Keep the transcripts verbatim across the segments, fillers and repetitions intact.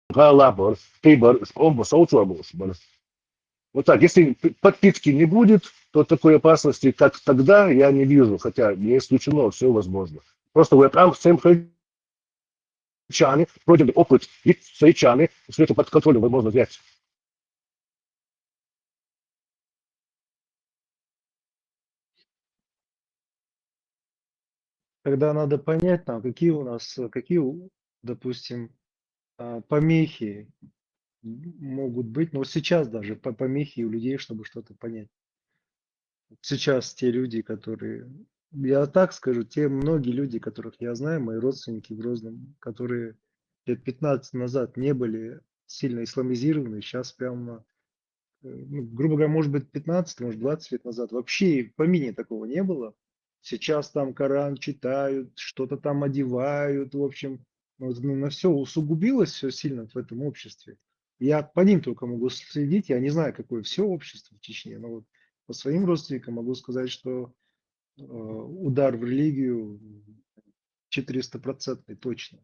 гала бар, кибар, омба соучуа буш бар. Вот так, если п- подпитки не будет, то такой опасности, как тогда, я не вижу, хотя не исключено, все возможно. Просто вот там всем чане, пройденный опыт, и свои чане, все это под контролем возможно взять. Тогда надо понять нам, какие у нас, э, какие, у- допустим, а, помехи м- могут быть, но сейчас даже по- помехи у людей, чтобы что-то понять. Сейчас те люди, которые, я так скажу, те многие люди, которых я знаю, мои родственники в Грозном, которые лет пятнадцать назад не были сильно исламизированы, сейчас прямо, э, ну, грубо говоря, может быть, пятнадцать, может, двадцать лет назад вообще и в помине такого не было. Сейчас там Коран читают, что-то там одевают, в общем, ну, вот, ну, на все усугубилось все сильно в этом обществе. Я по ним только могу следить, я не знаю, какое все общество в Чечне, но вот по своим родственникам могу сказать, что э, удар в религию четыреста процентный точно.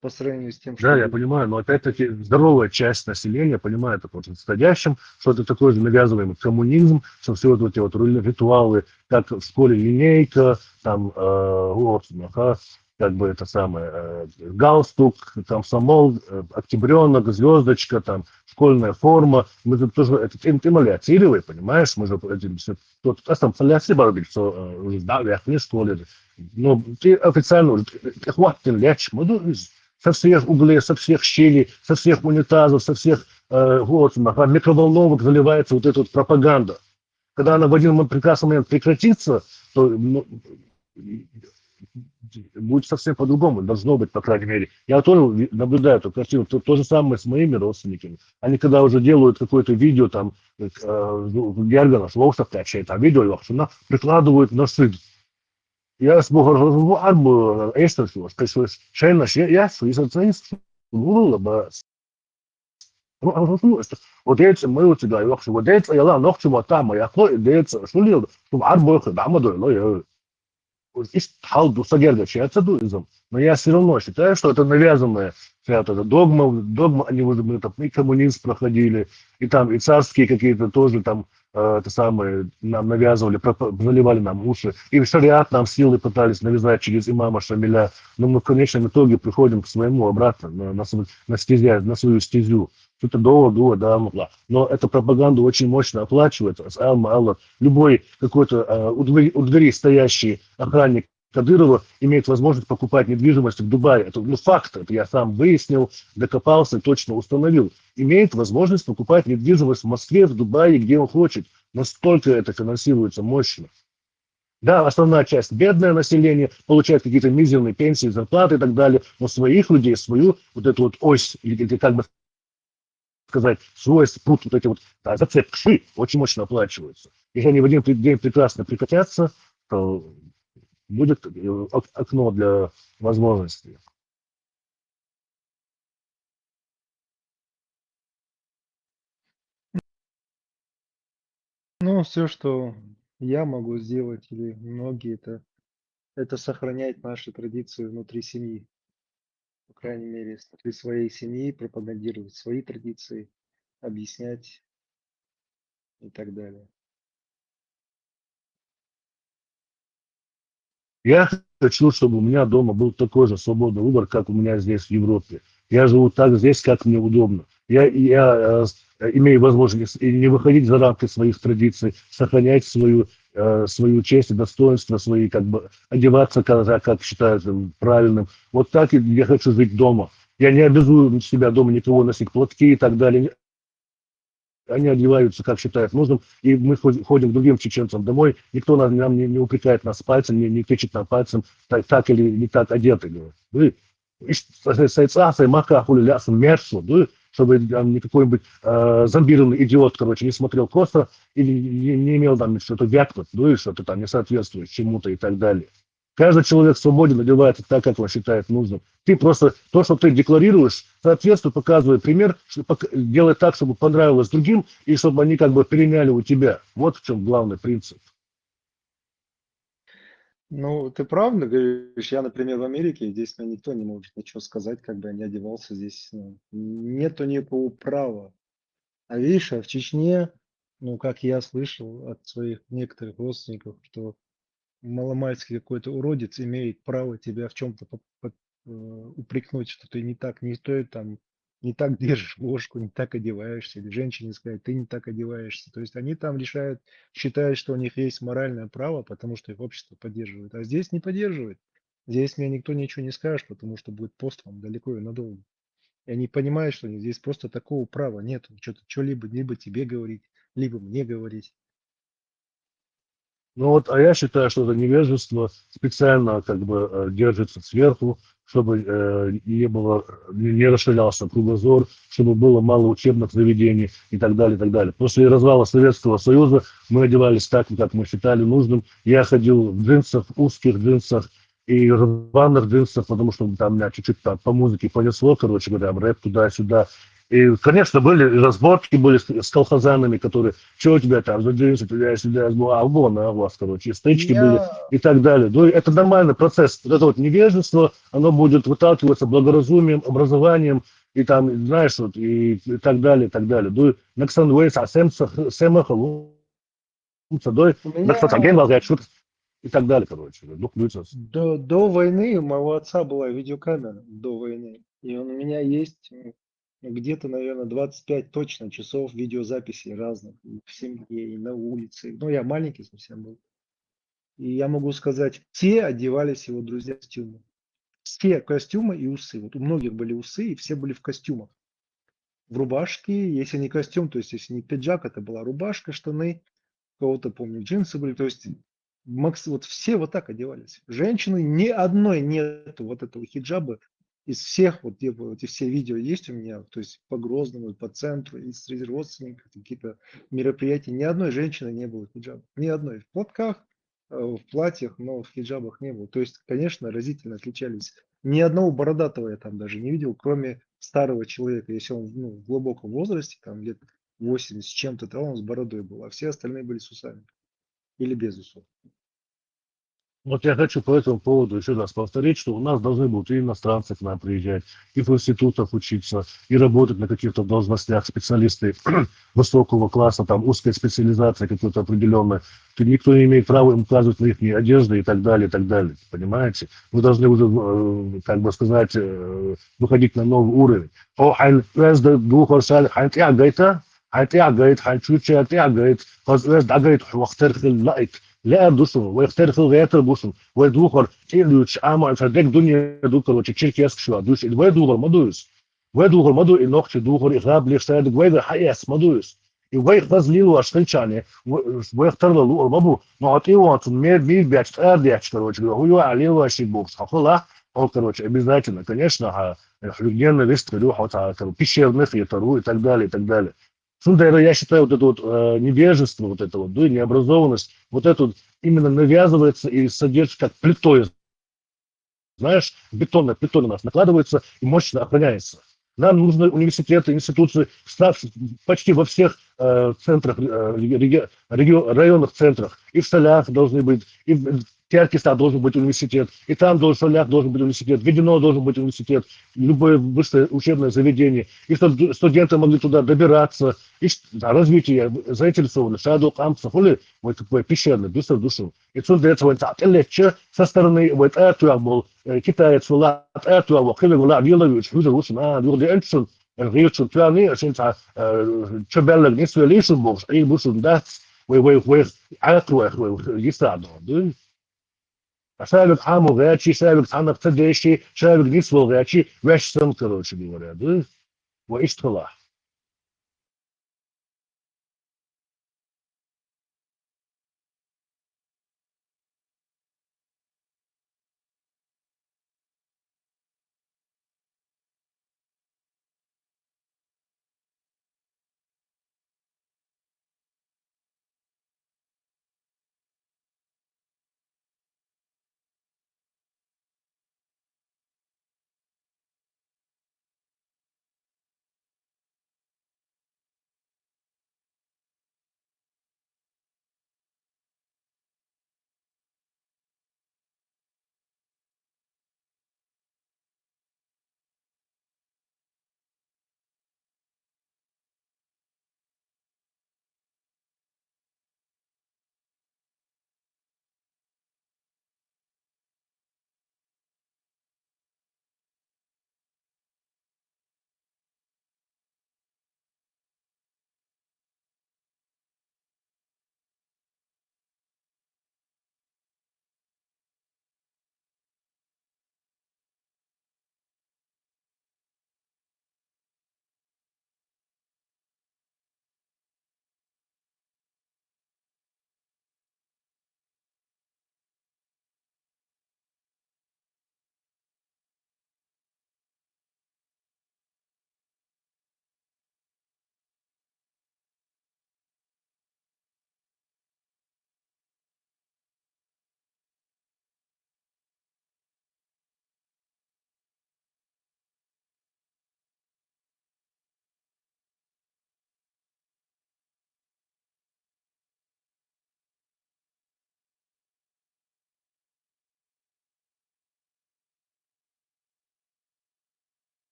По сравнению с тем, что Да, я было. Понимаю, но опять-таки здоровая часть населения понимает о происходящем, что это такой же навязываемый коммунизм, что все вот эти вот ру- ритуалы, как в школе линейка, там, э, вот, ага, как бы это самое, э, галстук, комсомол, э, октябренок, звездочка, там, школьная форма. Мы тут тоже это интималиацировали, понимаешь? Мы же этим все... Тут а там солясы барбить, что э, уже да, верхней школе. Но ты официально уже, ты хватит ляч, мы тут из- со всех углей, со всех щелей, со всех унитазов, со всех э, вот, ага, микроволновок заливается вот эта вот пропаганда. Когда она в один мо- прекрасный момент прекратится, то ну, будет совсем по-другому, должно быть, по крайней мере. Я тоже ви- наблюдаю эту картину. То, то же самое с моими родственниками. Они когда уже делают какое-то видео, там, э, Гергана, Шлоусов, там видео, она прикладывают на шид. Я с Богом арбу эстер, что шейна, я, я, что если ты, ну, вот это мы у тебя, я, вот это, я, ла, ногчу, вот там, я, хо, это, что ли, что арбу, да, мы, да, я, иш хал ду сагерга чьяца дуизм. Но я все равно считаю, что это навязанная вся вот эта догма, догма, они уже мы там и коммунизм проходили, и там и царские какие-то тоже там э, это самое, нам навязывали, пропа- заливали нам уши, и шариат нам силой пытались навязать через имама Шамиля. Но мы в конечном итоге приходим к своему обратно, на, на, св- на стезя, на свою стезю. Что-то до, до, да, могла. Но эта пропаганда очень мощно оплачивается. С Алма Алла, любой какой-то э, у, двери, у двери стоящий охранник Кадырова имеет возможность покупать недвижимость в Дубае. Это ну, факт, это я сам выяснил, докопался, точно установил. Имеет возможность покупать недвижимость в Москве, в Дубае, где он хочет. Настолько это финансируется мощно. Да, основная часть бедное население получает какие-то мизерные пенсии, зарплаты и так далее, но своих людей, свою вот эту вот ось, или или как бы сказать, свой путь, вот эти вот да, зацепкши очень мощно оплачиваются. Если они в один пре- день прекрасно прекратятся, то будет э, ок- окно для возможностей. Ну, все, что я могу сделать, или многие, это, это сохранять наши традиции внутри семьи. По крайней мере, внутри своей семьи пропагандировать свои традиции, объяснять и так далее. Я хочу, чтобы у меня дома был такой же свободный выбор, как у меня здесь в Европе. Я живу так здесь, как мне удобно. Я, я э, с- э, имею возможность и не выходить за рамки своих традиций, сохранять свою, э, свою честь и достоинство, свои как бы одеваться, как, как считают э, правильным. Вот так и я хочу жить дома. Я не обязую себя дома никого носить платки и так далее. Они одеваются, как считают нужным, и мы ходим, ходим к другим чеченцам домой. Никто нас, нам не, не упрекает нас пальцем, не, не тычет нам пальцем, так, так или не так одеты. Говорит. Вы сайца, мака, хули, лясом, мерзло, да, чтобы там не какой-нибудь э, зомбированный идиот, короче, не смотрел косо или не, не имел там что-то вякнуть, ну и что-то там не соответствует чему-то и так далее. Каждый человек свободен одевается так, как он считает нужным. Ты просто то, что ты декларируешь, соответствует, показывает пример, что пок- делает так, чтобы понравилось другим, и чтобы они как бы переняли у тебя. Вот в чем главный принцип. Ну, ты правильно говоришь. Я, например, в Америке, и здесь мне никто не может ничего сказать, как бы я ни одевался здесь. Ну, нету никакого права. А видишь, а в Чечне, ну, как я слышал от своих некоторых родственников, что маломальский какой-то уродец имеет право тебя в чем-то э, упрекнуть, что ты не так, не стоит там, не так держишь ложку, не так одеваешься, или женщине сказать, ты не так одеваешься. То есть они там решают, считают, что у них есть моральное право, потому что их общество поддерживает. А здесь не поддерживает. Здесь мне никто ничего не скажет, потому что будет послан далеко и надолго. И они понимают, что здесь просто такого права нет. Что-то, что-либо, либо тебе говорить, либо мне говорить. Ну вот, а я считаю, что это невежество специально как бы э, держится сверху, чтобы э, не было, не расширялся кругозор, чтобы было мало учебных заведений и так далее, и так далее. После развала Советского Союза мы одевались так, как мы считали нужным. Я ходил в джинсах, узких джинсах и рваных джинсах, потому что там меня чуть-чуть там по музыке понесло, короче говоря, рэп туда-сюда. И, конечно, были разборки были с, с колхозанами, которые, что у тебя там за джинсы, туда-сюда, а вон, а у вас, короче, стычки были и так далее. Ну, это нормальный процесс. Вот это вот невежество, оно будет выталкиваться благоразумием, образованием, и там, знаешь, вот, и, и так далее, и так далее. Ну, наксан вейс, а сэм, сэм, и так далее, короче. Дух до, до войны у моего отца была видеокамера, до войны. И он у меня есть где-то, наверное, двадцать пять точно часов видеозаписей разных. И в семье, и на улице. Ну, я маленький совсем был. И я могу сказать, все одевались его друзья в костюмы. Все костюмы и усы. Вот у многих были усы, и все были в костюмах. В рубашке, если не костюм, то есть если не пиджак, это была рубашка, штаны, кого-то, помню, джинсы были. То есть Макс, вот все вот так одевались. Женщины, ни одной нету вот этого хиджаба из всех, вот где эти все видео есть у меня, то есть по Грозному, по центру, и среди родственников какие-то мероприятия, ни одной женщины не было хиджаба. Ни одной. В платках, э, в платьях, но в хиджабах не было. То есть, конечно, разительно отличались. Ни одного бородатого я там даже не видел, кроме старого человека, если он ну, в глубоком возрасте, там лет восемьдесят с чем-то, то он с бородой был, а все остальные были с усами или без усов. Вот я хочу по этому поводу еще раз повторить, что у нас должны будут и иностранцы к нам приезжать, и в институтах учиться, и работать на каких-то должностях, специалисты высокого класса, там узкая специализация какой-то определенная. Никто не имеет права им указывать на их одежду и так далее, и так далее. Понимаете? Мы должны уже, э, как бы сказать, э, выходить на новый уровень. О, хайн, уэзда духар шали, хайн тя гайта, хайн тя гайт, хайн чуча тя гайт, хаз уэзда гайт, вахтер хил лайт. Леар душун, вахтер хил гайтер душун, вай духар, тя луч, ама, ам шадек дунья духар, вача черкеск шуа, душ, вай духар мадуис. Вай духар мадуис, и нохчи духар, и хаб лих шадек, вай да хайяс мадуис. И вай хаз лил ваш хилчане, вай хтарла лур мабу, но от и вон цун мер мир бяч, ар бяч, короче, говоря, хуё а лил ваш и бокс, хахула, он, короче, обязательно, конечно, ха, хлюгден на вест хрю, хот, ха, короче, пещерных и тару и так далее, и так далее. Цундера, я считаю, вот это вот э, невежество, вот это вот, да, необразованность, вот это вот именно навязывается и содержится как плитой, знаешь, бетонная плита на нас накладывается и мощно охраняется. Нам нужны университеты, институции, почти во всех э, центрах, э, реги, реги, районных центрах, и в Солях должны быть, и в Теркиста должен быть университет, и там должен, в Солях должен быть университет, в Ведено должен быть университет, любое высшее учебное заведение, и чтобы студенты могли туда добираться, и развитие заинтересованность, шадо, кампуса, хули, вот такое пещерное, быстро душу. И цундера цавайн тӀелечча со стороны вай тӀатуягӀ бола китаец вала, тӀатуягӀ бола кхивег вала вилавуьйтуш хӀуьжар ву шуна, а, юха деанчун, гӀирчун тоьхний, шин цхьа чо баьллаг нисвелий шун бохуш, Ӏийр бу шун дац, вай, вай, вай, Ӏаькхи вай, вай, йиса а догӀу, дуй? А шавиг Ӏамо гӀечи, шавиг цхьанах ца деши, шавиг нисвал гӀечи, веш сан, короче говоря, дуй? Ва иштхала.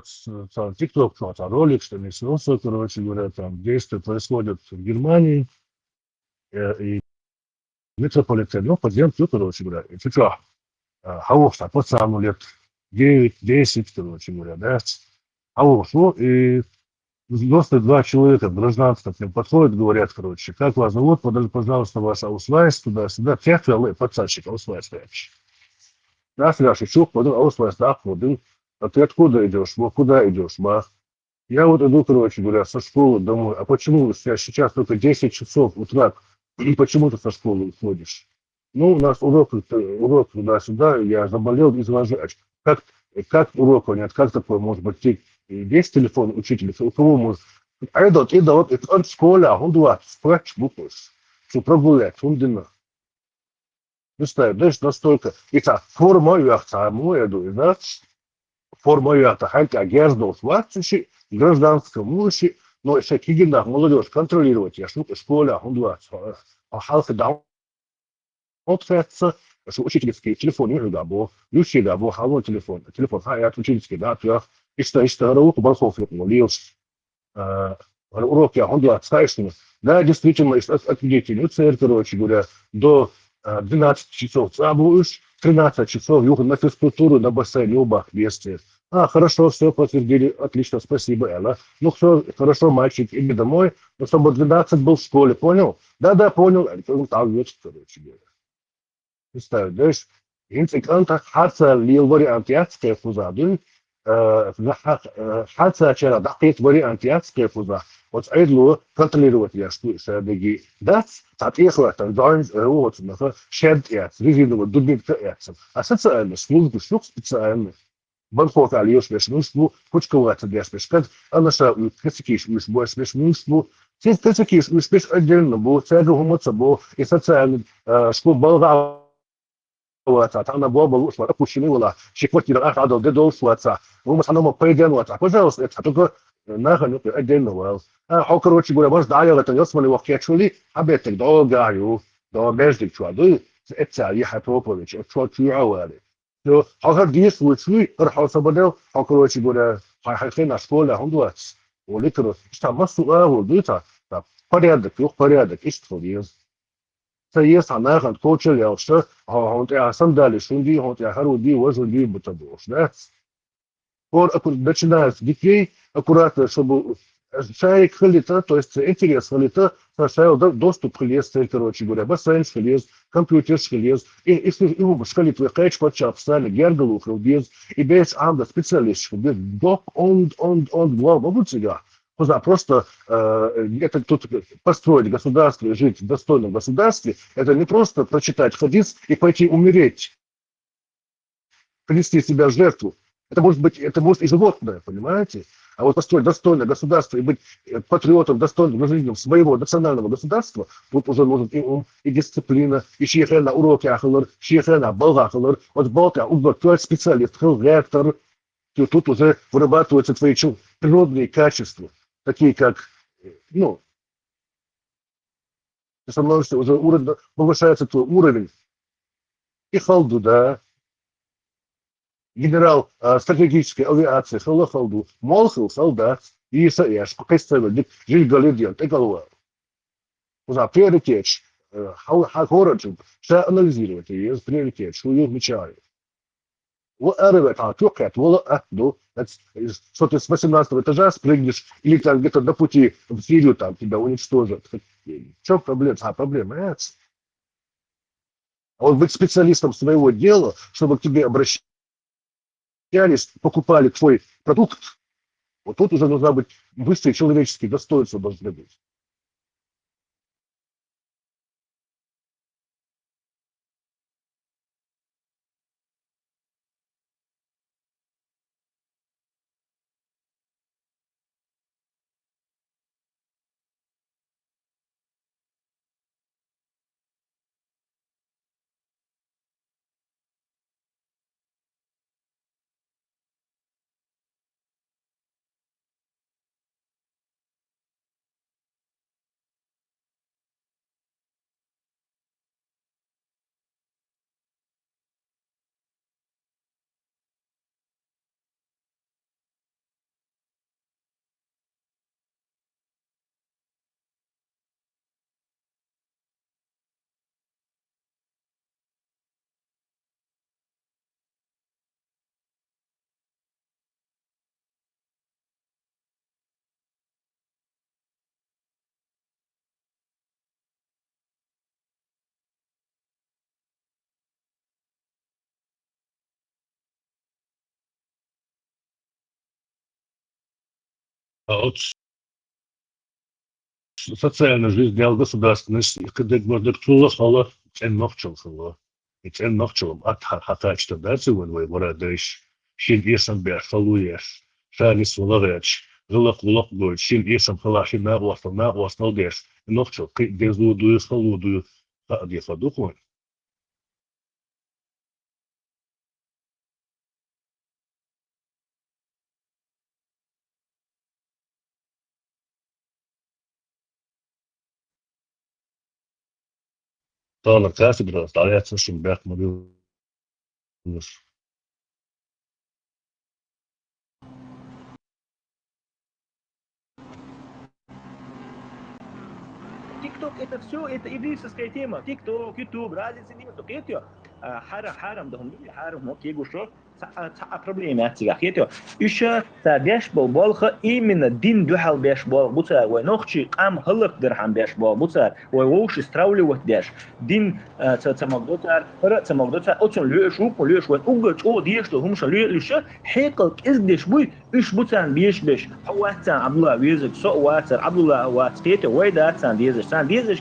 с-, там, TikTok, что там, ролик, что ли, снялся, короче говоря, там действия происходят в Германии, э, и метрополитен, ну, подъем, ну, короче говоря, и ты чё, э, хорош, там, пацану лет девять, десять, короче говоря, да, хорош, ну, и девяносто два человека в гражданском к ним подходят, говорят, короче, как вас зовут, подожди, пожалуйста, ваш аусвайс, туда-сюда, всех пацанчик аусвайс, короче. Да, Саша, чё, подожди, аусвайс, да, подожди, а ты откуда идешь, вот куда идешь, ма? Я вот иду, короче говоря, со школы домой. А почему у тебя сейчас только десять часов утра? И почему ты со школы уходишь? Ну, у нас урок, это, урок туда-сюда, я заболел, извожу. А чё, как, как урока нет? Как такое может быть? Ты, есть телефон учителя? У кого может? Айдот, идот, идот, школа, он два, сквач, буквы. Что прогулять, он дина. Представь, знаешь, настолько. И так, форма юахта, мой, я думаю, да? Форма юахта, халька, герздос, ватсуши, гражданском, муши, но еще кигинах, молодежь, контролировать, я шутка, школа, он два, а халка, да, он тратится, что учительский телефон, не да, бо, ющий, да, бо, халон телефон, телефон, ха, я учительский, да, ты, и что, и что, раук, бархов, молился. Э, урок я, он делает, знаешь, что, да, действительно, из-, от, от детей, ну, цель, короче говоря, до, э, двенадцати часов цабуешь, тринадцать часов юха на физкультуру, на бассейн, юбах, вместе. А, хорошо, все подтвердили, отлично, спасибо, Элла. Ну, все, хорошо, мальчик, иди домой, но чтобы двенадцать был в школе, понял? Да, да, понял, Элла, ну, там, вот, короче говоря. Представь, знаешь, инциканта хаца лил вариант яцкая фуза, дун, э, за ха-, э, хаца чара дакет вариант яцкая фуза. Вот айдлу контролировать я, что шадыги. Да, так и хватит, да, э, вот, наха, шед яц, резиновый дубинка яц. А социальная служба, что специально. Банхока лиёш беш мушлу, кучковаться беш беш каз, анаша у касикиш уж бош беш мушлу. Син касикиш уж беш отдельно бу, цега гумаца бу, и социальный, э, шку балга ваца, там на бобал ушла, опущены вала, ши квартира, ах, адал, де дол шваца. Гумаца, оно мо пойден ваца. Пожалуйста, это только, э, наханю отдельно вал. А, хо, короче говоря, может, да, я в этом, я смотрю, вахкечули, а бетик, да, гаю, да, беждик, чуа, да, это, я, Хатопович, чуа, чуа, вали. Всё, хьалхара дийша вуй, хьо сабадел, хьо, короче говоря, хьай, хьай хьайна школа хьун дуац. Оли, короче, иштта массу а вуй, дуй та, та порядок, юх порядок, иштта хул еза. Ца еза хьа нахан коча лелша, хьо, хьон тӀа сандали шун ди, хьон тӀа хару ди, важун ди, бута бош, да? Пор аккур-, начинают с детей, аккуратно, чтобы шарик халита, то есть интерес халита, составил до-, доступ халиес, цель, короче говоря, бассейн халиес, компьютер халиес, и, и, и, и халит, вы кайч подча обстали, гергалу халбез, и беш анда специалист халбез, док он, он, он, глава бабуцига. Куда просто, э, это тут построить государство и жить в достойном государстве, это не просто прочитать хадис и пойти умереть, принести себя в жертву. Это может быть, это может и животное, понимаете? А вот построить достойное государство и быть, э, патриотом, достойным гражданином своего национального государства, тут уже нужен и ум, и дисциплина, и шейхена уроки ахалар, шейхена балга ахалар, вот балка узбак специалист, хил ректор, то тут уже вырабатываются твои чу-, природные качества, такие как, э, ну, ты становишься уже уровень, повышается твой уровень. И халду, да. Генерал, а, стратегической авиации хала халду. Мол хал солдат. И са яш, кукай ставил, дик, жил галидиан, текалуа. Уза приоритет, э, хал, хал хорочу, ша анализировать, и приоритет, что юг мечары. Ва аравет, а, тюкет, вала, а, ду, что ты с восемнадцатого этажа спрыгнешь, или там где-то на пути в Сирию там тебя уничтожат. В чём проблема? А, проблема, э, а вот быть специалистом своего дела, чтобы к тебе обращались, покупали твой продукт, вот тут уже нужна быть высшие человеческие достоинства должны быть. А оцу социальная жизнь, государственность, кхидерг-мордерг цул а хала цӀена нохчалла хилла. И цӀена нохчалла атта хьа-, хьакхачийтар даций вайн вай вара дайша, шина эсам беш, хало еш, ша нисвала гӀерташ, гӀиллакх-гӀулакх гойтуш, шина эсам хилахь, шина накъостал накъостал деш, и нохчалла кхин а деза дуй, хала дуй, хаа деза ду-кх вайна. Тахана кафедра дӀаяьлча шуна бехк ма билалаш. TikTok — это всё, это еврейская тема. TikTok, YouTube, разницы нету. Кхетий? А, хьарам, хьарам да хӀума, хьарам хӀума кегуш. Цхьа, цхьа а проблема яц цигахь, кхетий? Уьш цара деш болу болх именно дин дуьхьал беш болх бу цара, вай нохчий къам хӀаллакдархьама беш болх бу цара, вай вовший стравливать деш. Дин, а, ца, ца магадо цара, хӀара а ца магадо цара, оцунна лоьуш ву-кх, лоьуш вайн уггар чӀогӀа дезаш долу хӀуманаш лоьуш, хьекъал кӀезиг деш буй, уьш бу царна безаш берш. Хьо вац царна, Ӏабдулла, везарг, со а вацара, Ӏабдулла а вац, кхетий, вай дац царна дезаш. Царна дезаш,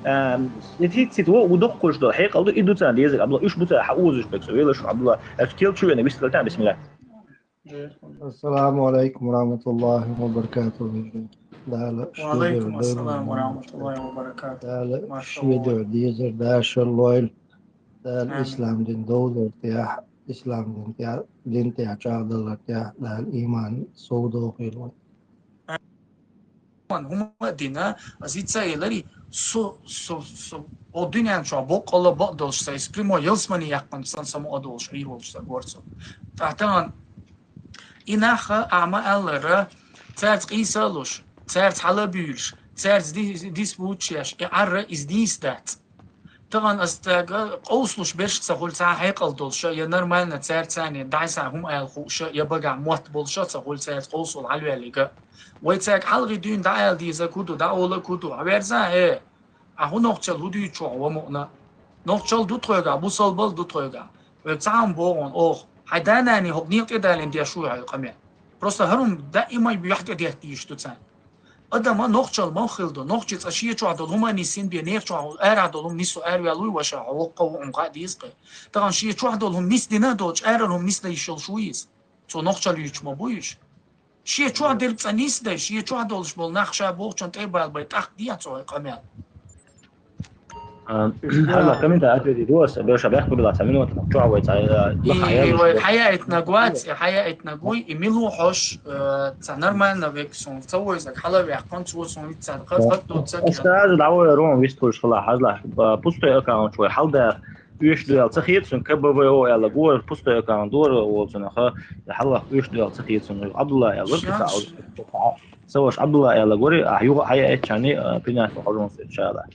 а, и цига-цига вон а ву доккхуш долу хьекъал ду, и ду царна дезарг, Ӏабдулла, уьш бу царна хьан озуш берг со велаш, Ӏабдулла. Аьлча кел чу веана вистхила тӀаьхьа, бисмилла. السلام عليكم ورحمة الله وبركاته. Дала шуьга وعليكم السلام ورحمة الله وبركاته. Дала шуьга дезар дашар лойла. Дала ислам дин довзар тӀехь, ислам дин тӀехь, дин тӀехь чӀагӀдалар тӀехь, Дала иман сов дохийла вайн. Амин. ХӀума а дина, аса ицца а элира, со, со, со, о дуьнен чохь боккъалла бакъдолуш сан, иза прямой ялсамане яьккхина сан, сан ма а долуш, Ӏийр волуш сан горцо. ТӀаккха тахана и нах а, ахьа ма-аллара, цаьрца къийса а луш, цаьрца хьала а буьйлуш, цаьрца ди-, дис буччеш, и Ӏарра иза дийца дац. Тахана аса цаьрга къовсалуш берш а ца хуьлу, цхьа хьекъал долуш а, я нормально цаьрца царна дӀасхьа хӀума ала хууш а, я багахь мотт болуш а ца хуьлу цаьрца къовсал хьалаваьлларг а. Вай цаьрга хьалхе дуьйна дӀаала деза а ку ду, дӀаала а ку ду, хьан верза, э? Ахь хӀун нохчалла хӀун дуьйцу чохь ва мукъана? Нохчалла ду тхоьгахь, бусалбалла ду тхоьгахь. Вай цхьа хӀума боху хьуна оха. Хьайн да-наний хӀокху некъа тӀе далийна деш вуй хьо и къамел? Просто хӀара хӀума даима юьхь тӀе детта дийш ду царна. Адама нохчалла мах хила ду. Нохчи цкъа шен чохь долу хӀума нисйина бен, нехан чохь арахь долу хӀума нисо араваьлла вуй ваша, хьо воккха ву хьуна хаа деза кхин. Тахана шен чохь долу хӀума нисдина а долчу, арара хӀума нисдан йиш йолуш вуй иза? Цо нохчалла юьйцуш ма бу уьш. Шен чохь дерг цкъа нисдай, шен чохь долуш болу нах ша бохучун тӀе а балабай, тӀаккха дехьа цо хьайн къамел. А, хьалла комментарий ответить ду аса, беша бехк билла цхьа минута, чохь вай цхьа, а, И, баха и яьллаш вай бу. Хьаяйтинарг вац, и хьаяйтинарг вуй, и мила ву хьош, э, цхьа нормально век сон, ца вайзаг хьала ваьккхина, цо сон виццар, хат, хат доцаг. Аса хьажа дӀавоьлла рон вистхуьлуш хила, хьажла, а, пустой аккаунт вай хьалда, уьш дуьйла ца хета сон, К Б В О аьлла, гора пустой аккаунт, дора волчунах, хьаллах уьш дуьйла ца хета сон, Абдулла аьлла, Шанс. Ца ваша Абдулла аьлла гори, ахь юха хьаяйтчани, а, принять хьожун иншалла.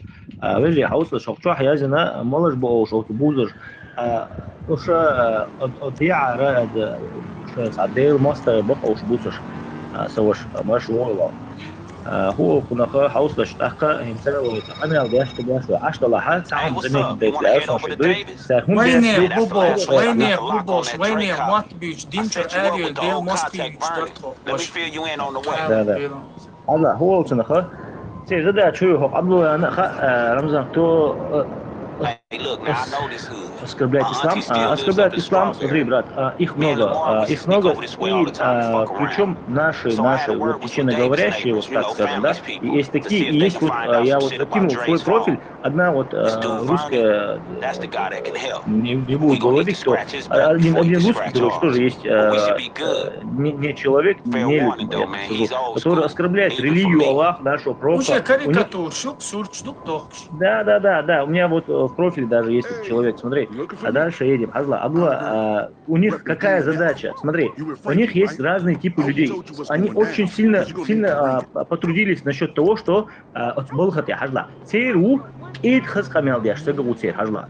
А, вежарий, хьовсалаш, хӀокху чохь яздина, малаш бу оха оцу бузарш. А, уша, а, от, от яра, а, да, уша цхьа Дела мостагӀий бакъ оха бузарш. А, ца ваша, а, марш вогӀу. А, хӀу оха кхунах хьовсалаш тӀаккха, хӀинца вай цхьа къамел деш, ца деш вай Ӏаш далахьа, цхьа хӀума заметить дайта лаьара сон ши дуй. Вайне хӀу болуш, вайне хӀу болуш, вайне мотт буьйцу, динчуьра арайолу Дела мостагӀий юьйцуш дара тхо. Да, да. Хьажа, хӀу волчунах, церан задача хӀу ю хӀокху Абдуллана а хаьа, а, Рамзан, кто, а, ос-, оскорбляет ислам? А, оскорбляет ислам, смотри, брат, а, их много, а, их много, и, а, причём наши, наши, вот, ещё говорящие, вот так скажем, да, и есть такие, и есть вот, а, я вот закинул в свой профиль, одна вот, э, русская, не, не буду говорить, кто, а, один, один русский, короче, тоже есть, э, э, не, не человек, не нелюдь, я так скажу, который оскорбляет религию, Аллах, нашего пророка. Уже карикатур, шук, сурч, дук, дохкш. Да, да, да, да, у меня вот, э, в профиле даже есть этот человек, смотри. А дальше едем. Хьажла, Абдулла, а, у них какая задача? Смотри, у них есть разные типы людей. Они очень сильно, сильно, а, п-, потрудились насчёт того, что, а, оцу балха тӀе, хьажла. Церан ву кӀеда хаза къамел деш, сага ву церан, хьажла.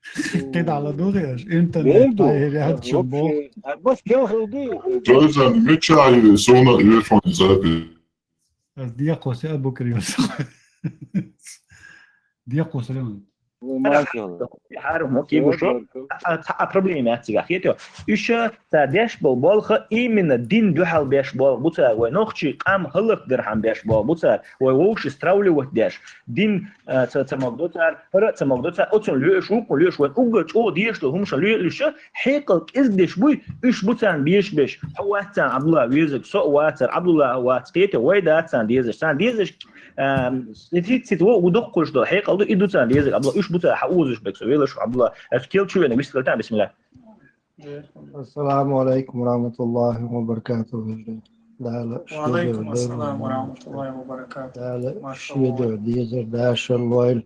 КхидӀа ладугӀаш, интернет, Валду. Тайхи ряд чу бо. Вообще, а бас кел хилди? Дойзан, мича али, сона, телефон запись. Аз декъо се абу криос. Декъо се лемон. Хьарам, окей, бу шо. А, а, а проблема яц цигахь, хетё. Уьш, ца деш бол болх именно дин дуьхьал беш бол бу цар, вай нохчий къам хӀаллакдархьама беш бол бу цар, вай вовши стравливать деш. Дин, а, ца, ца мог до цар, хӀара ца мог до цар, оцун луьш, вукхун луьш, вай уггар чӀогӀа деш долу хӀумаш луьш, хьекъал кӀезиг деш буй, уьш бу царна беш беш. Хьо вац царна Абдулла везаг, со а вацар, Абдулла а вац, хетё, вай дац царна дезаш. Царна дезаш, а, сицит во у доккхуш до, хьекъал ду, и ду царна дезаг, Абдулла, уьш бу царна хьан узуш бек со, велаш Абдулла. Ас кел чу вена, вистгал тан, бисмилла. Ассаламу алайкум ва рахматуллахи ва баракатуху. Дала Ва алайкум ассалам ва рахматуллахи ва баракатуху. Дала Машалла. Шедар дезар дашар лойла.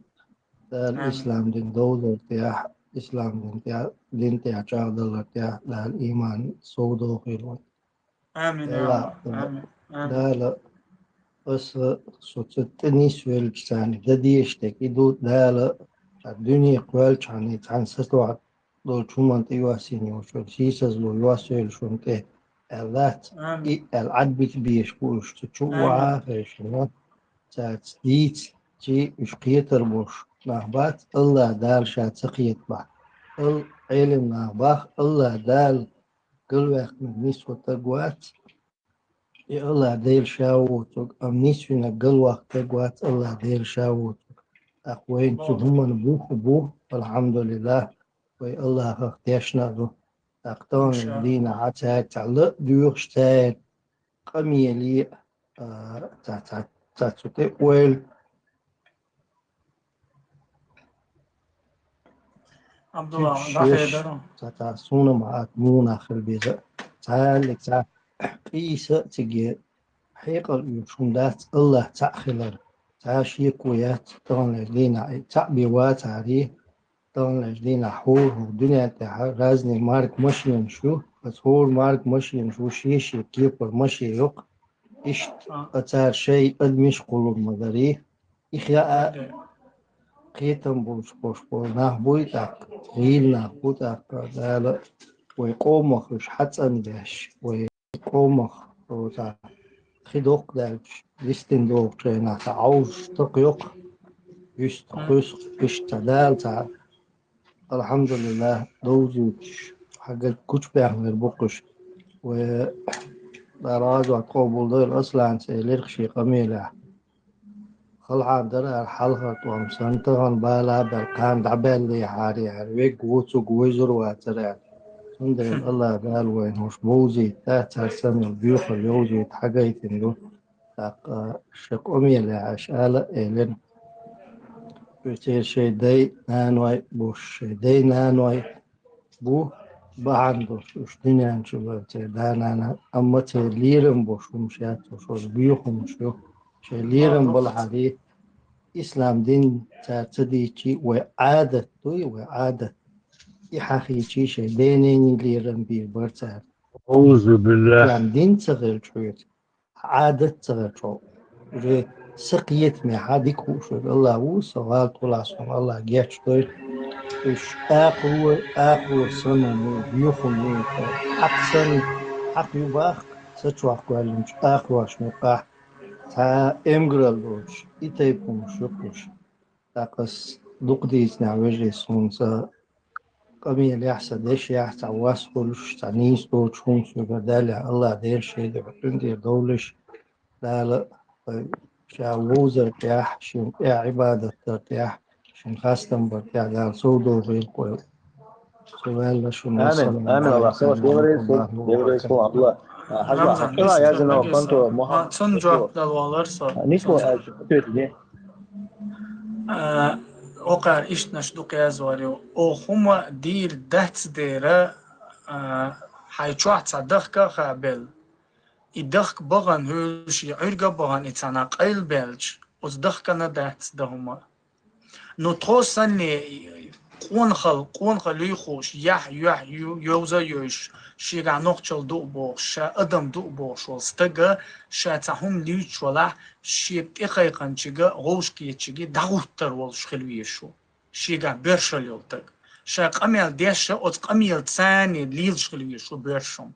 Дала Амин. Ислам дин довзар тӀехь, ислам дин тӀехь, дин тӀехь чӀагӀдалар тӀехь, Дала иман сов дохийла. Амин, Дала, я Аллах. Амин, амин. Дала, аса со цу тӀе нисвелча царна дан дезаш дерг и ду, Дала, ша дуьне кхоьллачхьана цхьана сатохь долчу хӀуманна тӀе йоссийна йолуш, сийсазло йоссийла шуна тӀе, аьлла дац. Амин. И аьлла Ӏадбита безаш бу уьш, цу чу Амин. Вахьа хешна, цаьрца дийца, чи уьш кхетар болуш нах бац, Аллах Дала ша ца кхета бахь. Ал Ӏелим нах бах, Аллах Дала галваьккхинарг нисван стаг вац, и Аллах Дела ша воцург, амма нисвинарг галваккха стаг вац, Аллах Дела ша воцург. ТӀаккха вайна цу хӀуманна бух а бу, алхьамдулиллах, вай Аллахах тешна а ду. ТӀаккха таханлерчу дийнахь цаьрца ла а доьхуш, церан къамеле а, а, ца, ца, ца цу тӀе ойла. Абдулла, Цига дӀахедар. Ца, ца, суна ма ат муна хила беза. Цхьаьллиг цхьа къийса а циге хьекъал оьцуш хӀума дац, Аллах цхьаъ хилар. Цхьа шеко яц, таханлерчу дийнахь и цхьаъ бен вацахьара, таханлерчу дийнахь хӀора хӀокху дуьнен тӀехь разный марка машенаш ю, аса хӀора марка машенаш ву, шен-шен кепара машен йоккху. Иштта, а, цара шайн адамаш кхуллур ма дарий. И хаа, кхетам болуш болуш болу нах буй тӀаккха, гӀийла нах бу тӀаккха, Дала вай къомах уьш хьацӀанбеш, вай къомах, о, цхьа хи доккха даьлча, дистина догӀучу хенахь цхьа Ӏовжуш такха йоккху, юьстах, кхуьсах, иштта цхьа Дала цхьа, алхьамдулиллах, довзуьйтуш, хьан гучубаьхнера бу кхуьш. Вай Дала гӀазот къобалдойла, Асланца элира шен къамелехь. Халхьан дара аьлла хьалхара тӀом санна, тахана бала а баьлла, кхана дӀабаьллехьара аьлла, вегга воцург вевзар вацара аьлла. Цундела Аллах Дала вайна хӀорш бовзийта, цара санна йолу боьхалла йовзийта хьагайтина ду. ТӀаккха шайн къамелехь аша ала а элира, уьш церан шайн дай-наной бу, шайн дай-наной бу бахьана долуш уьш дуьнен чу бара церан да-нана, амма церан лерам болуш хӀумаш яц уьш, оцу боьха хӀумаш ю. Шайн лерам балахьара, ислам дин цара ца дийцчи, вай Ӏадат дуй, вай Ӏадат. И хьахийчи, шайн дененийн лерам бийр бара цара. Аузу биллах. Ислам дин ца хилча хьоьца, Ӏадат ца хилча хьо. Уже са кхетамехь дика хууш верг Аллах ву, со гӀалат хуьлахь суна Аллах гечдойла. Уьш акхаро, акхаро санна ю, боьхам ю, хьакха санна, хьакха ю бахка, са чохь кхоьллинчу акхарошна юккъехь цхьа эмгаралла доцуш, и тайпа хӀумаш ю кхуьш. ТӀаккха ас дукха дийцинехь, вежарий, суна сан къамелехь, сан дешехь цхьа вас хуьлуш, цхьа нийса доцуш хӀума соьгара даьллехь, Аллах Дела шен дуьхьа цуьнан тӀера довлийша, Дала вай ша вовзар тӀехь, шен тӀехь Ӏибадат дар тӀехь, шен хастам бар тӀехь Дала сов дохийла кхойла. Со ваьлла шуна. Амин. Ассаламу Амин. Аллах. Алейкум ва рахматуллахи ва баракатух. Абдулла. А, хьажа, Рамзан, хьажа, нисла язина дагеса. Конту Муха-, Ма, цунна жоп дала валар со. А, нисла, цунна. А, цуьнга де. А, окхара иштанаш дукха язвар ю. О хӀума дийр дац дера, а, хьайн чохь цхьа дахка а хаа белла. И дахка бахана хӀуьлуш, и Ӏуьрга а бахана, и цхьана къайлабаьлча, оцу дахкана дац дан хӀума. Ну, тхо санне, къонахал, къонахаллий хууш, яхь, юьхь, ю-, йовза а йойуш, шегахь нохчалла ду а бохуш, ша адам ду а бохуш волу стага, ша цхьа хӀума луьйчу валахь, шега тӀекхайкханчига, гӀовшкечига дӀагӀуттар волуш хила везаш ву. Шегахь боьршалла йолу стаг. Ша къамел деш, оцу къамел царна лелаш хила веза шу боьрша хӀума.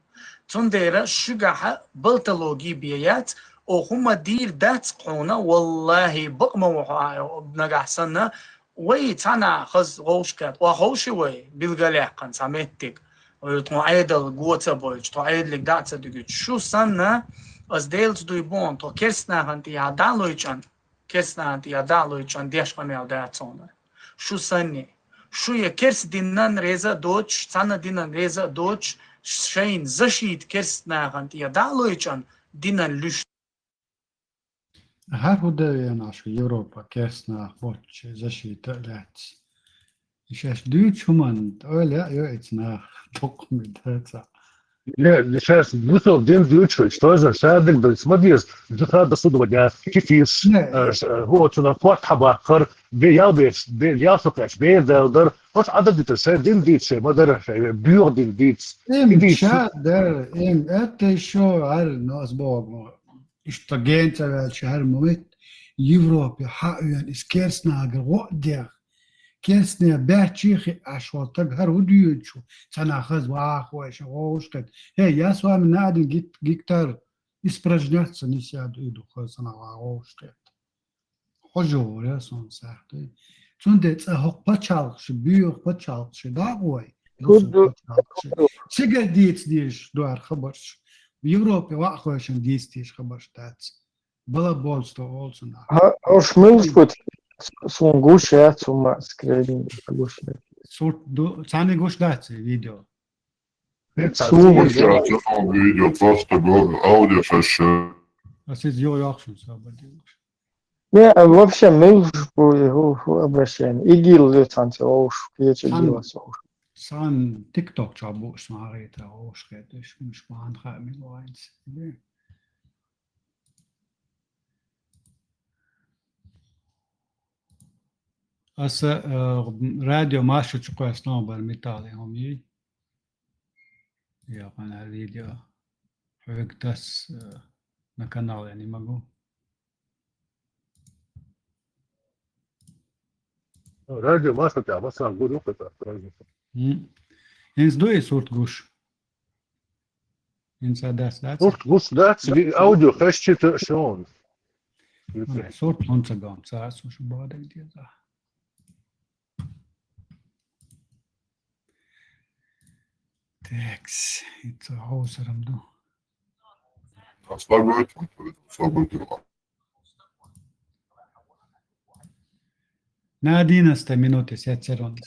Цундела шуьгахь балталогия бен яц, оха хӀума дийр дац кхуна, валлахӀи, бакъ ма ву хьо нагахь санна, вай цхьана хаза вовшахкхетта, охьа ховши вай, билгалъяьккхина цхьа меттиг, вай тхуна Ӏедал го ца бойтуш, тхо Ӏедалиг дӀа а ца дуьгуьйтуш. Шу санна, ас Делаца дуй боху, тхо керстанахана тӀехьа дӀа а лойчӀана, керстанахана тӀехьа дӀа а лойчӀана деш къамел дац хьуна. Шу санне. Шу я керста динан реза а доцуш, цхьана динан реза а доцуш, шайна защита керстанахана тӀехьа дӀа а лойчӀана, динан луьш. ХӀара хӀун дан веана аша Европа керстанах боцчу защита а лаьцна? И шаьш дуьйцу хӀуманна ойла яа йоуьйту нах, доккха ма дац. Не, сейчас гусел дин дуьйцуш, что же, шадыг да, смотри, жиха да судова дя, кифис, Не. э, ш-, э, вот, сюда, порт хабар, хар, бе, ял беш, бе, ял сокаш, бе, дал, дар, вот, ада дитер, ше, дин дит, ше, мадар, ше, бюр дин дит. Эм, Иди, ша, да, эм, это ещё, ар, но, с Богом. Иштта генца ваьлча хӀара ма витта, Европе хьаоьну иза керстанагара гӀо а дех. Керстане баьччий хиъаш волу стаг хӀара хӀун дуьйцу, цхьана хаза ваха вайша вовшахкхетта. ХӀей, я с вами на один гик-, гектар испражняться нельзя, дуьйду хаза цхьана ваха вовшахкхетта. Хьожа вара суна сахьтуй. Цундела цкъа хӀокху пачхьалкхаш, буьйху пачхьалкхаш дагӀой. Цига дийца дезаш дуьйр хабарш. Европе ваӀ хойшан дийца дезаш хабарш дац. Балаболство олу цунах. Хьо-, хьош муьлш бу, суна гуш яц, хӀума скрин гуш яц. Сурт ду, царна гуш дац и видео? Суна гуш яц, хӀума видео, просто го-, аудио шаьш. Ас иза йо йохуш ю, саба дилуш. Не, а вообще муьлш бу, хӀу, хӀу обращение. ИГИЛ ю цхьаьнца вовш, кхечу Цхьан-, ИГИЛ-ас вовш. Цхьан TikTok чохь бууш ма хьахийта, вовш хеташ, муьлш ма хьан хаьа мила вайнца. Аса, э, радио Маша чу кхоьссина бара митале хӀума йий. Я, хьан видео. Хьоьга тас, э, на канал я не могу. Радио Маша тя, Маша гур ю кхета, сразу. М. ХӀинца ду и сурт гуш? ХӀинца дац, дац? Сурт гуш дац, ви-, аудио хезчи ту шон. Ай, сурт хӀунца гом, ца ас ушу бадаг деза. Текс, и ца хьовсарам ду. Слабый, слабый. На одиннадцатой минуте сеть ровно.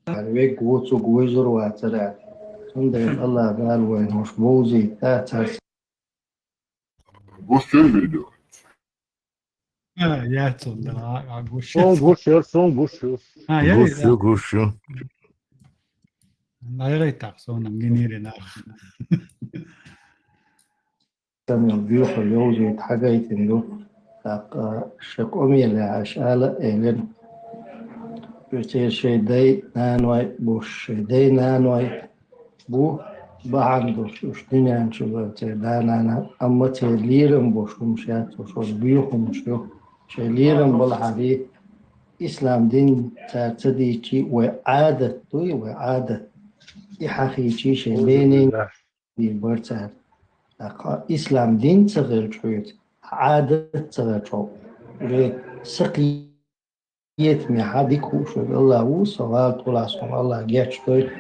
Век вуцуг вуьзур вацара. Цундела Аллах Дала вайн хӀуш бовзийта царца. Гуш ю видео? А, яц он, да, а, гуш. Сон гуш ю, сон гуш ю. А, я, гуш ю, гуш ю. Найрайтахь, сонам гинийри нах. Санна буьйхур йовзийта хьагайтина ду, тӀаккха ши къамелехь аша ала а элира. Уьш церан шайн дай-наной бу, шайн дай-наной бу бахьана долуш уьш дуьнен чу вара церан да-нана, амма церан лерам болуш хӀумаш яц уьш, уьш буьйху хӀумаш ю. Шайн лерам балахьара, ислам дин цара ца дийцчи, вай Ӏадат дуй, вай Ӏадат. И хьахийчи шайн бенин дийр бара цара. ТӀаккха ислам дин ца хилча хьоьца, Ӏадат ца хилча хьо, уже са кхетаме хьан дика хууш верг Аллах ву, со гӀалат хилахь суна Аллах гечдойла.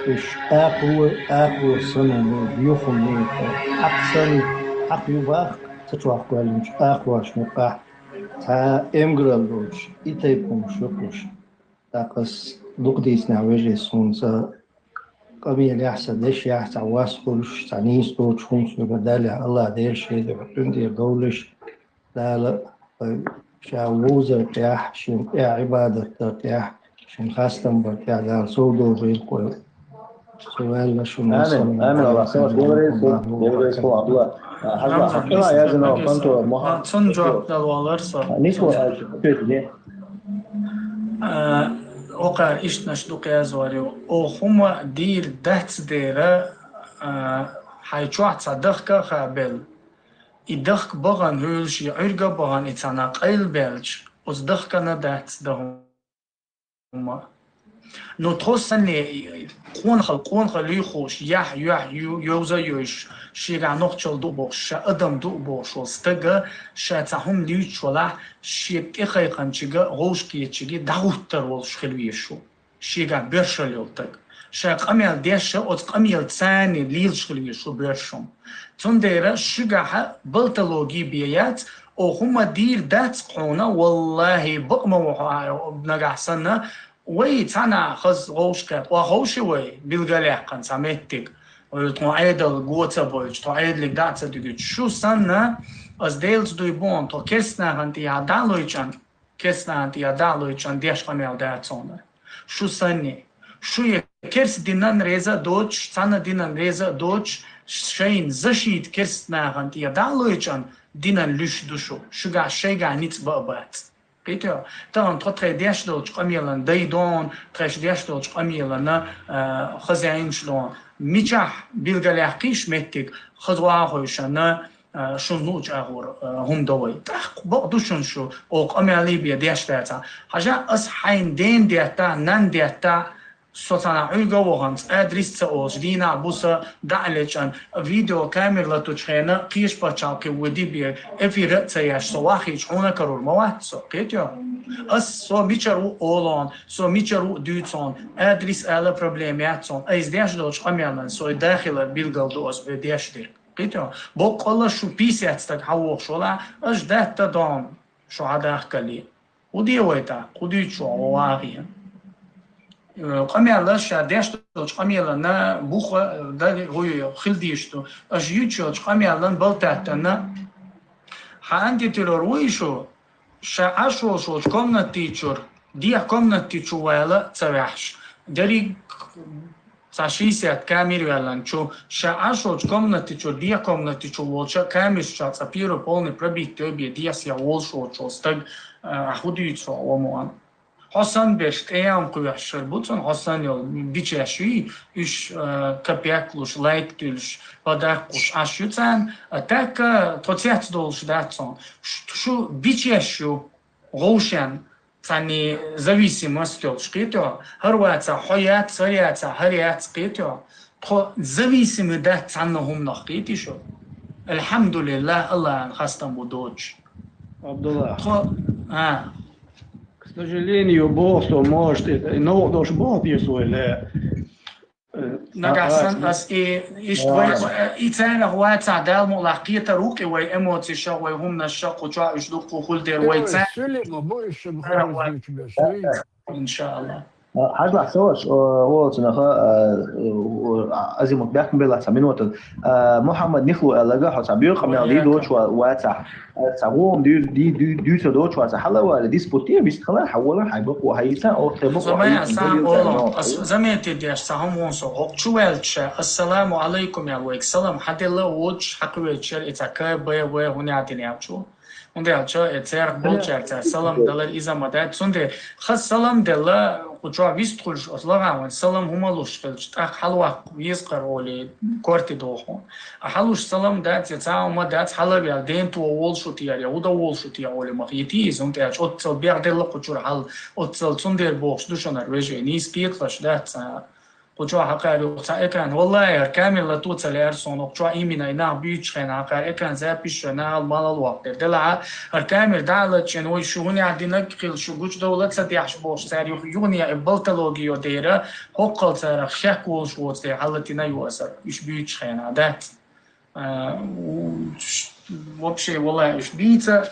Уьш акхавой, акхавой санна ма бу, юха ма бу, хьакха санна, хьакха ю баккха, ца чохь кхоьллинчу акхавошна юккъехь, цхьа эмгаралла долуш, и тайпа хӀумаш ю кхуш. ТӀаккха ас дукха дийцинехь, вежарий, суна сан къамелехь, сан дешехь цхьа вас хуьлуш, цхьа нийса доцуш хӀуманаш дуьгу далехь, Аллах Дела шен дуьхьа къинтӀера довлийша, Дала вай ша вовзар тӀехь, шен тӀехь Ӏибадат дар тӀехь, шен хастам бар тӀехь Дала сов довзийла вай. Со ваьлла шуна. Амин, амин, Аллах. Салам алейкум ва рахматуллахи ва баракатух. Хьажа, хьажа, хьажа, яздина, Хамзат, контур, Муха-, цунна жоп дала валар со. Нисо, а, чу-, чу-, чу-, А, окхара иштанаш дукха яздора ю. Оха хӀума дийр дац дера, а, хьайн чохь цхьа дахка а хабелла. и дахка бахана хьуьлуш, и Ӏуьрга бахана и цхьана къайлабаьлча, оцу дахкана дац дан хӀума. Ну, тхо санна, къонахал, къонахалла юй хууш, яхь, юьхь, ю-, йовза а йойш, шегахь нохчалла ду а бохуш, ша адам ду а бохуш волу стага, ша цхьа хӀума луьйчу валахь, шега тӀекхайкханчига, гӀовшкхетчига дӀахӀуттар волуш хила везаш ву. Шегахь боьршалла йолу стаг. Ша къамел деш а, оцу къамел царна лелаш хила везаш ву боьрша хӀума. Цундела шуьгахь балталоги бен яц, оха хӀума дийр дац хьуна, валлахӀи, бакъ ма ву хьо нагахь санна, вай цхьана хаза гӀовшкхетта, охьа ховши вай, билгалъяьккхина цхьа меттиг, вай тхуна Ӏедал го ца бойтуш, тхо Ӏедалиг дӀа а ца дуьгуьйтуш. Шу санна, ас Делаца дуй боху, тхо керстанахана тӀехьа дӀа а лойчӀан, керстанахана тӀехьа дӀа а лойчӀан деш къамел дац хьуна. Шу санни, шу я керста динан реза а доцуш, цхьана динан реза а доцуш, шайна защита керстанахана тӀехьа дӀа а лойчӀан динан луьш ду шу, шуьгахь шайгахь ницкъ бан а бац. Кхетий хьо? Тахана тхо тхайн деш долчу къамелан дай догӀун, тхаьш деш долчу къамелана, а, хазаьнаш догӀун. Мичахь билгалъяьккхийша меттиг, хаза вахойшана, а, шун луучу агӀор, а, хӀума до вай. ТӀаккха бакъ ду шуна шу, оха къамелий бен деш дацахь. Хьажа, ас хьайна ден детта, нан детта, со цхьана Ӏуьйга а ваханца, адрес ца олуш, дийнахь буса дӀа а лечкъан, видеокамера латучу хенахь, кхечу пачхьалкхе вуй ди бен, эфир а ца еш, со вахийча хьуна карор ма вац со, кхетий хьо? Ас со мичара ву олу хьуна, со мичара ву дуьйцу хьуна, адрес ала проблема яц хьуна, айса деш долчу къамелан со и дахилар билгал ду ас бен деш дерг. Кхетий хьо? Боккъалла шу пятьдесят стаг хьан вохуш вала, аш даьтта догӀна шу хьан дахкале. ХӀу де вай тӀаккха, хӀу дуьйцу ван вахийна? Э, къамел ша деш долчу къамелана буха, э, да, хӀу ю, хила дийш ду. Аш юьйцуш йолчу къамелан балтаттана, хьан антитеррор вуй шу, ша Ӏаш волуш волчу комнатичур, дехьа комнатичу вала ца ваьхьаш. Дерриг цхьа шестьдесят камер ваьлланчу, ша Ӏаш волчу комнатичу, дехьа комнатичу волча камераш чохь цхьа первый полный пробитие бен дехьа сехьа волуш волчу стаг, а, хӀу дуьйцу хьо, ва муан? Хьо санна берш тӀеям кхоьхьуш хир бу цунна, хьо санна йолу бичеш юй, уьш, а, копейк луш, лайк туьлуш, подарок луш Ӏаш ю царна. А так, а, тхо цец долуш дац цунна. Ш-, шу бичеш ю, гӀовшен, царний зависимость йолуш, кхетий хьо? ХӀара вацахь, хьо яц, хӀара яцахь, хӀара яц, кхетий хьо? Тхо зависимый дац цхьанна хӀуманах, кхетий шу? Альхьамдулиллах, Аллахьан хастам бу доцуш. Абдулла. Тхо, а. К сожалению, боху со, может, это, и новкъа долуш боху те со, или, э, Нагахь а, санна а, ас и, иштта вай, а, и царах вацахь, Дала мукълахь, кхетар ву кхин вай эмоциш а, вай хӀуманаш а, кху чохь уьш дуккха хуьлу дера вай царах. Иншааллах. А, хьажлахь, со аш, о, олучу наха, а, о, Азимут, баьхкина белахь цхьа минута. А, Мухьаммад Нихлу аьлларг, хьо цхьа боьха къамел дийр доцуш ва-, вацахь. Цхьа гӀо-м дуьйцу, дуьйцу доцуш вацахь, хьала вала, диспут де, вист хала, хьан вала, хьайн бакъо хьайийца, оха тхайн бакъо хьайийца. Ас заметить деш цхьа хӀума вон со, хӀокху чу ваьлча, ассаламу алайкум аьлла вайга салам хьан делла а воцуш, хьакхуьйчу яра и цхьа К Б В хӀунда дина аьлча. ХӀунда аьлча, э, церах болчаьрца салам далар иза ма дац. Цундела хаза салам делла, кху чохь вист хуьлуш, оцу лагӀа вайн салам хӀума луш хилча, тӀаккха хьалаваккха веза кхара олий, корти доху. А хьалуш салам дац, я цхьа хӀума дац, хьала а ваьлла, ден то волу шу те, я хӀуда волу шу те олий, ма хетий иза, хӀунда аьлча оццал бегӀделла кху чуьра хьал, оццал цундела бохуш ду шуна хӀара вежарий, нийса кхеталаш дац цхьа. Кху чохь хьакхара юха цхьа экран. Валлахи, хӀара камера лато ца лаьара суна, кху чохь имина и нах буьйцучу хенахь хьакхара экран запись йо, нахала малал воккху дера. Делахь а, хӀара камера дӀа а лачкъина, вай шу хӀунда динарг хила, шу гучудовла ца дехьаш бохуш, цара юха юхане и балталоги йо дера, хӀоккхал царах шек волуш воцу дера хьалатина ю аса, уьш буьйцучу хенахь, дац? А, у, ш-, вообще, валлахи, уьш бийца,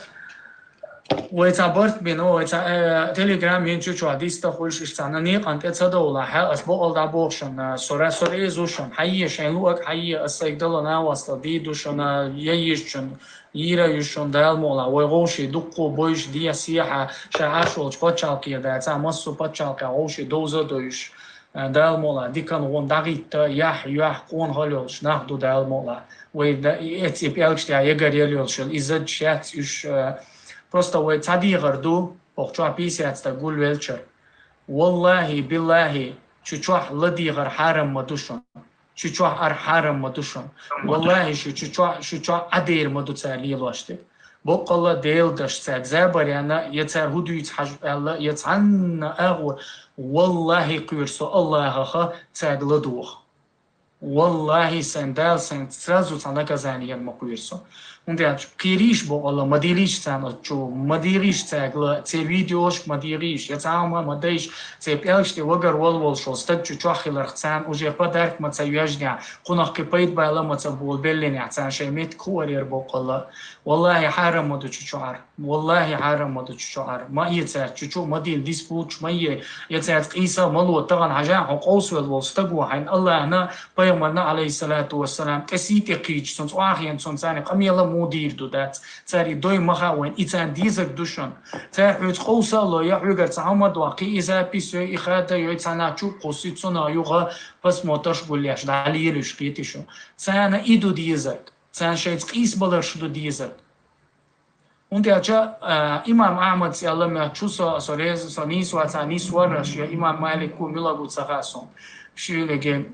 вай цхьа барт бина, вай цхьа, э, Telegram ен чу чохь диста хуьлуш, иштта цхьана некъан тӀе ца довлахь, ас бакъал дӀабоху шуна, со ра-, со реза ву шуна, хьайе, шайн луъаг хьайе, ас сайга дала навастал дийр ду шуна, я йижачун, йийра ю шуна, Дала мукълахь, вай гӀовший дуккхо бойуш, дехьа-сехьа, ша Ӏаш волчу пачхьалкхе дацахь, массо а пачхьалкхехь гӀовший довза а дойуш. Дала мукълахь, диканна гӀун дӀагӀитта, яхь, юьхь, къонахалла йолуш нах ду, Дала мукълахь. Вай да-, и эцу и пӀелгаш тӀехь ягар яла йолуш йолу, иза шаьц уьш, э, просто вай цхьа дехар ду, оха чохь пятьдесят стаг гулвелчара. Валлахи, биллахи, чу чохь ладийгӀар хьарам ма ду шуна. Шу чохь Ӏар хьарам ма ду шуна. Валлахьи, шу чу чохь, шу чохь Ӏадер ма ду цара лелош дерг. Боккъалла Делан дашца цаьрга забар яьнна, я цара хӀун дуьйцу хьажа аьлла, я цхьанна агӀор, валлахьи, кхоьру со Аллахьах цаьрга ладугӀу. Валлахьи, сайн Дала, сайн сразу цхьа наказание ян ма кхоьру со. ХӀунда аьлча кхерийша боккъалла, ма дийрийша царна оцу чу, ма дийрийша цаьрга ла, церан видеош ма дийрийша, я цхьа хӀума ма дайша, церан пӀелгаш тӀе вагар волволуш волу стаг чу чохь хиларх царна уже подарок ма ца йоьжнехь, кхунах кхин пайда бала ма ца болу беллинехь, царна шайн меттиг хуур яра боккъалла. Валлахьи, хьарам ма ду чу чохь Ӏар. Валлахьи, хьарам ма ду чу чохь Ӏар. Ма эца цаьрца чу чу, ма дийла диспут, ма е, эца цаьрца къийса ма ло, тахана хьажахь хьо къовсавелла волу стаг ву хьайна Аллахьна, пайхамарна, Ӏалайхиссалату вассалам, тӀе сий тӀе кхийча, цунца охьахиъна, цунца царна къамела муха дийр ду дац. Цара и дой ма хаьа вайна, и царна дезарг ду шуна. Цара хьоьца къовса а ло, я хьоьгара цхьа хӀума а дохкий, и запись йой, и хада йой, цхьанхьа чу а кхуссий, цунах юха посмотрш гулъеш, дӀалелуш кхетий шу. Царна и ду дезарг. Царна шайца къийсабаларш ду дезарг. ХӀунда аьлча, а, имам Ахьмадс аьлла моьтту шу со, со реза, со нийса вацахь, нийса варраш, я имам Малик ву, мила ву ца хаьа суна. Шилиге,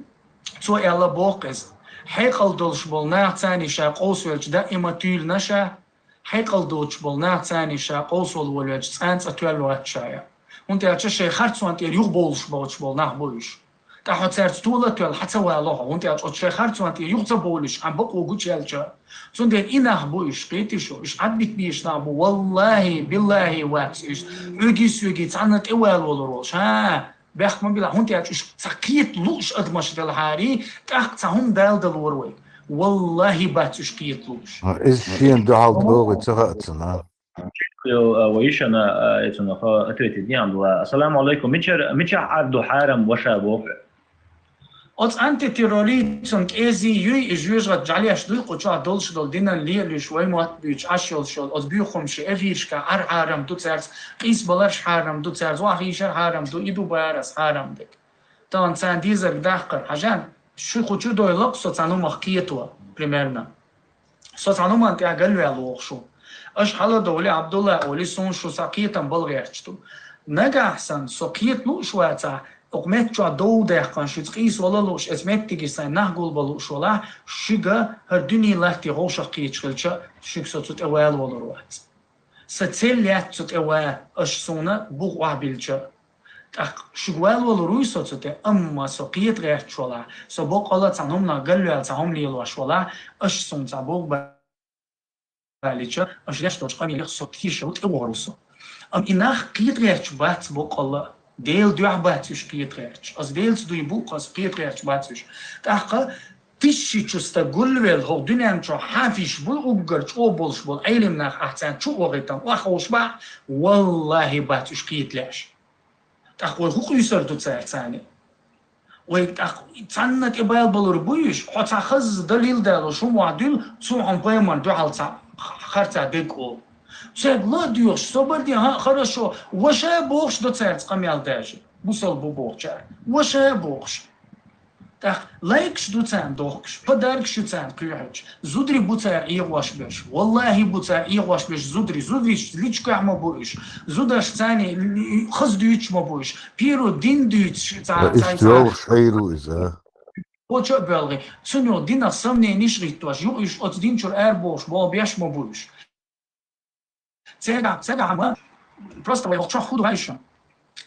цо аьлла боху иза. Хьекъал долуш болу нах царний ша къовсавелча даима туьйлана ша, хьекъал доцуш болу нах царний ша къовсавала волавелча цкъа а тоьлла вац ша я. ХӀунда аьлча шайн харцонна тӀера юхабовлуш боцуш болу нах бу уьш. ТӀаккха хьо цаьрца тола а тоьлла, хьан ца вало хьо, хӀунда аьлча оцу шайн харцонна тӀера юха ца бовлуш, хьан бакъо гучуяьлча. Цундела и нах бу уьш, кхетий шу, уьш Ӏадбитбийш нах бу, валлахьи, биллахьи вац уьш, хьуьгий-суьгий цхьанна тӀе вала волур волуш. ХӀа, бехк ма била, хӀунда аьлча уьш цхьа кхета лууш адамаш делахьарий, тӀаккха цхьа хӀума Дала далора вайга. Валлахьи, бац уьш кхета лууш. А, иза шена дуьхьал догӀий ца хаьа цунна. Чуьйкхайо, а, вай йишана, а, эцунах ответить дехьа була. Ассаламу алейкум. Мичара, мичахь Ӏар ду хьарам ваша боху? Оцу антитерроризм кӀезий юй, и жоьжахат жӀалеш дуй, кху чохь долуш долу динан лелуьйш, вай мотт буьйцуш Ӏаш йолуш йолу, оцу буьйхамши эфиршка Ӏар хьарам ду цаьрца, къийсабаларш хьарам ду цаьрца, вахийшар хьарам ду, и ду барас хьарам дерг. Тахана царна дезарг дахкар, хьажан, шу кху чу дойла-кх со цхьана хӀумах кхето, примерно. Со цхьана хӀуманна тӀехь галваьлла воху шу. Аша хьала довли, Абдулла оли, суна шу сан кхетам бала гӀерташ ду. Нагахь санна, со кхета лууш вацахь, окху метта чохь дов даьккхина, шуьца къийса вала лууш, эца меттиге сайн нах гулба лууш валахь, шуьга хӀара дуьне латте вовшах кхеташ хилча, шуьга со цу тӀе вала волур вац. Сан цел яц цу тӀе вала, аша суна бух охьабилча. ТӀаккха шуьга вала волур вуй со цу тӀе, амма со кхета гӀерташ валахь, со боккъала цхьана хӀуманах галваьлла цхьа хӀума лелош валахь, аша суна цхьа бух балича, аша леш долчу къамелех со тешалла тӀе вогӀур ву со. Амма и нах кхета гӀерташ бац боккъала, Делан дуьхьа бац уьш кхета гӀерташ. Аса Делаца дуй бу, аса кхета гӀерташ бац уьш. ТӀаккха тысячу стаг гулвелла хӀокху дуьнен чохь хьафизаш буй уггар чӀогӀа болуш болу Ӏелим нах, ахь царна чу а вахийтан, охьаховшабахь, валлахьи, бац уьш кхета лаьаш. ТӀаккха вай хӀун къуьйсур ду цаьрца царна? Вай тӀаккха цхьанна тӀе бала балур буй уьш? Хьо цхьа хаза далил далош хӀума охьадуьллу, цо хьуна пайхамарна дуьхьал цхьа харцахь дерг олу. Цаьрга ла а доьхуш, собар де, хӀаъ, хорошо, ваша бохуш ду цаьрца къамел даьжа. Бусалба бу бохучара. Ваша бохуш. ТӀаккха лайкаш ду царна дохкуш, подаркаш ю царна кхоьхьуьйтуш, зударий бу цара эгӀош берш, валлахьи, бу цара эгӀош берш зударий, зударий личкахь ма бу уьш, зударш царна хаза дуьйцуш ма бу уьш, пиро дин дуьйцуш цара. Иштта йолуш хьийр ву иза. Кхочу а боьлхий, цунна юха динах сомнениш гӀиттош, юха уьш оцу дин чуьра арабохуш болу беш ма бу уьш. Церан, церан хьама, просто вай хӀокху чохь хӀун ду хаьий шуна?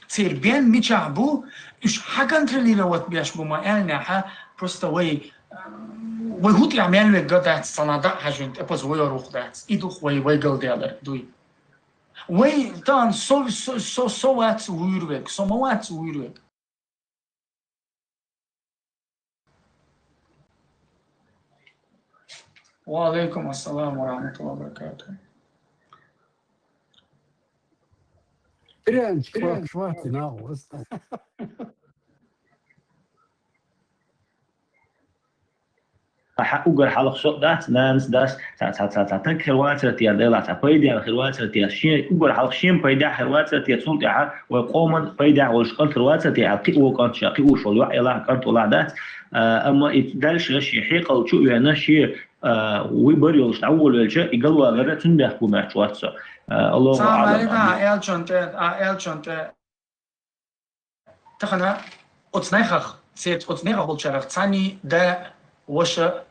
Церан бен мичахь бу, уьш хьаконтролировать беш бу ма аьллинехьа, просто вай, вай хӀун тӀехь мел верг дац, цхьана дӀа а хьаьжжина, тӀепаза вай оруху дац. И духу вай, вай галдаьлар дуй. Вай тахана со, со, со, со вац вуьйр верг, со ма вац вуьйр верг. Ва алейкум ассалам ва рахматуллахи ва баракатуху. Прянчик, прянчик, вахти на хвост. Хьан уггар хьалха со а дац, нанас, дас, цхьа, цхьа, цхьа, цхьа таг хир вацара те, делахь цхьа пайдехь хир вацара те, шен уггар хьалха шен пайдехь хир вацара те, цул тӀаьхьа вай къоман пайдехь волуш кӀант хир вацара те, аьлла кхин а вон кӀант ша, кхин а уьш волу йоӀ елахь, кӀант волахь дац. А, амма и дальше шен хьекъал чу а веана, шен, а, вуй бар йолуш дӀаволавелча, и галвалара цуьнан бехк бу моьттуш вац со. А, Аллаху аӀлам. Аьллачун тӀе, а, аьллачун тӀе. Тахана оцу нахах Цецкъуц некъа болчарах цани да ваша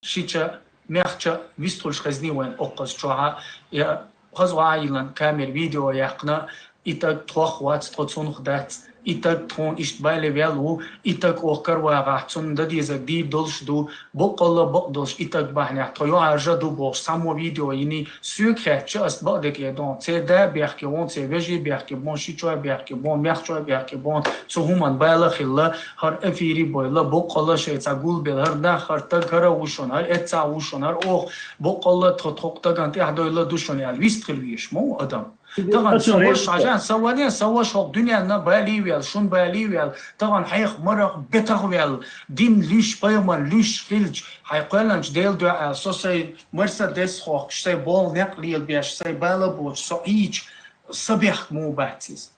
шича, мягча, вистхулш хезни вайн оккъаз чуха, я хазва айлан камер видео яхна, итаг тхох вац, тхо цунх дац, итаг тхун ишт бале вял ву, итаг ох карвагах цун да дезаг ди долш ду, бокъалла бокъ долш итаг бахнях, тхо ю аржа ду бохш, само видео ини, сюк хэтча аст бакъдек е дон, це да бяхки вон, це вежи бяхки бон, шичо бяхки бон, мягчо бяхки бон, цу хуман бала хилла, хар эфири бойла, бокъалла шеца гулбел, хар нах, хар таг, хара ушон, хар эца ушон, хар ох, бокъалла тхо тхоқ таган тяхдойла душон ял, вист хил виш, мо адам. Таган саваш ажан, саване, саваш хок дунья на бали вял, шун бали вял, таган хайх марах бетах вял, дин лиш, пайман лиш хилч, хай къеланч дел дуа, со сай Мерседес хок, сай бол неқ лил беш, сай бала боч, со ич, сабех му бацис.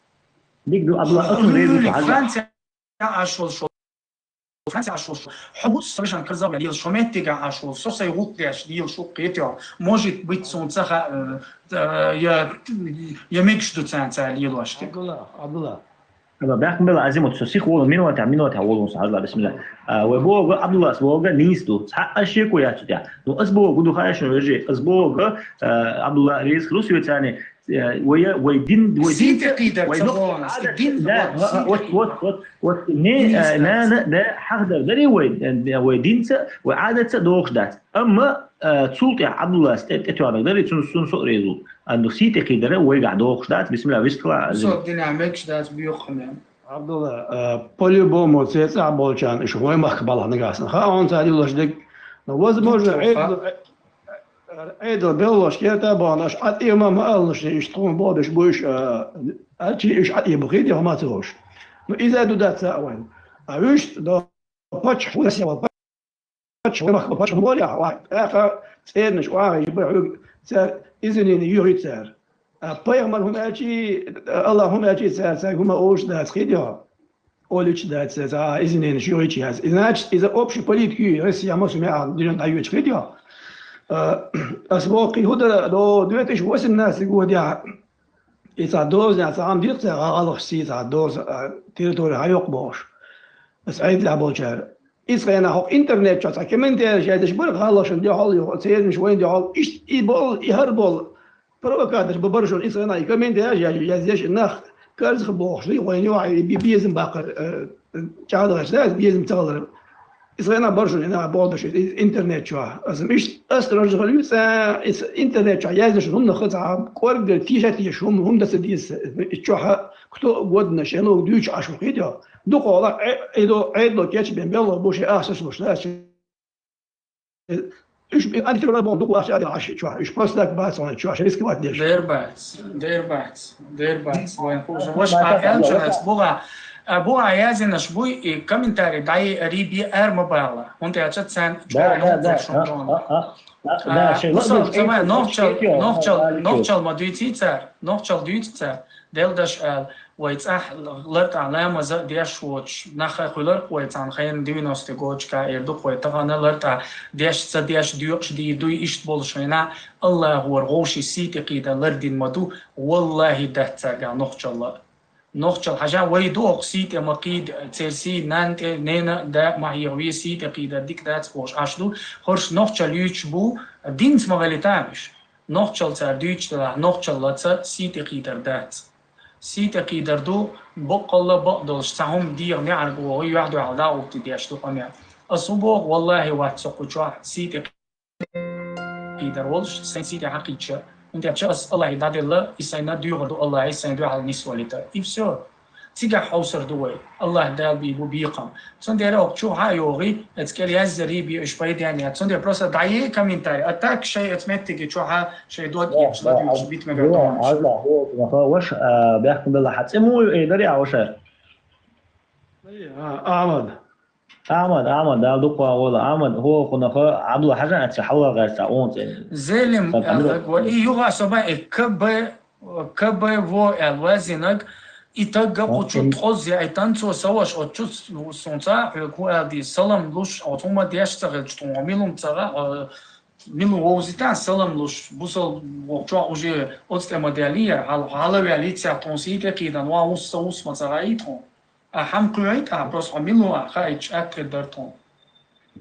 Дик ду, Абла, атун рейду, Франция ашвал шо. Франция ашвал шо. Хубус совершенно крзав я, шо меттига ашвал. Со сай гук деш, дил шук кетё. Может быть, сон цаха, э, э, я, я мегш ду цан ца лил вашти. Абдулла, Абдулла. Абла, бяхмела азимут со сих волун минута, минута волун са, Абла, бисмилла. А, вай бога, Абдулла, с бога нисту. Ца ашеку я цутя. Ну, аз бога, гуду хайшун вежи. Аз бога, э, Абдулла, рис, рус, вецани, Э, вай, вай дин, вай дин, сите кидар вай цабон, дин да, цабон, вот, вот, вот, вот, не, э, на, на, да, хахдар дари вай, э, вай динца, вай адатца дохш дац. Амма, э, цултя Абдуллас, э, э, тёрнак дари, цун, цун со резу. Анду сите кидар вай га дохш дац, бисмилла, вискла. Со динамикш дац, бюхме. Абдулла, э, по-любому, цеца болчан, иш вай мах балах нагасан. Ха, он ца дилаш дик. Но, возможно, Эйдл беллош керта бан, аш ат има ма аллаш, иш тхум бодаш буш, а, ачи иш ат има хиди хама цош. Ну, иза ду даца вайн. А виш до пач хуясява, пач хуясява, пач хуясява, ва, эха, церниш, ва, ибе, цер, извини, юри цер. А пайгамбар хум ачи, Аллах хум ачи цер, цер хума ош дац хидио. Олич дац, за извинение, шугич яз. И значит, из-за общей политики Россия мусуме а дилен даючи хидио. Э, ас вокъи худара до две тысячи восемнадцатый год я. И ца доз, я ца ам дирк ца галах си ца доз, э, территория хайок бош. Ас айд ла болчар. Ис хайна хок интернет ча ца комментарий жайдаш бар галашын дёхал ё, церниш вайн дёхал. Иш и бол, и хар бол. Провокатор ба баршун, ис гана и комментарий я, я, я здесь нах, карзах бохш, и войну, а, и би-, безим бакъар, э, чагъдагъаш, да, безим цагъалар. Ис гана баршун, ина болдаш, и-, интернет чуа. Азм иш, ас ражгъалюца, ис интернет чуа, я здесь, хум нахаца, коргер, тиша, тиша, хум, хум даса дис, ис чуа, кто угодно, шенок, дюч, ашу, видео. Дукъола, э, эдо, эдо, кеч, бен, белло, буши, асус, буш, да, Уж бе антирона бон дук лаш ади аши чуа. Уж просто так бац он чуа, шерис кват деш. Дербац, дербац, дербац. Вайн хуже. Вош пакан чуа, буга, а, буга язинаш буй и комментарий дай риби эр мабала. Он те ачат сан. Да, да, да. А, а, а. Да, а, шей, ну, сама, нохчал, нохчал, нохчал ма дуйци цар, нохчал дуйци цар. Делдаш ал, вай цӀахь лартӀа ламаза деш воч, нахай хуьлар вай цӀан хайн девяностый годчка эр дукъ вай тахана лартӀа деш ца деш дуьйкъаш дийр дуй ишт болуш хӀина, Аллаху вар гӀовши сий тӀе кхийда лардин ма ду, валлахи, дац царга нохчалла. Нохчал хьажа вай ду окх сий тӀе ма кхийд, цер сий нан тӀе, нена да ма хьегӀ ве сий тӀе кхийда дик дац бохуш Ӏаш ду, хӀорш нохчал юьйцуш бу, динца ма гӀели тамаш. Нохчал цар дуьйцуш делахь, нохчаллаца сий тӀе кхийдар дац. Сий тӀе кхийдар ду, боккъалла бакъдолуш, цхьа хӀума дегӀа неӀарга вогӀу, юьхь-дуьхьал дӀа а гӀовттий деш ду къамел. Ас хӀун боху, валлахӀи, вац со кху чохь сий тӀе кхийдар волуш, сайн сий тӀе хьакхийча. ХӀунда аьлча ас АллахӀе дӀаделла, и сайна дуьйгӀур ду АллахӀе сайн дуьхьал нисвалита. И всё. Цигахь хьовсар ду вай. АллахӀ Дала бийр бу бекхам. Цундела окх чу хьа а йогӀий, эцкӀел яздарий бе уьш пайденна яц. Цундела просто дӀае комментарий. А так шай эц меттиге чу хьа шай дог Да, ебаш, да, ладугаш, аз-, битмага да, тохаш. Аз ла, хо, хо, ваш, а, бяхкун белла хьа цӀе муй, э, дари а вашар? Ай, а, Ахмад. Ахмад, Ахмад, Дала дукха гӀола. Ахмад, хо, хо, нахо, Абдулла Хьажан аца хьалла гӀайса, он цӀе. Зелим, Саб Амиров. Аллах, ва и юга соба, э, К Б, К Б В аьлла вазинаг, и тагга кху чу тхозза яйтан цо саваш, оцу чу сунца хьоьга хӀун аьлла дийр, салам луш, оцу хӀума деш ца хилча тхуна, милум ца гӀа, а, милум вовзита, салам луш, бусал вокху чохь уже оцу тӀе ма даьллий яра, хьал-, хьала ваьллий цхьа тхуна сий тӀе кхийдан, ван вусса вусс ма ца гӀа и тхуна. А хӀама кхоьйтӀа, просто хьо мила ву а хаийча, атта хир дара тхуна.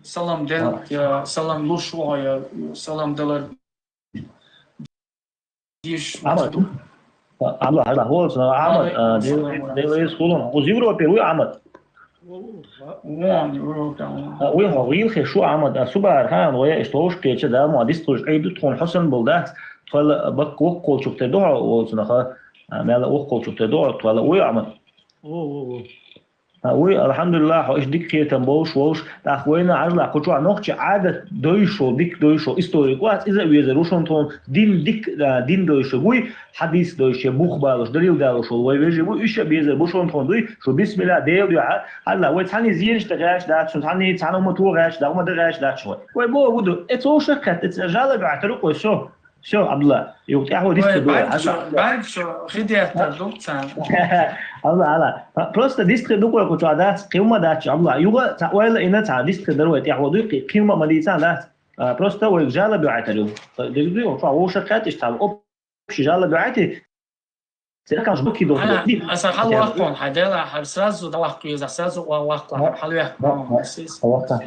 Салам дел, я салам луш ву хьо, я салам далар деш Ахьмад. Ду. Алло, алло, хьо ца, Ахьмад, Валейкум а, ассалам. Дел-, Дел-, Дел-, Хулун, хьо Европе вуй, Ахьмад? Вон, Европе, вон. А, вуй, хьо гӀийла хе шу, Ахьмад, а, субар хан, вай, иш товш кеча, да, ма, дис туж, ай, ду тхун хьо санна бол дац, тхола бак воккхолчух те ду хьо, волцунаха, а, мела воккхолчух те ду хьо, тхола, вуй, Ахьмад? Во, во, во. А, вуй, алхьамдулиллахь, хьо иш дика кхетам болуш, волуш, тӀаккха вайна хьажла, кху чохь нохчи Ӏадат дойшо, дика дойшо, историк вац, иза а везар ву шун тхуна, дин дика, а, дин дойшо вуй, хьадис дойшо, бух балуш, далил далуш волу вай вежи ву, уьш а безар бу шун тхуна дуй, шу бисмилла, Дела дуьхьа, хьажла, вай цхьаьний зенаш тӀе гӀаьш дац, шун цхьаьний цхьана хӀума тӀе гӀаьш дац, хӀума тӀе гӀаьш дац шун вай. Вай бо ву ду, э, цо шаккхет, э, жала баьхьтар ву кхой, со. Всё, Абдулла, юха тӀаьхьо дистхир ду вай. Хьажа. Барг шо, хи деттар ду царна. Алла, Алла. Просто дистхир ду кхой кху чохь дац, кхин ма дац, Абдулла. Юха ца ойла ина ца дистхир дар вай тӀаьхьо дуй, кхин ма ма дийцан дац. А, просто вай жала баьхьтар ю. Дерг ду, чохь вовшах кхеташ цхьа общий жала баьхьти. Церкам жбуки ду. Аса хьал ваккхун, хьай дела, хьай сразу да ваккху, сразу ваккху, хьал ваккху.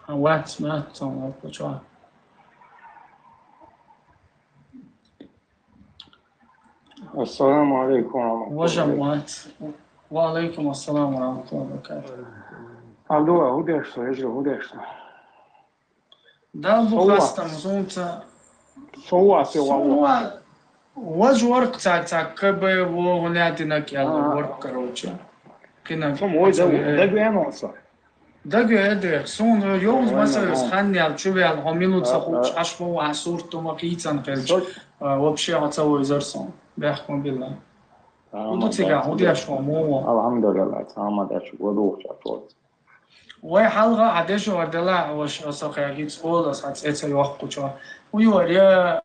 Вац, вац, цун вац, чё? Ассаламу алейкум ва рахматуллахи. Важам вац. Ва алейкум ассалам ва рахматуллахи ва баракатух. Алло, хӀун деш со, хӀун деш со? Дал бу хастам, сунца. Со вац, со вац. Важ ворк цаьрца К Б В гуна динак ял ворк, короче. Кина. Со мой даг, даг вен оса. Даг вен эдер. Сун йовз масалас хан ял чувел, хо минут са хуч, аш бу а сурт тума хийцан хелч. Вообще, хо ца войзар сон. Бяхкун билла. Уду цига, уди аш хо му. Алхамдулилла, тамад аш, воду ча тот. Вай хьалха а дешо вар дела, ваш аса хягиц олас, а цеца йохкучо. Уйвар я,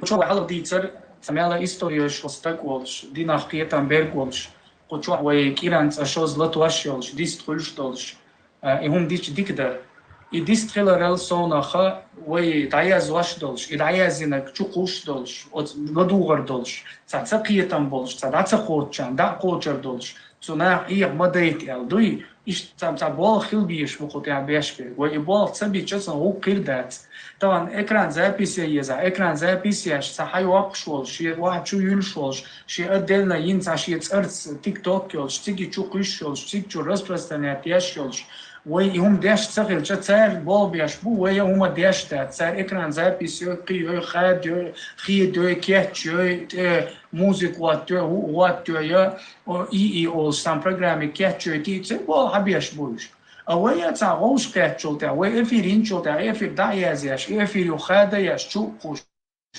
чо вай хьалха дийцар, ца мела история шо стаг волш, динах кхетам берг волш. Кху чохь вай кӀиранца шозза латош йолуш, дист хуьлуш долуш, а, и хӀума дича дика дара. И дист хиларал совнаха вай дӀаязваш долуш, и дӀаяздинарг чу кхуш долуш, оцу ладугӀар долуш, цхьа ца кхетам болуш, цхьа дӀа ца кхоччан, дӀа а кхочар долуш, цу наха Ӏеха ма дайта аьлла дуй, иштта цхьа, цхьа болх хила безаш бу кху тӀехь беш берг. Вай и болх ца бича, сан гӀуллакх хир дац. Тахана экран записи еза, экран записи еш, цхьа хьайоккхуш волуш, шен охьа чу юьлуш волуш, шен отдельно йина цхьа шен цӀарца TikTok йолуш, циги чу кхуьйсуш йолуш, циги чу распространять еш йолуш. Вай и хӀума деш ца хилча, цара болх беш бу, вай а хӀума деш дац. Цара экран запись йой, кхийой, хадйой, хедой, кечйой, тӀе музыка хӀоттайой, хӀу-, хӀоттайой, я, о, и, и олуш сан программе кечйой, ти, цара болх хьабеш бу уьш. А вай а цхьа гӀовш кхеттачул тӀехь, вай эфир йинчул тӀехь, эфир дӀа а язъеш, эфир ю хада еш, чу а кхуш,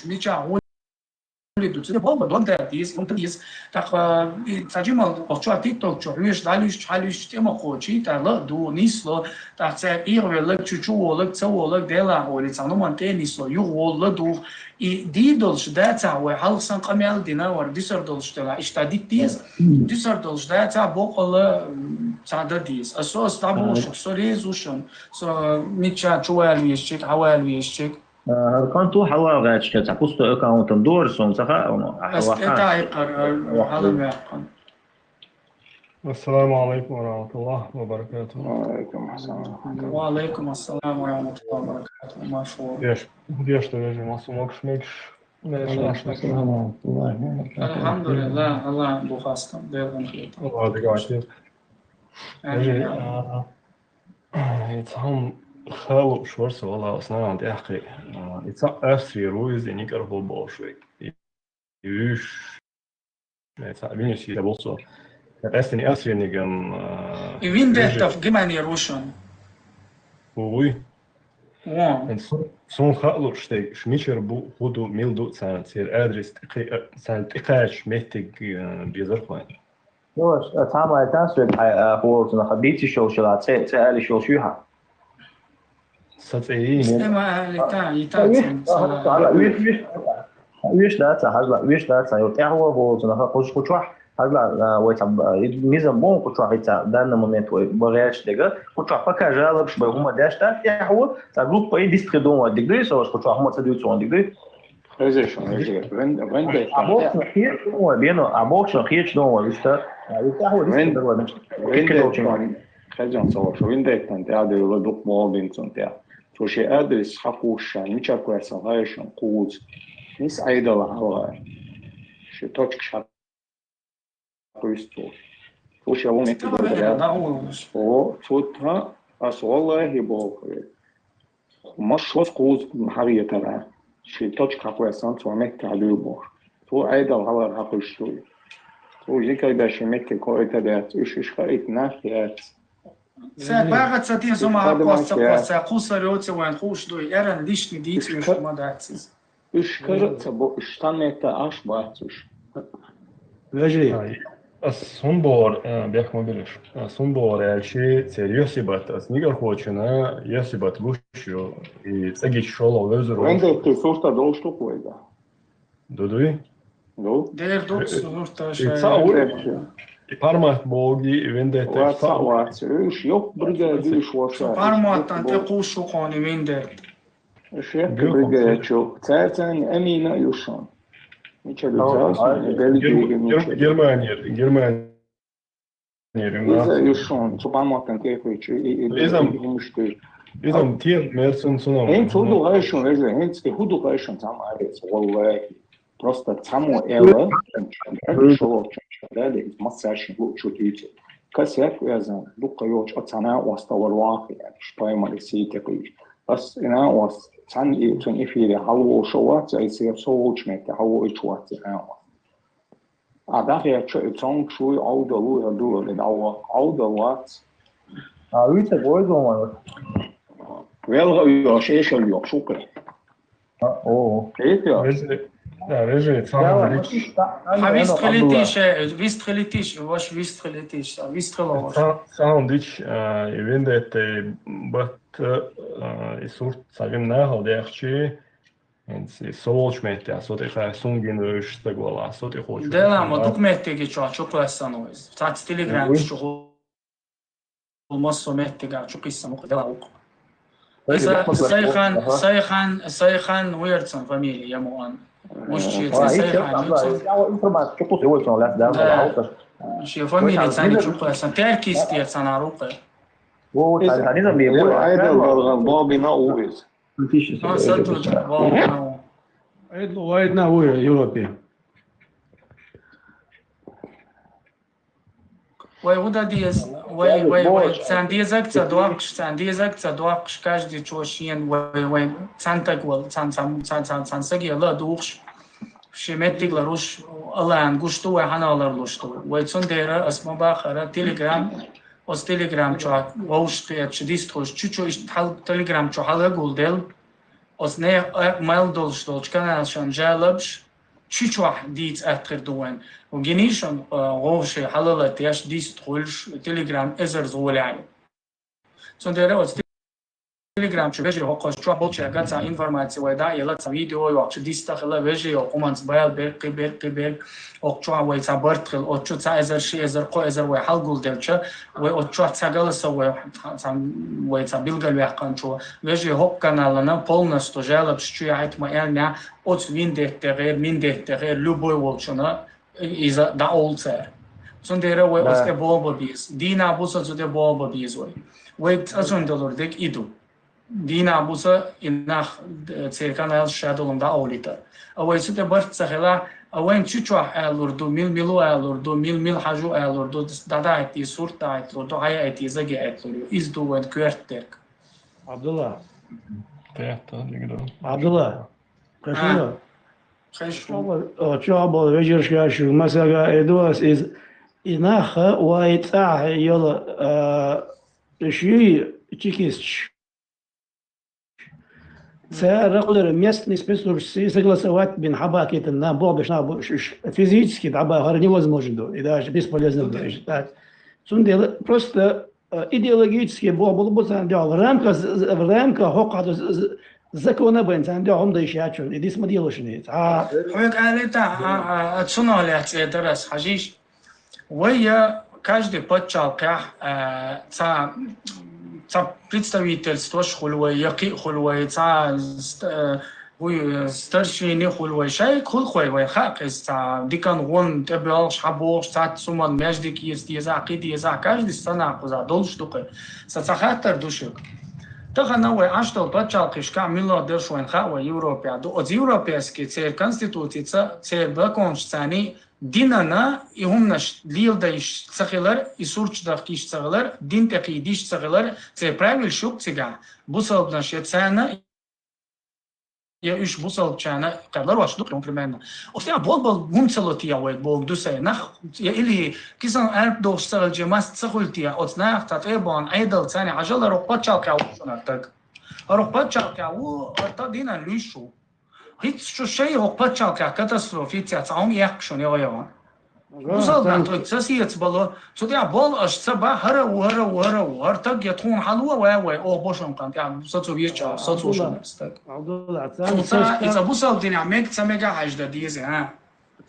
мичахь гӀули ду, цуьнан болба дог дар дийс, хӀунта дийс. ТӀаккха, и, цхьа жимал, охчо TikTok чу, хьоьш дӀалуьйш, хьалуьйш, тӀе ма кхочий, тӀа ла а ду, нисло, тӀаккха цаьрга эгӀавеллаг, чу чу волаг, ца волаг, Делахь олий, цхьа нуман тӀе а нисло, юха волла духу. И дийр долуш дацахь вай, хьалха сан къамел дина вара, дисар долуш делахь, иштта дита деза. Дисар долуш дацахь, боккъала, м, цхьа дан деза. А со ас дӀабуша, со реза ву шуна, со мичча чу вала везачиг, хьавала везачиг. А, хӀара кӀант ву хьавала гӀерташ, цхьа пустой аккаунтан дора суна, ца хаьа, ас хьавала тӀе хаьа. ТӀаьхьа хьалам ваьккхина. Ассаламу алейкум ва рахматуллахи ва баракатух. Ва алейкум ассалам. Ва алейкум ассалам ва рахматуллахи ва баракатух. Маршо. Деш, деш, деш, массо могуш мегаш. Деш, деш. Алхамдулиллах, Аллах бу хастам, Делан хетам. Аллах дигавати. Амин. Деш, а, а, и цхьа хӀума халуш вара со вала, ас нагахь тӀехкхи. А, и цхьа Австрия ву иза, и никӀар хӀу болуш вай. И вуьш. Э, цхьа виниш йита болу со. Къаьстина Австриниган, а, И Виндеттов Германия рушан. Вуй. Вон. Эн су-, сун хаалуш тей, ш мичара бу, хӀу ду, мил ду царна, церан адрес тӀекхи-, а, царна тӀекхача меттиг, а, безар хойн. Йо, а, цхьа май тас век хьай, а, хӀорцунах, а, дийциш йолуш йола, цӀе, цӀе алиш йолуш юьхьа. Са цӀе йий? Сема алита, ита Уьш, цун, ага, сала. Уьш, уьш, уьш даца, хьажла, уьш даца, йо, тӀаьхьо бохуцунаха, кхуш кху чохь, хьажла, а, вай цхьа, а, и низам боху кху чохь, и ца, данный момент вай багӀерча дега, кху чохь пока жалобаш бай хӀума деш дац, тӀаьхьо, цхьа группа и дистхи дун вай дигдуй, со ваш кху чохь хӀума ца дуьйцу ван дигдуй. Веза шун, веза. Вен-, вендетта. А боксо хир, думаю, бено, а боксо хир, думаю, виста. А виста хо, виста, Вен-, думаю, значит, вендетта. Хезон цо, вендетта, тяда, дук молдин цун тя. Цо ши адрес хакуша, мича куэса, хайшун, куз. Нис айдала хала. Ши точка ша куйсту. Цо ши лун эти Цо дордая. О, цо та, ас валлахи боксо. Маш шос куз хагиятара. Ши точка хакуэсан, цо метта хадуй бор. Цо айдал халар хакуштуй. Цо жикай да ши метта коэта да, уш, уш ха ит нах яц. Се багаца тин сома хакуса, куса, кусарёце ван хуш дуй, эран лишний дит уш ма дацис. Уш кара ца бо, уш та метта аш бацуш. Вежи. Ай, ас сунбор, э, бехма билиш. Ас сунбор, э, чи цер Йосибат, ас нигар хочуна, Йосибат гушу, и цагич шоло везур. Вендетта сурта дошту койда. Дудуй? Ну? Дер док сурта И шай. Ца уй. И формат боги, и вендетта. Ва ца ва ца. Уш ёк бригады уш ваша. Формат, анте кушу кони вендетта. Шеф, Гёкон. Бригаячо. Царцан Амина Юшон. Мича О, Люцас, ай, Бельгия, Герм-, Герм-, Мича. Германия, Германия, Иза Германия. Юшон, цупаматан кефич, и, и, и, Изам, и, и, мушты. Изам тир мерсен сунам. Эн цуду хайшон, везе, эн ци худу хайшон, сам арец, валлахи. Просто цамо эла, шоло, да, да, из массаж, ну, чё ты. Косяк вязан, дука ёч, а цана оставар вахи, шпаймали сите кыш. Ас ина ос, цан и цун эфире, халво шо вац, а если я со луч мете, халво и чуац, ина ос. А да я чё, и цонг шуй, ауда лу, я дула, да, ауда вац. А уйта гойдо ман. Велга уйош, эшел ёк, шукре. А, о. Эйт я. Вежи, да, вежи, Давай, саундич. Вистхилитиш, э, вистхилитиш, ваш вистхилитиш, а, вистхило ваш. Са-, саундич, э, и вендетта, бат, э, и сурт сагим нахал дехчи, энси солоч метте, а соти хай сунгин веш стагвала, а соти хочу. Дела, ма дук метте ги чо, чо классан ойз. Цац Telegram чо. Массо меттига чу кисса мух дела ук. Иса Сайхан, Сайхан, Сайхан Уэрцан фамилия, я муан. Муж чьи Сайхан Уэрцан. Информация, чё после Уэрцан, да, да. Ши фамилия цани чу кисса. Теркис тер цана рукы. О, цани, цани, цани, Айдал Гарган, Бобина Уэс. А, сату, Бобина. Айдал, Айдна Уэ, Европе. Вай, уда диез, вай, вай, вай, цан диезаг ца дуакш, цан диезаг ца дуакш, каждый чо шиен, вай, вай, цан так вал, цан, цан, цан, цан, цан саги ала духш. Ши меттиг ла руш, алан гушту, вай хана алар лушту. Вай цун дера, ас ма бахара, Telegram, ос Telegram чо, вауш кият, ши дис тхуш, чу чу иш тхал Telegram чо хала гулдел. Ос не, э, мал долш долч канал шан жалабш, чучвах диц атхир дуэн. У гинишон, э, гоши халала теш дис тхульш Telegram эзер золяй. Цундере ос Telegram чу вежи хокос чуа болча гаца информация вай да, ела ца видео йоах чу дис тахила вежи йоах куманц баял берки, берки, берки. Ок чуа вай ца бартхил, ок чу ца эзер, ши эзер, ко эзер вай халгул делча, вай ок чуа ца галаса вай ца, вай ца билгал вяхкан чуа. Вежи хок каналана полностью жалоб чуя айтма элня, оц виндетте гэр, миндетте гэр, любой волчуна, иза да олцер. Цундере вай оцте болба биз. Дина буса цуде болба биз вай. Вай ацун долур дек иду. Дина буса инах, э, церкан айл шадолун да олита. А вай цуде барт цахила, а вайн чучуа айлурду, мил милу айлурду, мил мил хажу айлурду, дада айти, сурт айтлурду, хая айти, заги айтлурду. Изду вайн кверттерк. Абдулла. Тяхта, дигдо. Абдулла. Кашина. Кашина. Чуа бал вежершка шу масага эдуас из инаха вай цаха йола, э, ши чикисч. Ца ракълер местный спецслужбы согласовать бин хаба кетен на бобеш на бо-, ш-, ш-, физически хаба хар невозможно до, и даже бесполезно до. Так. Цундела просто, э, идеологически бо-, бо-, бо-, в рамках з-, з-, в рамках хоккада з-, з-, закона бен цан дя хом да ишачун, и дис ма делошни. А. Хуйк алита, а, а, а, цуна лец эдерас, хажиш. Вай я каждый патчалках, э, ца, ца представительство шхуль вай, яки хуль вай, ца, э, Вуй, старшини хуьлу вай, шайга хуьлу хой вай, хаьа кхеза цхьа дикан гӀун тӀебоьлхуш, хьабохуш, цхьацца суман маьждиг эца деза, кхин деза, каждый санна кхуза долуш ду кхе. Сан цхьа хаттар ду шуьга. Тахана вай Ӏаш долу пачхьалкхашкахь муьлха дерш вайна хаьа вай Европехь ду. Оцу европейский церан конституцица, церан законашца динана и хӀуманаш леладайш ца хилар, и сурташ дахкийш ца хилар, дин тӀекхийдийш ца хилар, церан правилаш ю-кх цигахь, бусалбанаш я царна, я уьш бусалбачарна кхаьллар ваш ду примерно. Оцу тӀехь болбал хӀума ца ло те вай боху ду сайн. Нах я или кисан аьрп долуш ца хилча, маста ца хуьлу те, оцу наха цхьа тӀе а бахана Ӏедал царна хьажал, хӀара пачхьалкхехь ву шуна таг. ХӀара пачхьалкхехь ву, хӀара таг динан луьйш ву. ХӀинца шу шай хӀокху пачхьалкхехь катастрофа йицъяц, хьуна эккха шуна яла яла. Бусалбанна тхоьга ца сецабало, цу тӀехь болу аша ца бахь, хӀара а ву, хӀара а ву, хӀара а ву, хӀара таг я тхуна хьало а вай, вай, оха бошун кхана тӀехь сацо вирча, сацо шуна стаг. Цунца и ца бусалба динехь мега ца мега хьаьжда деза, а?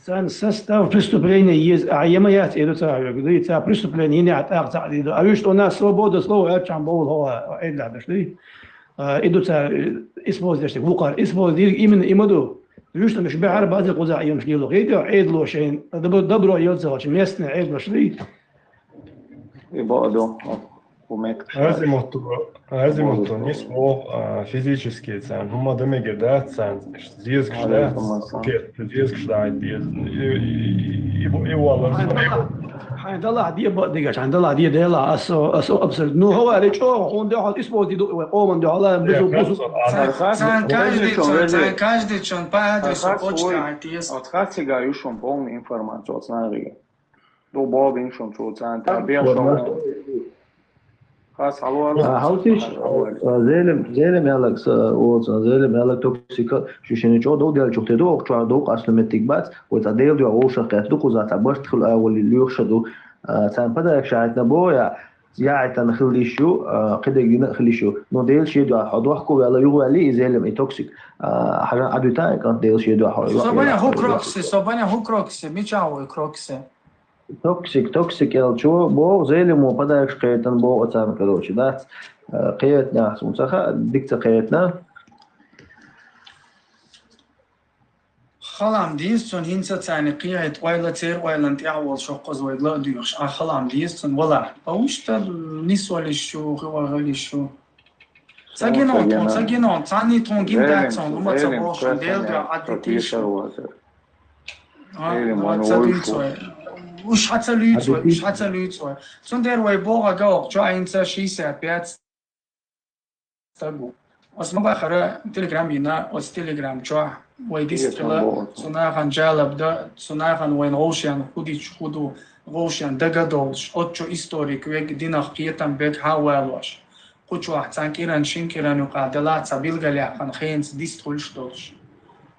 Царна состав преступления есть, а ема яц, эду ца хьоьга, дуй, ца преступление йина а тӀаккха ца а дийду. А вуьш тӀо нас свобода слова аьлчахьана бовла хьо а, Ӏедалехь даш, дуй? А, и ду цара, э, используешь, вукхар, используешь, именно и ма ду. Вуьш тӀамаш бехьара база кхуза а йомаш лело. Хетий, Ӏедало шайн даб-, добро йоцу гӀачу местный Ӏедалаш лий. И бо а ду, хӀу метташ. Азимуту, Азимуту, нис боху, а, физически царна хӀума дан мегар дац, царна зезагаш дац, зезагаш дац, деза. И, и, и, и, и валлар. Хьайн далахь де бакъ дигаш, хьайн далахь де дела, ас, ас абсолютно. Ну, хӀавари чӀогӀа, хьуна дуьхьал использовать ду вай къоман дуьхьал, бусу, бусу. Царна каждый чон, царна каждый чон по адресу почты хьайти еза. От хацига юшум полный информацию от снарыга. Ду бобин шум чу царна тӀе бешо. Хас хьалор. А, хьовсийша, а, Зелим, Зелим ялаг са, оцу, Зелим ялаг токсика, шу шинна чӀогӀа долу делчух те ду, оху чохь ду, къасно меттиг бац, вай цхьа Делан дуьхьа вовшах кхетта ду, кхуза цхьа барт хила агӀолли лоьхуш а ду, а, царна подарок шаьхьайтина боху я, яхьийтана хила йиш ю, а, кхидерг дина а хила йиш ю. Но Делан шен дуьхьа хьо дохко ваьлла, юхаваьлли и Зелим, и токсик, а, хьажан Ӏадуьтан а кӀант Делан шен дуьхьа хьо. Собаня хӀу крокси, собаня хӀу крокси, мичахь ву и крокси? Токсик, токсик аьлчо боху, Зелимо подаркаш кхетан боху оцарна, короче, дац, э, кхетнах, цунна ца хаьа, дика ца кхетна. Халам деза цунна, хӀинца царна кхехьийта ойла, церан ойланна тӀехь волу шоккхаза вайга ла а доьхуш, а халам деза цунна, вала. Паушта нисвалиш шу, хиваргӀалиш шу. Ца гинон тхуна, ца гинон, царний тхуна гин дац цунна, лума ца бохуш, Делан дуьхьа Ӏадда тийша. А, ца луьйцой. Уьш хьа ца луьйцой, уьш хьа ца луьйцой. Цундела вай боху га вахчу, а хӀинца шестьдесят пять стаг ву. Ас ма бахара, Telegram йина, оцу Telegram чохь вай дистхила, цу нахана жалоб дан, цу нахана вайн гӀовшен хӀу дича хӀу ду, гӀовшен дага долуш, оцу чу историк вег, динах кхетам бег хьа а валош. Кху чохь цхьана кӀиран, шина кӀиран юкъа делахь, цхьа билгалъяьккхина хенца дистхуьлуш долуш.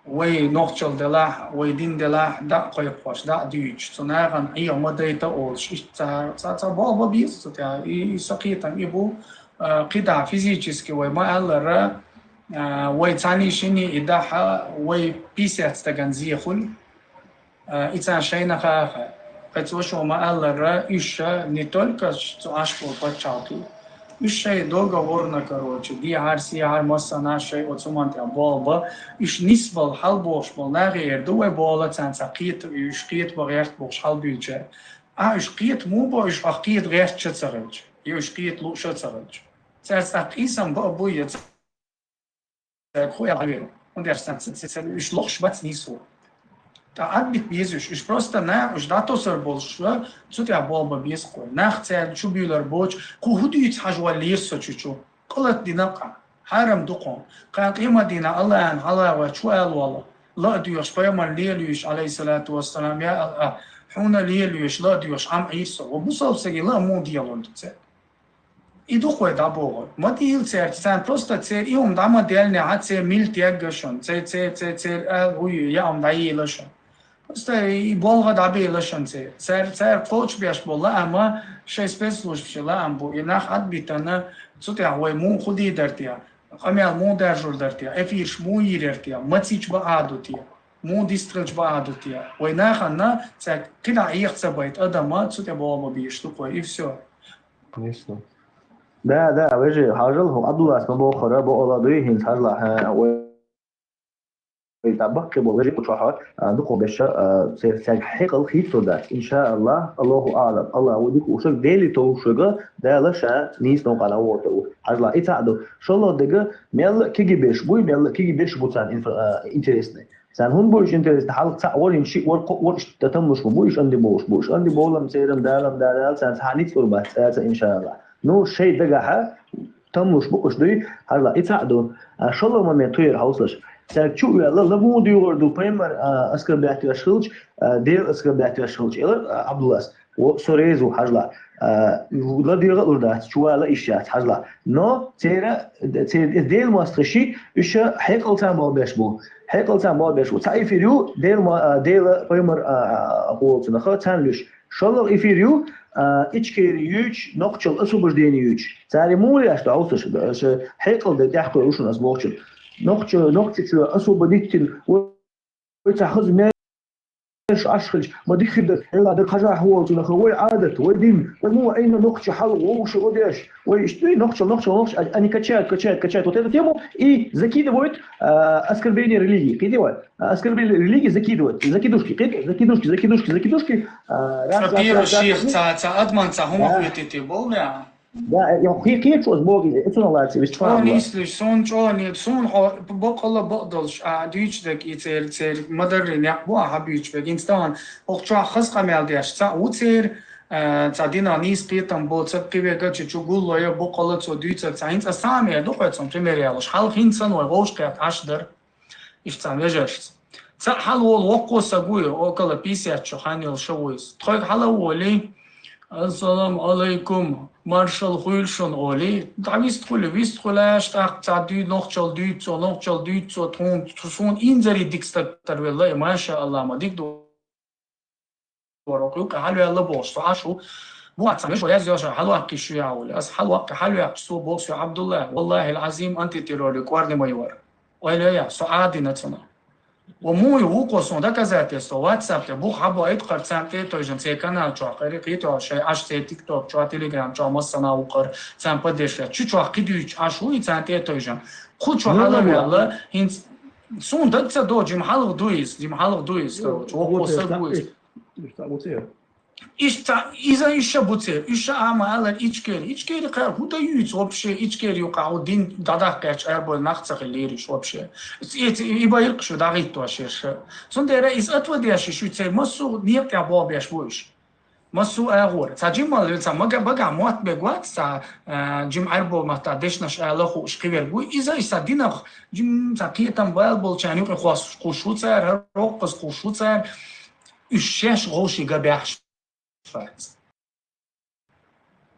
Вай нохчалла делахь, вай дин делахь, дӀа а кхойкхош, дӀа а дуьйцуш, цу нахана Ӏеха ма дайта а олуш, иштта цара, цара, цара боху бан беза цу тӀехь. И, и сан кхетам и бу, а, кхидӀа физически вай ма-аллара, а, вай цхьаьний шиний и дахьа, вай пятьдесят стагана зе хуьлу. А, и царна шайна хаха. Кхецо шо ма-аллара, уьш не только цу Ӏаш болу пачхьалкхе. Уьш шайн договорна, короче, дехьара, сехьара, массанхьа шайн оцу хӀуманна тӀехь болу бан, уьш нисбала хьалабохуш болу нахе эр ду вай бохула царна цхьа кхета, уьш кхета бан гӀерта бохуш хьалабуьйлучара. А, уьш кхета муха бо, уьш ахь кхета гӀертача ца хилча, я уьш кхета лууша ца хилча. Цаьрца тӀаккха къийсам бан а бу, я ца Цаьрга хӀу аьлла хьаверо. ХӀунда аьлча сан ца, ца, ца, уьш лохуш бац нийсо. Ткъа Ӏадбита беза уьш. Уьш просто нах, уьш дӀатосар болуш, цу тӀехь болба беза кхой. Нах цаьрга чу буьйлар боцуш, кху хӀу дуьйцу хьажа валлера со чу чу. Къалат дина кхаъ. Хьарам ду кхо. Кхана къемат дийнахь Аллахьан хьалаваьлла чу ала валла. Ла а доьхуш, пайхамар лелош, алейхиссалату вассалам, я Аллах, хьуна лелош, ла а доьхуш, Ӏам Ӏийса. Ва бусалба саги ла а мун делун ду цаьрга. И ду кхой дӀабохур. Ма дийла цаьрца, царна просто церан и хӀума дӀа ма деллинехь, церан мила тегга шуна, церан, церан, церан, церан ала хӀу ю, яа хӀума дӀайийла шуна. Просто и болга дӀабийла шуна церан. Цаьрца, цаьрца кхочушбеш болу лаама, шайн спецслужбаша лаам бу. И нах Ӏадбитана, цу тӀехь вай муха хӀу дийр дара те, къамел муха даржур дара те, эфирш муха йийр яра те, мацийча бан а ду те, муха дистхилча бан а ду те. Вай нахана цаьрга кхидӀа Ӏеха ца байта адама, цу тӀе болба беш ду кхой, и всё. Нийса. Да, да, вежи, хьажал, хӀу Абдуллас ма бохура, бо ала дуй, хӀинца хьажла, хьа, вай баккхий болу вежарий кху чохь, а, дукхах беш, а, церан цаьрга хьекъал хийцалур дац. Иншааллах, Аллаху аълам, Аллах ву дика вушаг, Деле товшага, Дала ша нийса новкъа вогӀур ву. Хьажал, и цхьаъ ду. ШолгӀа дерг, мелла а кегий берш буй, мелла а кегий берш бу царна инфо-, а, интересный. Царна хӀунда бу уьш интересный? Хьалха цхьаъ вара, шиъ вара, кхоъ вара, иштта тамлуш ма бу, уьш ан де бовлуш бу, уьш ан де бовлам церан далам, да, да, царна цхьа ницкъ лур бац, цкъа а, иншааллах. Ну, шайн дагахь тамлуш бу уьш, дуй, хьажал, и цхьаъ ду. А, шолгӀа момент тхуьйра хьовсалаш. Цаьрга чу а ваьлла, ла муха дуьйгӀур ду, пайхамар, а, оскорблять веш хилча, а, Дела оскорблять веш хилча, элира, а, Абдуллас. Во, со реза ву, хьажал. А, ла дегӀа а лур дац, чу вала а йиш яц, хьажал. Но церан, церан Делан мостагӀий, уьш хьекъал царна болх беш бу. Хьекъал царна болх беш бу. Цхьа эфир ю, Дела мо-, а, Дела пайхамар, а, а, а, гӀолцунах, царна луьйш. ШолгӀа эфир ю, а, Ичкери юьйцуш, нохчалла освобождение юьйцуш. Цара муха леш ду хьовсалаш, ша хьекъал де тӀехкхуьур ву шуна ас бохучун. Нохча-, Нохчийчоь освободить йина, вай цхьа хаза меш Ӏаш хилча, ма дика хир дара, хьела дара хьажахь волчунах, вай Ӏадат, вай дин, вай муха Ӏийна нохча хьал вовшах гӀо деш, вай иштта вай нохчалла, нохчалла, нохча, а-, они качают, качают, качают вот эту тему и закидывают, а, оскорбление религии. Кхетий вай? А, оскорбление религии закидывают. Закидушки, кхетий? Закидушки, закидушки, закидушки. А, раз, раз, раз, раз, раз, шех, ну, цхьа, цхьа адаман цхьа хӀума, да, хӀоьтийти болу меа. Да, э, хьо кхе-, кхечу аса боху, э, цунах лаьцна вистхьа. ЧӀогӀа нислуш, суна чӀогӀа не-, суна хьо баккъала бакъдолуш, а, дуьйцу дерг и церан, церан ма-дарра некъ бу, а, хьан буьйцу берг. ХӀинца тахана хӀокху чохь хаза къамел деш, цхьаъ ву церан, а, цхьа динан нийса кхетам бо, ца кхин вегача чу гулло я, баккъала цо дуьйцург цхьа. ХӀинца аса цхьа а мер ду хьоьца пример ялош. Хьалха хӀинца санна вай вовшахкхетта Ӏаш дара. Иштта цхьана вежаршца. Цхьаъ хьала волу воккхо саг ву, около пятьдесят чу хан йолу ша ву иза. Тхойга хьала а волий, «Ассаламу алайкум, маршалла хуьлда шуна», олий, дӀа вистхуьлу, вистхуьлуш, тӀаккха цхьа дуьйцу, нохчалла дуьйцу цо, нохчалла дуьйцу цо, тхуна, цу суна инзаре дика стаг тарвелла, и, маша Аллах, ма дика ду. Вара кху юккъе хьалаваьлла бохуш, со Ӏаш ву. Бу аса мешо язъеш, хьалаваккхий шу яхь волу. Аса хьалаваккхий, хьалаваьккхича, со боху, со Абдулла, валлахӀил-Ӏазим, антитеррорный кӀорни ма ю вара. Ойла яхь, со Ӏадина цунах. Ва муй вукхо суна доказательство, WhatsApp тӀе бух хьабо айткхар царна тӀе а тойжан, церан канал чохь кхайри кхетош, шайн Ӏаш церан TikTok чохь, Telegram чохь, массана вукхар, царна поддержка. Чу чохь кхидуьйчу Ӏаш ву и царна тӀе а тойжан. Кху чохь хьалаваьлла, хӀинца суна даг ца до, жима хьалха ду иза, жима хьалха ду иза, вокхо са ду иза. Иштта, иша, иза иша буцер, иша ама алар Ичкери. Ичкери кхар, хӀун дан юьйцу вообще, Ичкери юкъа хӀу дин дӀадаккхаьча арбой нах ца хилийра уьш вообще. И, и, и байракх шу дӀагӀиттош ерш. Цундела иза отводящий шу церан массо а некъа тӀехь боху беш бу уьш. Массо а агӀора. Ца жиммал вел ца мага-, багахь мотт бегвац, ца, а, жим арбо матта дешнаш ала хууш кхивер бу. Иза, иза динах, жим ца кхетам бал болчарна юкъе хос-, кхуш ву цара, роккхаз кхуш ву цара. Уьш шаьш гӀовши ган баьхьаш бац.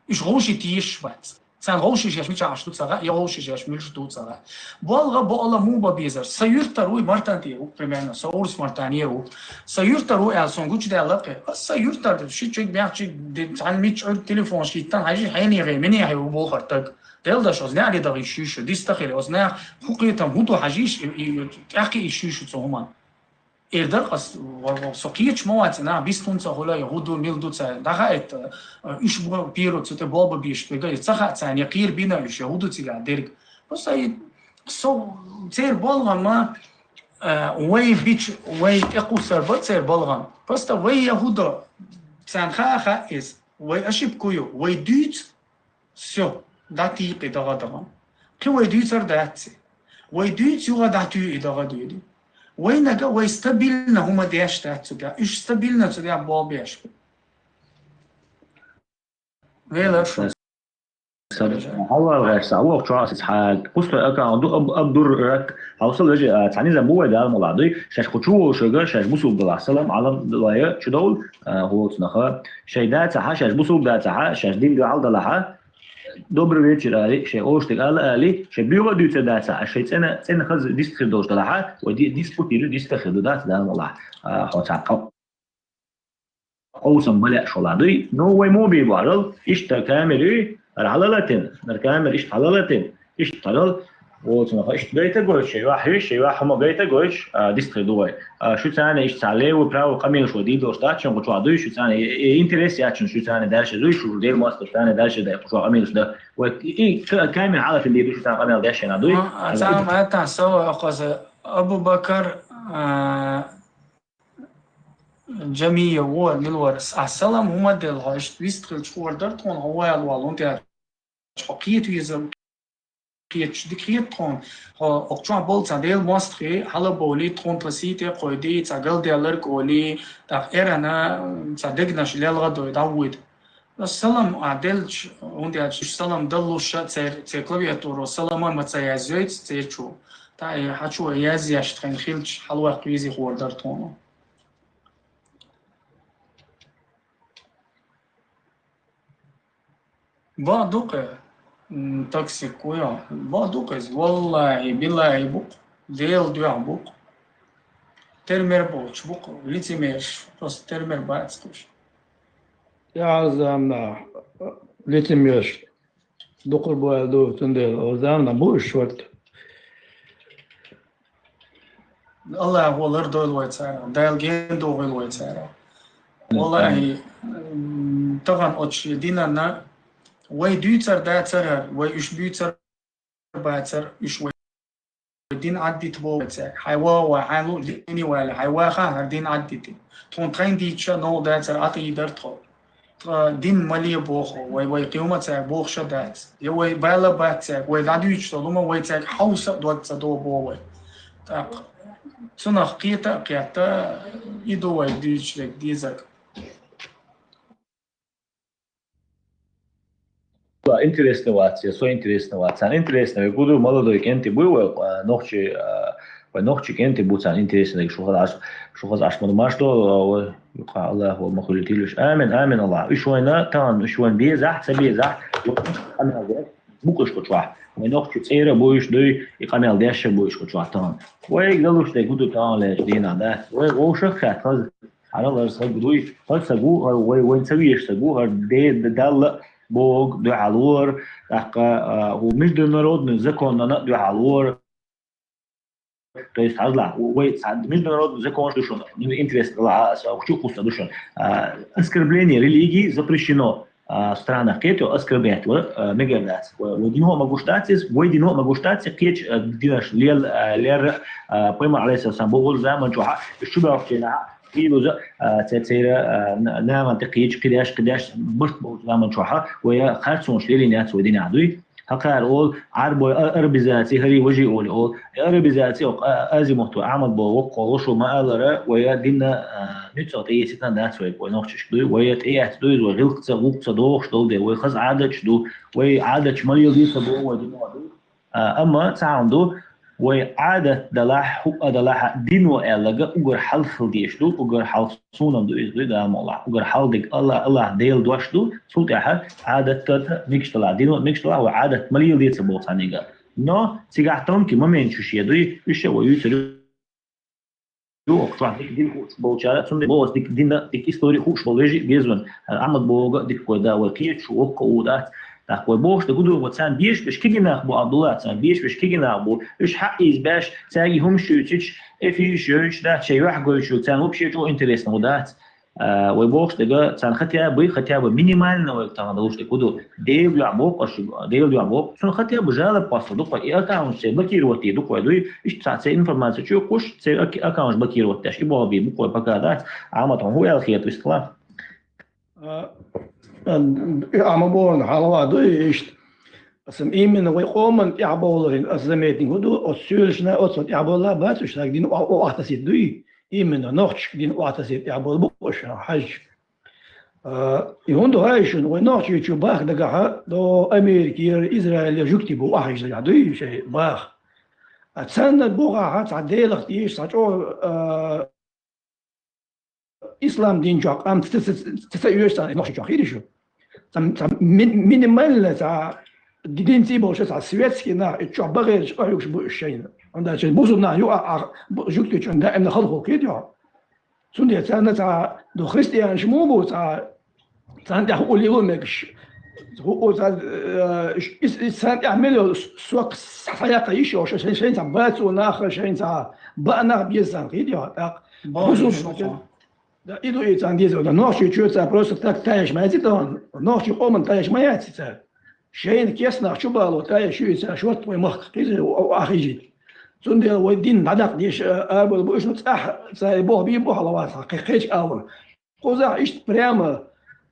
Уьш гӀовши тешаш бац. Царна гӀовши шаьш мичахь ду ца хаьа, я гӀовши шаьш муьлш ду ца хаьа. БолгӀа бакъала муха бан безар? Сан юьртара ву, Мартан тӀе ву, примерно, сан урс Мартан е ву. Сан юьртара ву аьлла, сон гучудаьлла кхе. Аса сан юьртара, ши чуьг, мягӀ чуьг, де-, цхьана мичча Ӏуьрг телефонаш хӀиттан, хьажи, хьенехе, минехье ву бохар таг. Дела даша, оз неӀ ледагӀа йиш ю шу, диста хила, оз неӀ хӀу кхетам, хӀу ду хьажийш, и, и, тӀаьххе йиш ю шу цу хӀуман. Эр дар ас, ва-, ва-, со кхеча ма вац, нах бистун ца хуьла, я хӀу ду, мил ду ца, даха это, э, уьш бу, пиро цу тӀе болба беш, вега, я ца хаьа царна, я кхера бина уьш, я хӀу ду цигахь дерг. Просто и со церан балгӀан ма, э, вай бич, вай тӀекхуссар ба церан балгӀан. Просто вай я хӀу до, царна хаа хаьа иза. Вай ошибка ю, вай дуьйцу, всё, дӀатийкъи дагӀа дагӀа. Кхин вай дуьйцар дац. Вай дуьйцу юха дӀатуьйи дагӀа дуьйди. Вай нага вай стабильно хӀума деш дац цу тӀехь. Уьш стабильно цу тӀехь болх беш. Велар шу. Хьалал гӀерса, а вокху чохь аса цхьа пустой аккаунт ду, Аб-, Абдуррак. Хьовсал вежа, а, цхьа низам бу вай Дала мукъ лахь дуй. Шаьш кху чу волушерга, шаьш бусулба далахь, салам, Ӏалам, лая, чу довла, а, хӀоцу наха. Шайн дацахьа, шаьш бусулба дацахьа, шаьш дин дуьхьал далахьа, добрый вечер али, шайн оштиг ала али, шайн буьйгӀа а дуьйцур дацахьа, шайн цӀена, цӀена хаза дистхир долуш далахьа, вай ди-, дистхир ду, дистхир ду, дац Дала мукъ лахь, а, хьо цхьа къа-, къовсам бале а шолахь дуй. Ну, вай муха бийр бу хьажал, иштта камера юй, ара хьалалатин, ара камера иштта хьалалатин, иштта хьажал, оцунах иштта гайта гойтуш, шайн вахь юй, шайн вахь хӀума гайта гойтуш, а, дистхир ду вай. А, шу царна иштта цхьа лево, право къамелаш вай дийдалуш дац, шен гучохь дуй, шу царна и, и интерес яц шун, шу царна дальше дуй, шу Дела мостагӀ царна дальше дай, кху чохь къамелаш дан. Вай и, и ка-, камера хьалатин дийр ду, шу царна къамел деш шена дуй. А, а, царна хӀаза. Хьайта, сава, а, хаза, Абу Бакар, А, Джамия вор, мила вар, а салам хӀума делла, хьо иштта вист хилча хӀор дар тхона, хьо ваьлла валун тӀе. Хьо кхета везар, кхеташ дика хета тхона, хьо окху чохь болу цхьа Делан мостагӀий хьалабовлий, тхуна тхан сий тӀе кхойдий, цхьа галдаьлларг олий, тӀаккха эрана цхьа дегнаш лелгӀа дой, дӀавоьду. Салам а делча, хӀунда аьлча уьш салам даллуша церан, церан клавиатуро салама ма ца язйойту церан чу. Та и хьан чу язъеш тхайна хилча, хьалаваккха везий хӀор дар тхуна. Бакъ ду-кх, м, токсик ву йо. Бакъ ду-кх иза. Валлахьи, биллахьи бу-кх. Делан дуьхьа бу-кх. Тера мер боцуш бу-кх. Лицемерш, просто тера мер бац-кх уьш. ТӀаьхьарчу заманахь лицемерш дукхара бу аьлла ду, цундела оцу заманахь бу уьш шорта. Аллахьо лардойла вай царах, Дала гена дохийла вай царах. Валлахьи, м, тахана оцу шен динанна вай дуьйцур дацара, вай уьш буьйцур бацара, уьш вай дин Ӏаддита боху вай цаьрга. Хьайн ваха вай, хьайн лу дини ваьлла, хьайн ваха хӀара дин Ӏаддити. Тхуна тхайна дийцича а новкъа дацара, Ӏа тӀе йидар тхо. Ткъа дин ма ле боху, вай, вай кхин хӀума цаьрга бохуш а дац. Я вай бала бац цаьрга, вай дӀадуьйцуш долу хӀума вай цаьрга хьовса а дог ца догӀу боху вай. ТӀаккха цунах кхета а кхетта, и ду вай дуьйцуш дерг дезарг. Интересно вац, я со интересно вац. Царна интересно, вай гуду молодой кӀентий буй вай, а, нохчий, а, вай нохчий кӀентий бу, царна интересно, шу хаза Ӏаш, шу хаза Ӏаш ма ду, марш до, а, вай, юкъа Аллахьо ма хуьлу тилуш. Амин, амин, Аллахь. Уьш вайна, тахана уьш вайна безахь, ца безахь, вай къамел деш бу-кх уьш кху чохь. Вай нохчий цӀера а бу уьш дуй, и къамел деш а бу уьш кху чохь тахана. Вайга далуш дерг гуду тахана леш дийнахь, да? Вай вовшах а хаьттина хаза. Хьара лар саг дуй, хӀара саг ву, хӀара вай, вайн ца везаш саг ву, хӀара де-, де-, Далла а боху дуьхьал вара, тӀаккха, а, хӀу международный законана а дуьхьал вара. То есть, хьажал, вай цхьа международный законаш ду шуна, ну, интересно, ла, а, аса, хӀу чу кхуссур ду шуна. А, оскорбление религии запрещено. А, странах кхетийо, оскорблять вара, а, мегар дац. Вай, вай дино а ма гуш дац иза, вай дино а ма гуш дац, кхечу, а, динаш лел-, а, лерра, а, Пайхамар, алейхиссалам, боху заман чохь, уьш чу баьхча хилуза, а, церан, а, на-, нахана тӀе кхечу кхидеш, кхидеш, барт болчу заман чохь, вай харцонаш лелийна яц вай динехь дуй. ХӀокхара олу, Ӏарбой а-, арабизаци, хӀарий важий олий олу. И арабизаци, а-, азимут вай Ахьмад боху воккхо луш ву ма аллара, вай динна, а, нуьцкъала тӀеэцна дац вай, вай нохчашка дуй, вай тӀеэцна ду иза, вай гӀиллакхца, гӀуллакхца догӀуш долу дела, вай хаза Ӏадаташ ду, вай Ӏадаташ ма леладе ца боху вай дино ду. А, амма цхьа хӀума ду, вай Ӏадат далахь, хӀуъа далахь, дино аьлларг угар хьалха хила дезаш ду, угар хьалха суна-м ду иза дуй, Дала мукъ лахь. Угар хьалха дерг Алла-, Аллахь Делан дош ду, цул тӀаьхьа Ӏадат а мегаш далахь, дино а мегаш далахь, вай Ӏадат ма леладе ца боху цхьаьннега. Но цигахь тонкий моменташ ю шен дуй, уьш а вай юьйцур ю. Ю, окху чохь дика дин хууш болчара, цундела боху аса дика дин а, дика истори хууш болу вежарий а беза вайн. Ахьмад бохург а дика вай да, вай кхеташ ву, воккха а ву дац. ТӀаккха вай бохуш дерг гу ду, вай царна безаш берш кегий нах бу, Абдулла, царна безаш берш кегий нах бу. Уьш хьаъ ийза беш, цаьрга хӀумаш юьйцуьйтуш, эфираш йойтуш дац, шайн юьхь гойтуш, царна вообще чӀогӀа интересно ву дац. А, вай бохуш дерг, царна хотя бы, хотя бы минимально вай тахана долуш дерг гу ду. Делан дуьхьа боху аша, Делан дуьхьа боху. Цунна хотя бы жалоб посту ду-кх вай, и аккаунт церан блокировать дийр ду-кх вай дуй. Иштта цхьа церан информаци чу кхуш, церан ак-, аккаунт блокировать деш, и боху бен бу-кх вай пока дац. Ахьмад, хьуна хӀун аьлла хета вистхила? А, а, и Ахьмад бохург хьалха дуй иштта. Аса именно вай къоман тӀаьхьабовларийн аса заметинг хӀун ду, оцу суьйлашна оцу тӀаьхьабовла бац уьш, дин о-, о-, охьатасийта дуй. Именно нохчашка дин охьатасийта тӀаьхьабовла бу уьш, хьаьжча. А, и хӀунда хаьий шуна, вай Нохчийчу бахка дагахьа, до Америкера, Израилера жуьгтий бу охьахезаш дагахь дуй шайн баха. А царна бухахьа цхьа Делах тешаш, цхьа чӀогӀа, а, ислам дин чохь къам ца, ца, ца, ца, ца оьшу царна Нохчийчохь, хиъний шу? Цхьа, цхьа ми-, минимально цхьа дин цӀий болуш цхьа светский нах, и чохь бахерчу къахьуьгуш бу уьш шайна. ХӀунда аьлча бусулба нах ю а, а, бу-, жуьгтичун даимна хала хӀума кхетий хьо. Цундела царна цхьа ду христианаш муха бу цхьа, царна тӀехь хӀуъа лело мегаш. ХӀуъа цхьа, э, ис-, ис-, царна тӀехь мел йолу сок схьаяккха йиш йолуш, шайн, шайн цхьа бацо нах, шайн цхьа баа нах беза царна, кхетий хьо, тӀаккха. Бусулба нах. Да, и ду и царна деза, да, Нохчийчоь цара просто так тайеш ма яц и тахана, нохчий къоман тайеш ма яц и цара. Шайна кест нах чу бало тайеш ю и цара шортта вай махка, кхийза, о-, о-, ахийжийта. Цундела вай дин дӀадаккха деш, а, арбала бу, уьш ну цӀахь цари боху бий бохьалавац хьан кхе-, кхечу агӀор. Кхузахь иштта прямо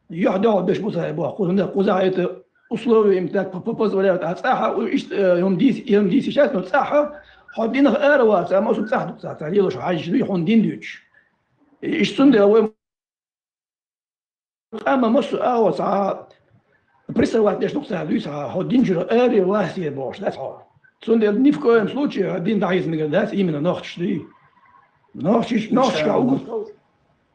юьхь-дуьхьал беш бу цари боху. Кхузахь, кхузахь это условия им так по-, по-, позволяют. А цӀахь а у-, иштта, э, хӀума дийс-, хӀума дийсича, ну цӀахь а хьо динах ара вац, амма оцу цӀахь ду цари, цари лелош хьаьжжина дуй хьуна дин дуьйцуш. И иштта цундела вай Къаман массо а агӀо цхьа прессовать деш ду-кх цара, дуьйцу хьан, хьо дин чуьра аре, власте бохуш дац хьо. Цундела ни в коем случае хьан дин дӀахьийца мегар дац именно нохчаш дуй. Нохчаш, нохчашка угу.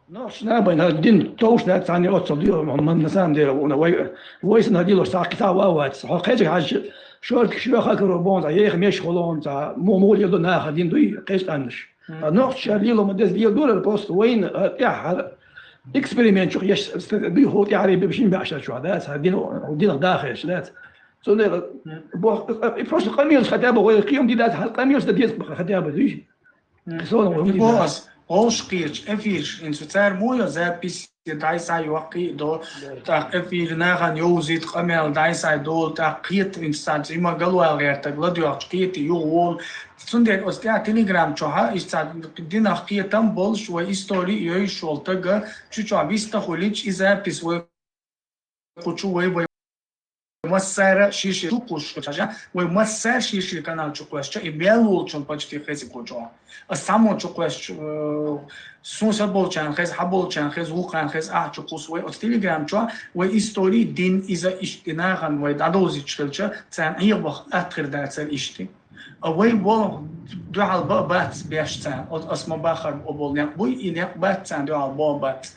Нохчаш набайн хьан дин товш дац, цхьаьна оццал дуй, м-, м-, на самом деле, вай, вай санна хьан дилош цхьа кхин цхьа а вац. Хьо кхечиг хьаьжча, шортка шоьха а каро боху, цхьа еха меш хилон, цхьа му-, муха леладо наха дин дуй, кхечу къаьмнаш. А нохчаша лело ма деза леладора просто вайна, а, тӀаьххьара эксперимент чу еш, с-, с-, дуй хӀу тӀаьххьара бе-, шин баьӀ шар чохь дац, хьан дин, динах даха хьеш дац. Цундела, бох-, и просто къамелаш хотя бы вай кхин хӀума ди дац, хьан къамелаш дан деза баха хотя бы дуй. Сона вай хӀума ди дац. Ас, гӀовш кхечу, эфирш, инцу цара мо йо запись, дӀай схьа йоккхий а до, тӀаккха эфир нахана йовзийта къамел дӀай схьа долу, тӀаккха кхета, инцу цхьа цӀима галвала гӀертаг ладоьгӀчу кхетий юха волу, Цундела оцу тӀехь Telegram чохьа иштта цхьа динах кхетам болуш, вай истори йойуш волу тага чу чохь виста хуьлуьйтуш, и запись вай кху чу вай, вай массара шен-шен чу кхуссуш хьажа, вай массара шен-шен канал чу кхоьссича, и мел волчун почти хеза кху чохь. Ас цхьаммо чу кхоьссича, э, суна са болчарна хеза, хьан болчарна хеза, вукхарна хеза, ахь чу кхуссу вай оцу Telegram чохь, вай истори дин иза иштта нахана вай дӀадовзуьйтуш хилча, царна Ӏехабаха атта хир дацара иштта. А вай болу дуьхьал бан а бац беш царна. Оцу ас ма бахара бо-, болу некъ буй, и некъ бац царна дуьхьал бо а бац.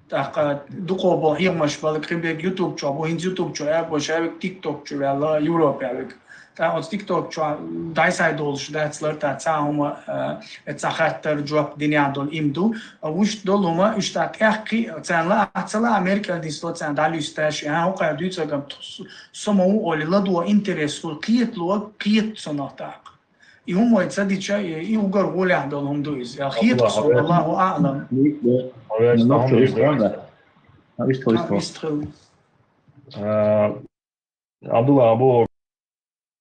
ТӀаккха дукхо бо хьехамаш бала кхин берг YouTube чохь бу, хӀинца YouTube чохь а бу, шаьвиг TikTok чу ваьлла, Европа виг. ТӀаккха оцу TikTok чохь дӀай схьай долуш дац лар, тӀаккха цхьа хӀума, э, цхьа хаттар, жоп динехь долу им ду. А вуьшта долу хӀума, уьш тӀаккха тӀехкхи, царна лаахь ца лаахь, Американ дисло царна дӀалуьсташ, и хьан хӀокхара дуьйцург-м тхо-, со ма ву олий, ладо интерес хуьлу, кхетало, кхета цунах тӀаккха. И хӀума вай ца дича, и, и угар гӀолехь долу хӀума ду иза. Я хета суна, Аллаху аӀлам. Иштта хила. А, Абдулла, або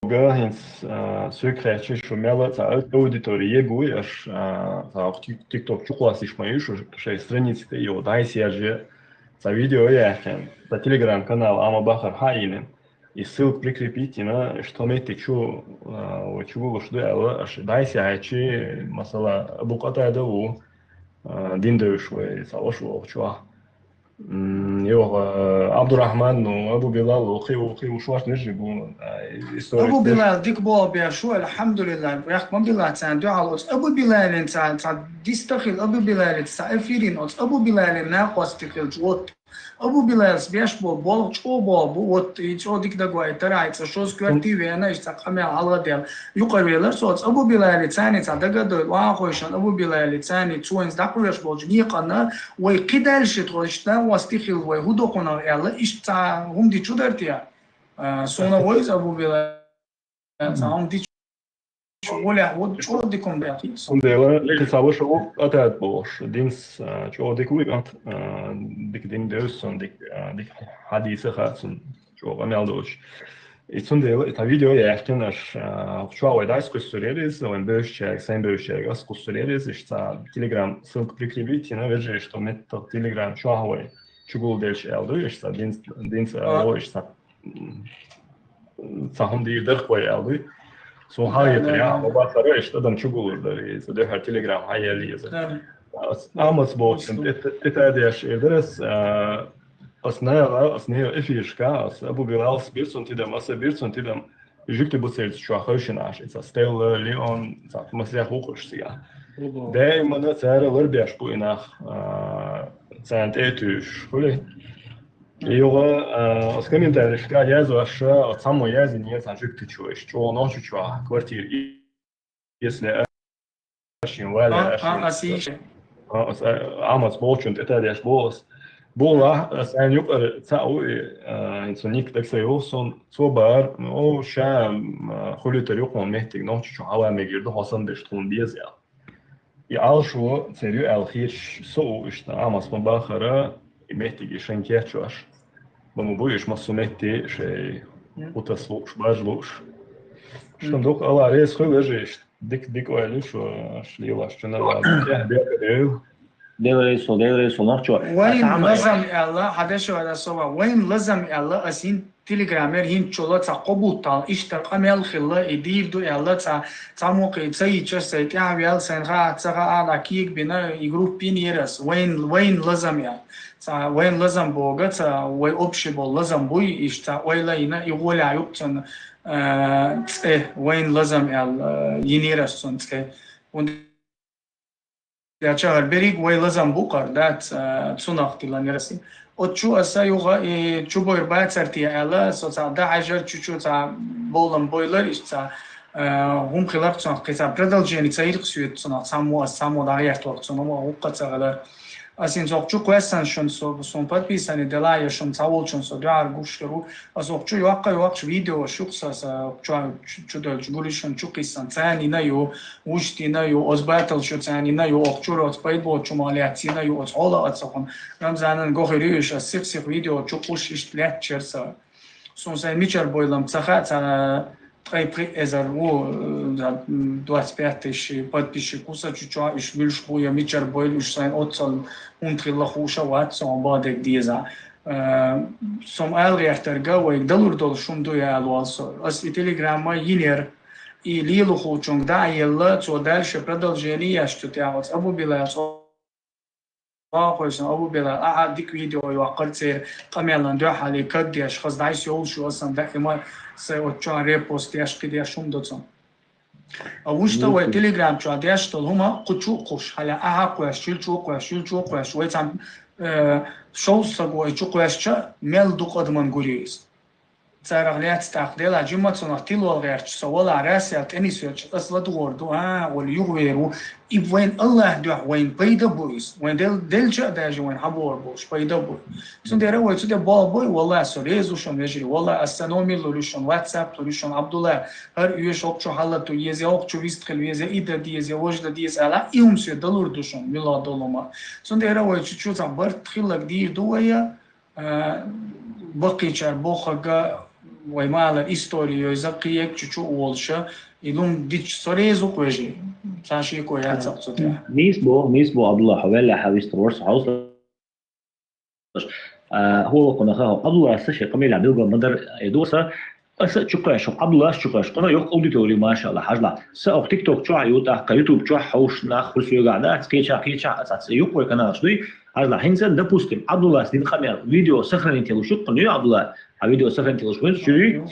га хӀинца, а, соьга хаьттича, шу мел а цхьа аудитори егуй, аш, а, цхьа тик-, TikTok чу кхоссийш ма ю, шу шайн страница тӀе йо, дӀай сержа, цхьа видео яьккхина, цхьа Telegram канал, а ма бахара хьаийна. И ссылка прикрепить йина, что метте чу, а, вай чу гулуш ду аьлла, аш дӀай сехьаьчи, масала, Абу Къатада ву, а, дин девш вай, цхьа ваша ву чохь. М, йо, а, Абдурахман, ну, Абу Билал, ну, кхин ву, кхин ву шорта вежарий бу, а, историк Абу Билал, дика боху беш ву, алхьамдулиллах, бехк ма билла царна дуьхьал оцу Абу Билалин цхьа, цхьа диста хила, Абу Билалин цхьа эфирин оцу Абу Билалин накъостий хилча, вот. Абу Билалс беш бо, болх чӀогӀа бо бу, вот, и чӀогӀа дика дагой, тарай, цӀа шозза коьртий веана, иштта цхьа къамел хьалха дел. Юкъа велар со, оцу Абу Билали царний цхьа дагадой, вахойшан Абу Билали царний цо хӀинца дӀакхоьш болчу некъанна, вай кхидалши тхо, иштта васти хилла вай, хӀу докхунал аьлла, иштта цхьа хӀума дичу дар те? А, суна вайза Абу Билали. Цхьа хӀума дичу гӀолехь ву чӀогӀа дика хӀума бехкийта со. Цундела, кхин цхьа ваша ву Къатад бохуш. Динс, а, чӀогӀа дика ву и кӀант, а, дика дин девза цунна, дика, а, дика хьадийса хаьа цунна, чӀогӀа къамел долуш. И цундела, и цхьа видео яьккхина аш, а, чохь вай дайс кхуьссур яр иза, вайн бевзачаьрга, сайн бевзачаьрга ас кхуссур яр иза, иштта цхьа Telegram ссылка прикрепить йина, вежарий, что метта Telegram чохь вай чугулделча аьлла ду, иштта цхьа динс, динс, а, вай иштта цхьа м, цхьа хӀума дийр дара вай аьлла дуй. Суна хьан йитар, я, ма бахара, иштта адам чугулур дара иза, дуьхьал Telegram хьан яьлла иза. Ас Амас бохучун тӀе-, тӀе-, тӀетадеш эр дара ас, а, ас наха, ас нехан эфиршка, ас Абу Билалс бир цунна тидам, аса бир цунна тидам, жуьгти буцерца чохь хевшина аша, ица Стелла, Леон, цхьа масех вукхуш цига. Даимана цара ларбеш бу и нах, а, царна тӀе а туьйсуш, хуьлий? И юха, а, оцу комментарийшка яздеш, а, оцу цхьаммо яздина, цхьа жуьгтичо, иштта чӀогӀа нохчочохь квартира, и-, если а, шен ваьлла, а, а, шен, а, ас йийша. А, ас, а, Амас бохучун тӀетадеш боху ас. Бохула, а, сайн юкъара цхьаъ ву, и, а, хӀинца ник дага ца йоху, сон цо бахара, о, ша, м, а, хуьлуьйтар юкъа хьуна меттиг нохчочохь хьала мегар ду, хьо санна дерш тхуна беза аьлла. И Ӏалашо церан ю аьлла хеташ со ву, иштта Амас ма бахара, и меттиге шайн кечъеш. Ма ма бу уьш массо а метте шайн утас лууш, баж лууш. Шун дукха ала реза хуьлу вежарий иштта. Дика, дика ойла ю шо, аш лелаш чу нагадо. Декъа дев. Делрейсо, делрейсо, нохчо. Вайн лазам аьлла, хьадеша вара сова, вайн лазам аьлла, ас ин телеграммер хинчула ца къобултал, иштар къамел хилла, и дийр ду аьлла, ца, ца мукъи, ца ича, сай тӀаьхьавял, сайн ха, ца ха, ала киек бина, и группин ерас, вайн, вайн лазам аьлла. Ца, вайн лазам бога, ца, вай общий бол лазам буй, иш ца, ойла ина, и гъоля юкцун, э, цӀе, вайн лазам аьлла, э, ин ерас цун цӀе. Унда Яча гьар берриг вай лазам букъар, да, ц-, цунах тилан яраси. От чу аса югъа, и чу бойр бацар ти ала, со ца да хьажар чу чу ца болам бойлар, иш ца, э, гьум хилар цунах, кхи ца продолжение ца ирх сует цунах, само, само да гьярт вак цунах, ма гьукъа ца гъалар. Асин цох чу квесан шун со, сон подписани дела я шун ца волчун со, дуар гуш хиру, Аз охчу йоккха йоккхуш видео шух са, са чу-, чу-, чудолчу гулишан чу кисан цани на ю, уштина ю, оз батал шу цани на ю, охчу роц пайбо чу малят цина ю, оз хола ацахан. Рамзанан гохири аш сих сих видео чу куш ишт лят черса. Сун сайн мичар бойлам цаха ца ткъай пхи эзар у, э, за, м, двадцать пять тысяч подписчик куса чучуа иш милш хуя мичар бойл уш сайн отцал унтрила хуша ватсон бадек деза. Э, сом аьлгӀертарга вайг далур дол шум ду аьлвал со. Ас и телеграмма йинер, и лилу хучунг да елла, цо дальше продолжение яш чу тягӀац. Абу Билал, цо хойсон Абу Билал, аха дик видео йоаккар цер, къамелан дуьхьали каддеш, хаз дайс йовлшу асан да има, сай отчуан репост яш кидеш шум доцун. А вуш та вай телеграм чу деш тол хӀума кху чу кхуш, хьаля аха кхуш, шил чу кхуш, шил чу кхуш, вай цам, э, шов саго и чу кхуш ча, мел ду къадман гуриз. Царах лец тах дела, жима цунах тилол герч, со вала рас я тенис йоч, ас ладгор ду, а, вал югверу, и вайн Аллах дух, вайн пайда буиз, вайн дел, дел ча даже вайн хабор буш, пайда буиз. Цундера вай цуде бал бой, вала со резу шон вежри, вала ас са номер луришон, WhatsApp луришон, Абдулла, Гьар уьш охчу хьалату езе, охчу вистхил везе, ида диезе, вожда диез ала, и умсе далур душун, мила долума. Цундера вай чучу ца барт хилаг дир ду вая, э, бакъичар бохага вай мала история йой закъиек чучу уолша, и лум дич сорезу квежи. Ца ши ко я цап цуте. Нис бо, нис бо, Абдулла, хавелла хавистр ворс хаус. А, хӀула кхунаха хӀу Абдуллас ши къамила билгал мадар эдуса. Аса чукъеш, Абдуллас чукъеш. Кхуна юх аудитория, машалла, хьажла. Са ох TikTok чуа ю, тахка YouTube чуа хьуш нах хурсуга да, кеча, кеча, аса юх вай канал шуй. Хьажла, хинца, допустим, Абдуллас дин къамел видео сохранить луш, кхуна ю Абдулла, а видео сохранить луш, кхуна чуй.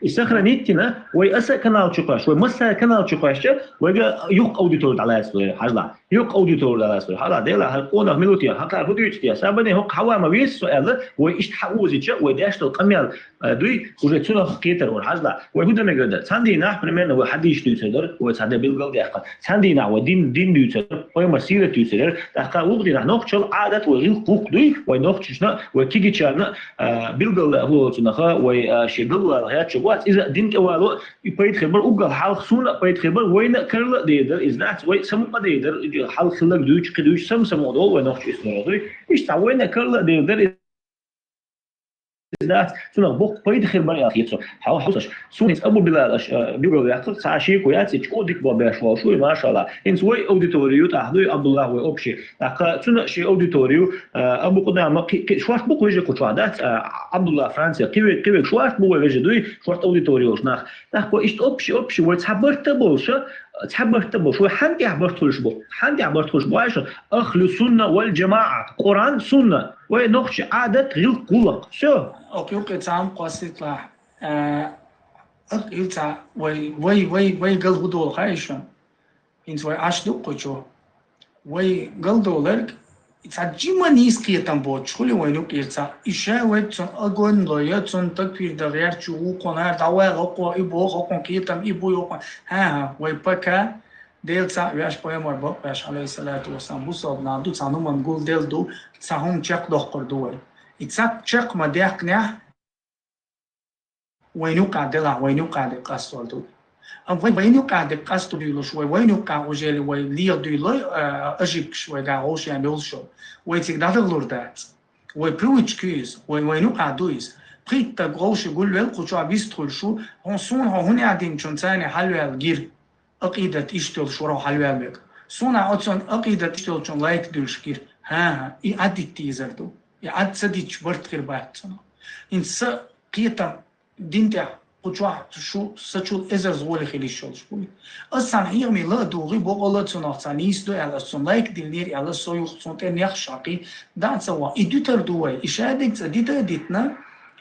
И сохранить тина, вай аса канал чукъеш, вай масса канал чукъеш, вайга юх аудитория далас вай, хьажла. Юх аудитория далас вай. Хьала дела, хьал къонах минут я, хьакар худуйч я. Сабане хок хава ма вис со эла, вай ишт хаузи ча, вай деш тол къамел, э, дуй, уже цунах кетер вар хьажла. Вай худа мегада. Цанди нах, примерно, вай хадиш дуй цедар, вай цаде билгал дяхка. Цанди нах, вай дин, дин дуй цедар, вай масира дуй цедар. Дахка угди нах нохчал адат вай гил кук дуй, вай нохчишна, вай кигичарна, э, билгал хулцунаха, вай, э, ши билгал хячу вац, иза дин кевало, И пайд хибар уггал хьалха суна пайд хибар вайна карла дедар, из дац вай самукъа дедар, хьалха хилаг дуйч, кхи дуйч, сам самукъа дол вай нохчу история дуй. Ишта вайна карла дедар, из дац, цунах бокъ пайд хибар ял хицу. Хьал хьусаш. Сунис Абу Билал аш, э, билгал яхъ, ца ши ку яц, ич одик бо беш вал шуй, машалла. Инс вай аудиторию тахлуй, Абдуллах вай общий. Таха цуна ши аудиторию, э, Абу Къудама, кхи, кхи, шварт бу кхуй же кучва, дац, э, Абдуллах Франция, кивек, кивек шварт бу вай вежи дуй, шварт аудиторию нах. Нахко ишт общий, общий, вай цхьа барта болша, цхьа барта болш, вай хьан тӀехь барт хуьлуш бу? Хьан тӀехь барт хуьлуш бу, Айша? Ахлу сунна вал джамаа. Къуран, сунна. Вай нохчи адат, гъил, гулак. Всё. Окей, окей, цам кваситла. Э, ак, ил ца, вай, вай, вай, вай гал гудол, Айша. Инц вай аш ду кучу. Вай галдоларг, ца жима нийс кхетам боч, хули вай нук ирца. Иша вай цун огонь лоя, цун таквир да гъяр чу вукъонар, да вай локъо, и бо хокъон кхетам, и буй окъон. Ха-ха, вай пока, дел ца вяш пайгамбар бо, вяш алейхиссалату вассалам, бусалб на ду, ца нуман гул дел ду, ца хум чек дохкур ду вай. И ца чек ма дяхнях, Вайну къадела, вайну къаде къасвал ду. А вай, вайну къаде къасду дуйлуш, вай, вайну къа ужели вай лигъ дуйлой, а, ажибкш вай га гъош я мюлшо. Вай циг дадагълур дац. Вай привычка из, вай, вайну къаду из. Притта гъоши гулвел, куча вистхуйшу, хун сун, хун, хун ядин чун цани халвел гир. акъидат иштта йолуш вара хьо хьалаваьлла век. Суна оцун акъидат иштта йолчун лайк дуьллуш гира. ХӀан-хӀа, и Ӏад дитта дезар ду. И Ӏад ца дитча барт хир бац цунах. ХӀинца са кхетам дин тӀехь кху чохь шу сачул эзарза гӀоле хила йиш йолуш бу. Ас цхьана хьехамий ла а дугӀий, бокъала а цунах цхьа нийса ду аьлла, ас цунна лайк диллинера аьлла, со юха цунна тӀе нехаш хьакхий, дӀа а ца вахь. И дуьтар ду вай, и шадерг цӀа дита а дитина,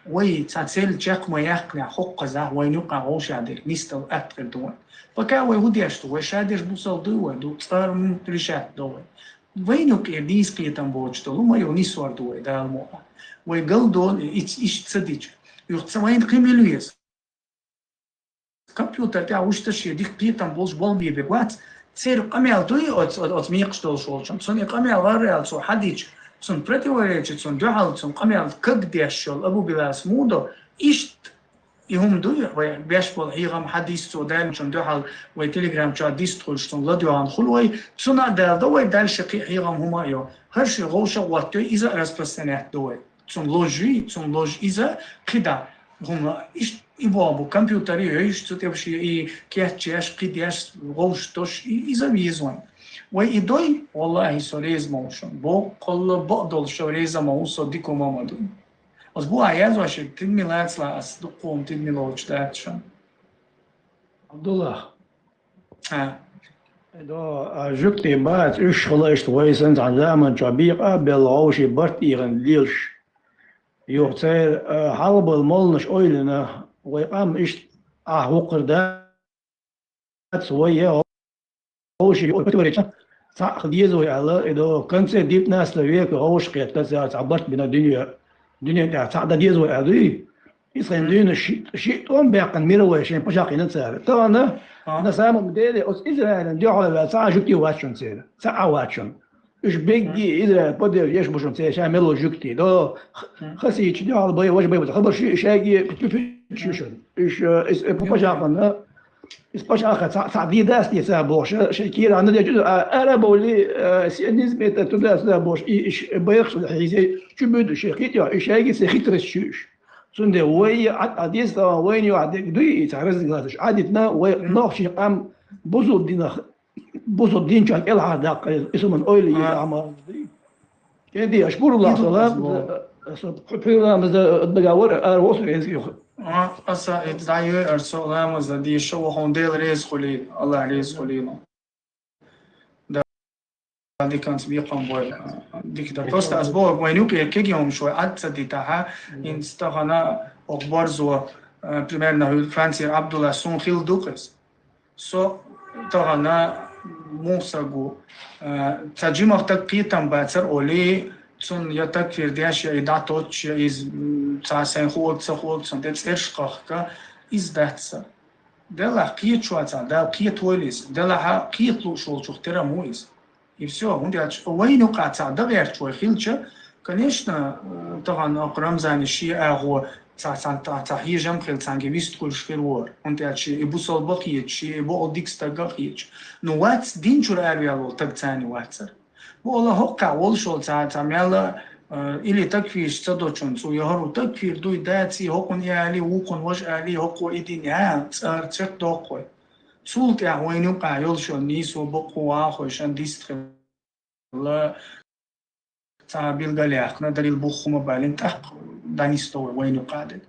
вай цхьа цел чекх ма яьккхинехь, хӀокхузахь вайна юкъахь вовшех дерг нисдала атта хир ду вайн. Пока вай хӀун деш ду, вай шадерш бусал дуй вай, ду цӀарму решать до вай. Вайна юкъера дийца кхетам боцуш долу ма ю нисвар ду вай, Дала мукъ лахь. Вай галдолу, иц-, иштта ца дича. Юха ца вайна кхин мила веза. Компьютер тӀехь вуьшта шен дика кхетам болуш болу бен бен вац. Церан къамел дуй оц-, оц-, оцу мекхаш долуш волчун. Цунна и къамел варра аьлла цо хьадича, цунна противоречит, цунна дуьхьал, цунна къамел каг деш йолу Абу Билас муха до, иштта и хӀума дуй, вай беш болу хьехам хьадис цо даьллачун дуьхьал вай Telegram чохь дистхуьлуш, цунна ладоьгӀна хуьлу вай, цунна а далдо вай, дальше кхин а хьехам хӀума а йо. ХӀара ши гӀовша а гӀоттайо, иза а распространять до вай. Цунна лож юй, цунна лож иза кхидӀа. ХӀума иштта и боху бу, компьютер йойуш, цу тӀе шен и кечъеш, кхидеш, гӀовш дош, и, иза веза вайн. Вай и дой, валлахӀи, со реза ма ву шуна. Боккъалла бакъдолуш реза ма ву, со дика хӀума ма дуй. Ас бу а язваш, тидаме лацала ас дуккха хӀума тидаме лоцуш дац шуна. Абдуллах. А. До, а, жуьгтий бац, уьш хила иштта вай санна цхьана заман чохь бекъа а белла, гӀовший барт ийгӀина лелаш. Юха церан, а, хьалхабала молланаш ойла йина, вай къам иштта ахь вукхур дац, вай я гӀовший ю противоречит. Цхьаъ хила деза вай аьлла, и до конце девятнадцатого века гӀовшах кхетта цара цхьа барт бина дуьне, дуьнен тӀехь цхьаъ дан деза вай аьлла дуй. Иза хайн дуьйна ши, ши тӀом баьккхина мира вай шайн пачхьалкх йина цара. Тахана, на самом деле, оцу Израилан дуьхьал ваьлла цхьа а жуьгти вац шуна церан. Цхьа а вац шуна. Уьш бегги Израиль поддержка еш бу шуна церан ша мело жуьгти. До х-, хасийча дуьхьал бай, важа бай бу. Хабар ши, шайги чу-, чу-, чу шуна. Уьш, э, ис, э, пачхьалкхана Иза пачхьалкх цхьа, цхьа дийр дац те ца бохуш, шайн кийрахь ма дечу, а, арабовли, а, сионизм это туда-сюда бохуш, и, и ш-, байракх хьийзий, чу буьду шайн кхетӀехь, и шайги цхьа хитрость чуьйш. Цундела вай, а, а, деза тӀа вайна юкъахь дерг дуй, и цхьа разногласия. Ӏадитна вай нохчийн къам бусулба динах, бусулба дин чохь кӀелхьардаккха, и суман ойла йийца Ӏамал дуй. Кеди, аш пурла салам, пурла маза договор, ар восу вензги юха. А, аса, это даю, ар со ламаза, ди шо вахун Дел реза хули, Аллах реза хули. Да, диканца бекхам бой. Дикда, просто ас бо, вайн юкъе кеги хӀума шой, Ӏад ца дитахьа, ин стахана, ох борзо, э, примерно, Францир Абдулла сун хил дукъес. Со тахана муса гу, э, ца жимах так кхетам бацар оли, цун я такфир деш, я и дӀаточ, я из, м, ца сайн хуолт, ца хуолт, цун де цӀерш кхахка, из дац са. Делахь кхеташ вацахь, Дала кхетавойла иза. Делахьа кхеталуш волчух тера ма ву иза. И всё, хӀунда аьлча вайна юкъа цхьа дагӀерча вай хилча, конечно, э, тахана окху Рамзане шен агӀо цхьа, цхьа, цхьа, цхьа хьежам хила цхьаьнга вистхуьлуш хир вора. ХӀунда аьлча и бусалба кхеташ, и бокъал дика стаг а кхеташ. Ну, вац дин чуьра араваьлла волу таг царна вацара. Бу ала хӀоккхахь волуш волу цхьа, цхьа мел а, э, или такфирш ца дочун цу, я хӀара такфир дуй, даций, хӀокхунна и али, вукхунна важа али, хӀокхо и дин, я, цӀара церт доккхой. Цул тӀаьхьа вайна юкъахь йолуш йолу нийсо бакъо вахой шан дистхила цхьа билгалъяьккхина, дарил бух хӀума балин тӀаккха дӀанисдо вай вайна юкъахь дерг.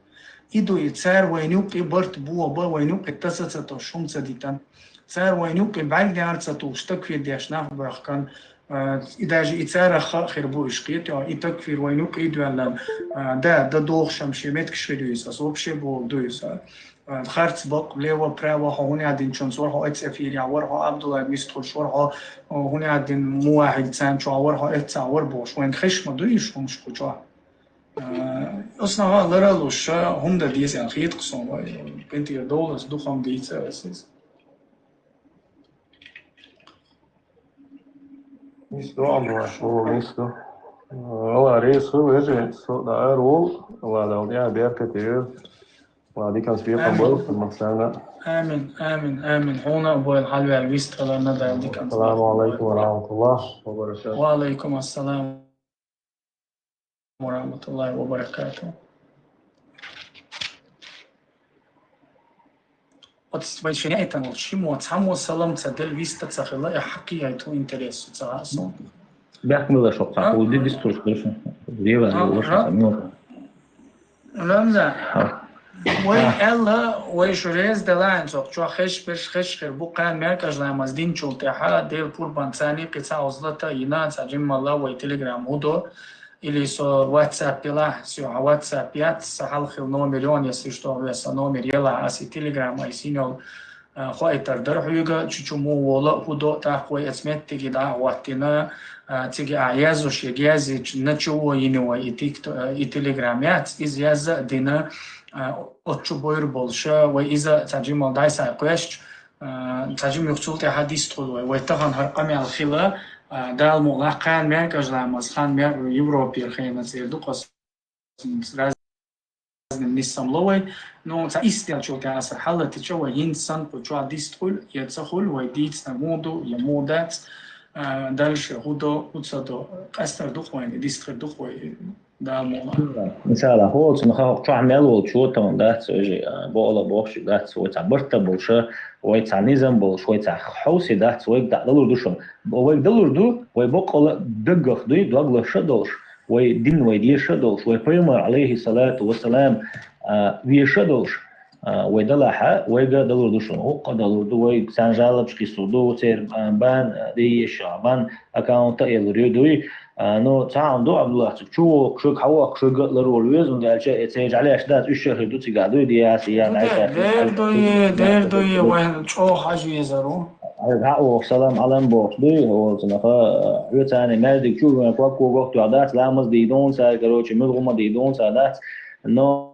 И ду и, цара вайна юкъе барт бо а бан, вайна юкъе таса ца тосуш хӀума ца дитан. Цара вайна юкъе бӀаьргнера ца тухуш, такфир деш нах бахкан, а, и даже и царах хаа хир бу уьш кхетий, и такфир вайна юкъе и доьллан, а, да, да дохуш хӀума шен меттигаш хир ю иза, аса вообще боху ду иза. Харц бакъ, лево, право, хьо хӀун яздинчунца вара хьо эццу эфирехь, вара хьо Абдулла мистхуш, вара хьо, хӀун яздина мувахьид царна чохь, вара хьо эццахь вара бохуш, вайн хиш ма дуй уьш хӀумаш кху чохь. Э, ас нагӀа лара а луш, хӀунда деза аьлла хеташ сон вай, къинтӀера довлас духам дийца ас иза. Нисдо, Аллах, о, нисдо. Алла реза хуьлда, вежарий, со дӀа ара волу, Алла Дала тӀехь беркате йойла. Алла диканца бекхам бойла, Максана. Амин, амин, амин. Хьуна а бойла хьалваьлла вистхиларна Дала диканца. Ассаламу алайкум ва рахматуллах ва баракатух. Ва алайкум ассалам ва рахматуллахи ва баракатух. Оцу вайн шен яйтан волчу шимо цхьаммо салам ца делла виста ца хилла, и хьакхиайта хӀун интерес ца хаьа суна. Бехк мила шо цхьа хӀума ди дистхуьлуш дерш. Рева Ра- лоша ра- ца мила. Рамзан, Ха. вай аьлла, вай шу реза делахьа цох, чохь хеш берш хеш хир бу кхана меркажламаз динчул тӀаьхьа, Дела пурбан царний кхин цхьа узлата йина, цхьа жиммалла вай телеграм хӀу до, или со WhatsApp елахь, со хьан WhatsApp яц, са хьалхил номер йон, если что, веса номер елахь, ас и телеграм айсинел, а, хойтар дар хьуьга, чу-чу му вола, хӀу до, тӀаккха вай эц меттиге дӀа а гӀоттина, а, цига а язуш, я гязич, начало йини вай и тик-, а, и телеграм яц, из яза а дина, а, отчу бойр болуша, вай иза цхьа жимал дайсай кхоьшч, а, цхьа жим юхцул тӀаьхьа дистхуй вай. Вай тахан хӀар къамел хила, а, дал мугӀа кхана меркажламаз, хан мер Европер хена цӀер ду, къас разным ниссам ло вай. Ну, цхьа истелчул тӀаьхьа аса хьалатича вай, йин сан кху чохь дистхуй, я ца хуй, вай дийцна му ду, я му дац, а, дальше хӀу до, хӀу ца до, къастар ду вай, дистхир ду вай, дал мугӀа. Мисала, хӀоцун хаху чохь мел волчу тан дац, вежи, а, бола бохши дац, вай цхьа барта болуша, вай цхьа низам болуш, вай цхьа хьовси дац, вайга дӀа далур ду шуна. Вайга далур ду, вай боккъала даггах дуй, доглаша долуш, вай дин вай деша долуш, вай пайхамар, алейхи салату ва салам, а, веша долуш, а, вай далахьа, вайга далур ду шуна. Вуккха далур ду, вай царна жалобаш кхиссур ду, церан, а, бан, а, дийша, бан аккаунта а елур ю дуй. А, ну, цхьа хӀума ду, Абдуллах, цу чу воккхуш, хьа воккхуш, гӀа лар волу везун даьлча, э, церан жӀалеш дац, уьш шахир ду цига дуй, диас, я, дер, дер дуй, дер дуй, вай чӀогӀа хьажа везар ву. Ай, гӀа воху салам, Ӏалам бохуш дуй, оцунаха, а, оьцани маьждиг чу, вайн ког-ког вахтоьхь дац, ламаз дийдун цара, короче, муьлгӀума дийдун цара дац, но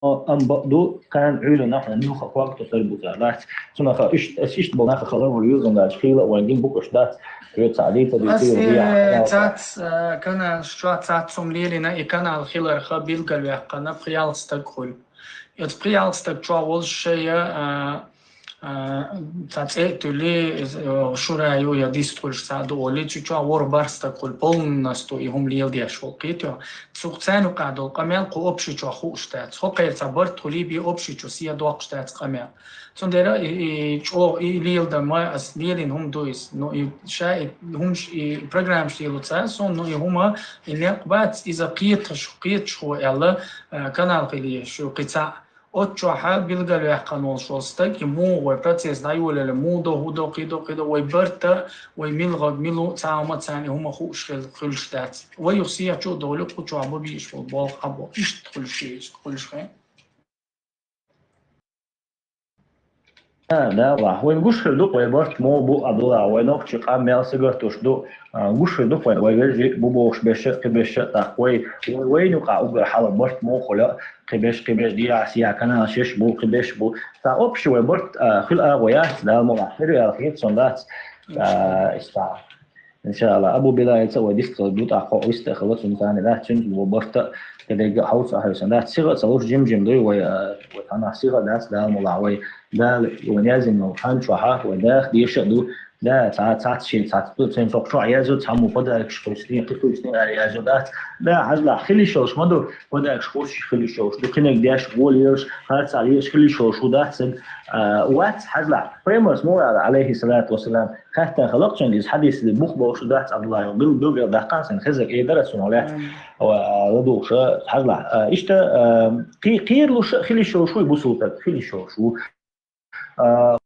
Амма бакъду, кхана Ӏуьйранна хьуна муьлхха ког тосар бу цара дац. Цунаха иштта, аса иштта болу наха хала вала юзун дац, хийла а вайн гин букуш дац. Ве цхьа дийца дийца Ас, юха э, яхьа. Цац, э, канал, шо цац цум лелина, и канал хиларха билгалваьккхина пхи-ялх стаг хуьлу. Оцу пхи-ялх стаг чохь волуш шайа, э, э, цхьа цӀе а туьлли, э, шура ю я дистхуьлуш цхьа ду олий, цу чохь ворхӀ-бархӀ стаг хуьлу, полностью и хӀума леладеш волу кхетий. Цух царна юкъахь долу къамел кху общий чохь хууш дац. Хьо кхайца барт хуьлий бен общий чу се доккхуш дац къамел. Цундела и, и чӀогӀа и леладан ма ас лелийна хӀума ду иза. Ну, и ша и хӀумаш, и программаш лело ца, сон, ну, и хӀума, и некъ бац, иза кхеташ, кхеташ хьо аьлла, э, канал хилийша шу кхин цхьаъ. Оцу чохьа билгалваьккхина волуш волу стаг, и муха вай процесс дӀайолаелла, муха до, хӀу до, кхин до, кхин до, вай барта, вай милгӀаг, милу, цхьа хӀума царна и хӀума хууш хил-, хуьлуш дац. Вай юха сехьа чу а довлу, кху чохь бан бийш болу болх а бо. Иштта хуьлуш еза, хуьлуш хен. А, да, ва. Вайн гуш хир ду, вай барт мо бу а дула, вай нохчи къам мел сагатуш ду. А, гуш хир ду, вай, вай вежи бу бохуш беша, кхи беша, тӀаккха вай, вай, вай нуха угар хьала барт мо хула, кхи беш, кхи беш, диас, я канал шеш бу, кхи беш бу. Та общий вай барт, а, хил а вай яц, да, мо ва. Хир ял хир сон дац. А, иста. Иншалла, Абу Билайца вай дистхила ду тӀаккха хьо вистхила цунна царна дац, цуьнца ву барта кедайга хьовца а хьевсан дац. Сига а ца луш жим-жим дуй вай, а, вай хьанах сига дац, Дала мула вай. Дала вайн язйина хан чохьа, вай даха деша а ду. Да, цхьа, цхьац ши, цхьац ду, цен сох чохь язю, цхьаммо подаркаш хуьйсний, кхи хуьйсний аьлла язю дац. Да, хьажлахь, хилиш йолуш ма ду, подаркаш хуьйсуш хилиш йолуш ду, кхинаг деш, волеш, харцахь леш хилиш йолуш ву дац, а, вац, хьажлахь. Пайхамарс муха аьлла, алейхи салату вассалам, Хаьттан халакъчуьнга иза хьадис бух бохуш дац Абдулла, бил-, билгал даккхана сан хезаг, э, дара цунах лаьцна. Ва, ладугӀуша, хьажлахь. А, иштта, а, кхи-, кхийралуша хилиш йолуш вуй бусултаг, хилиш йолуш ву. А,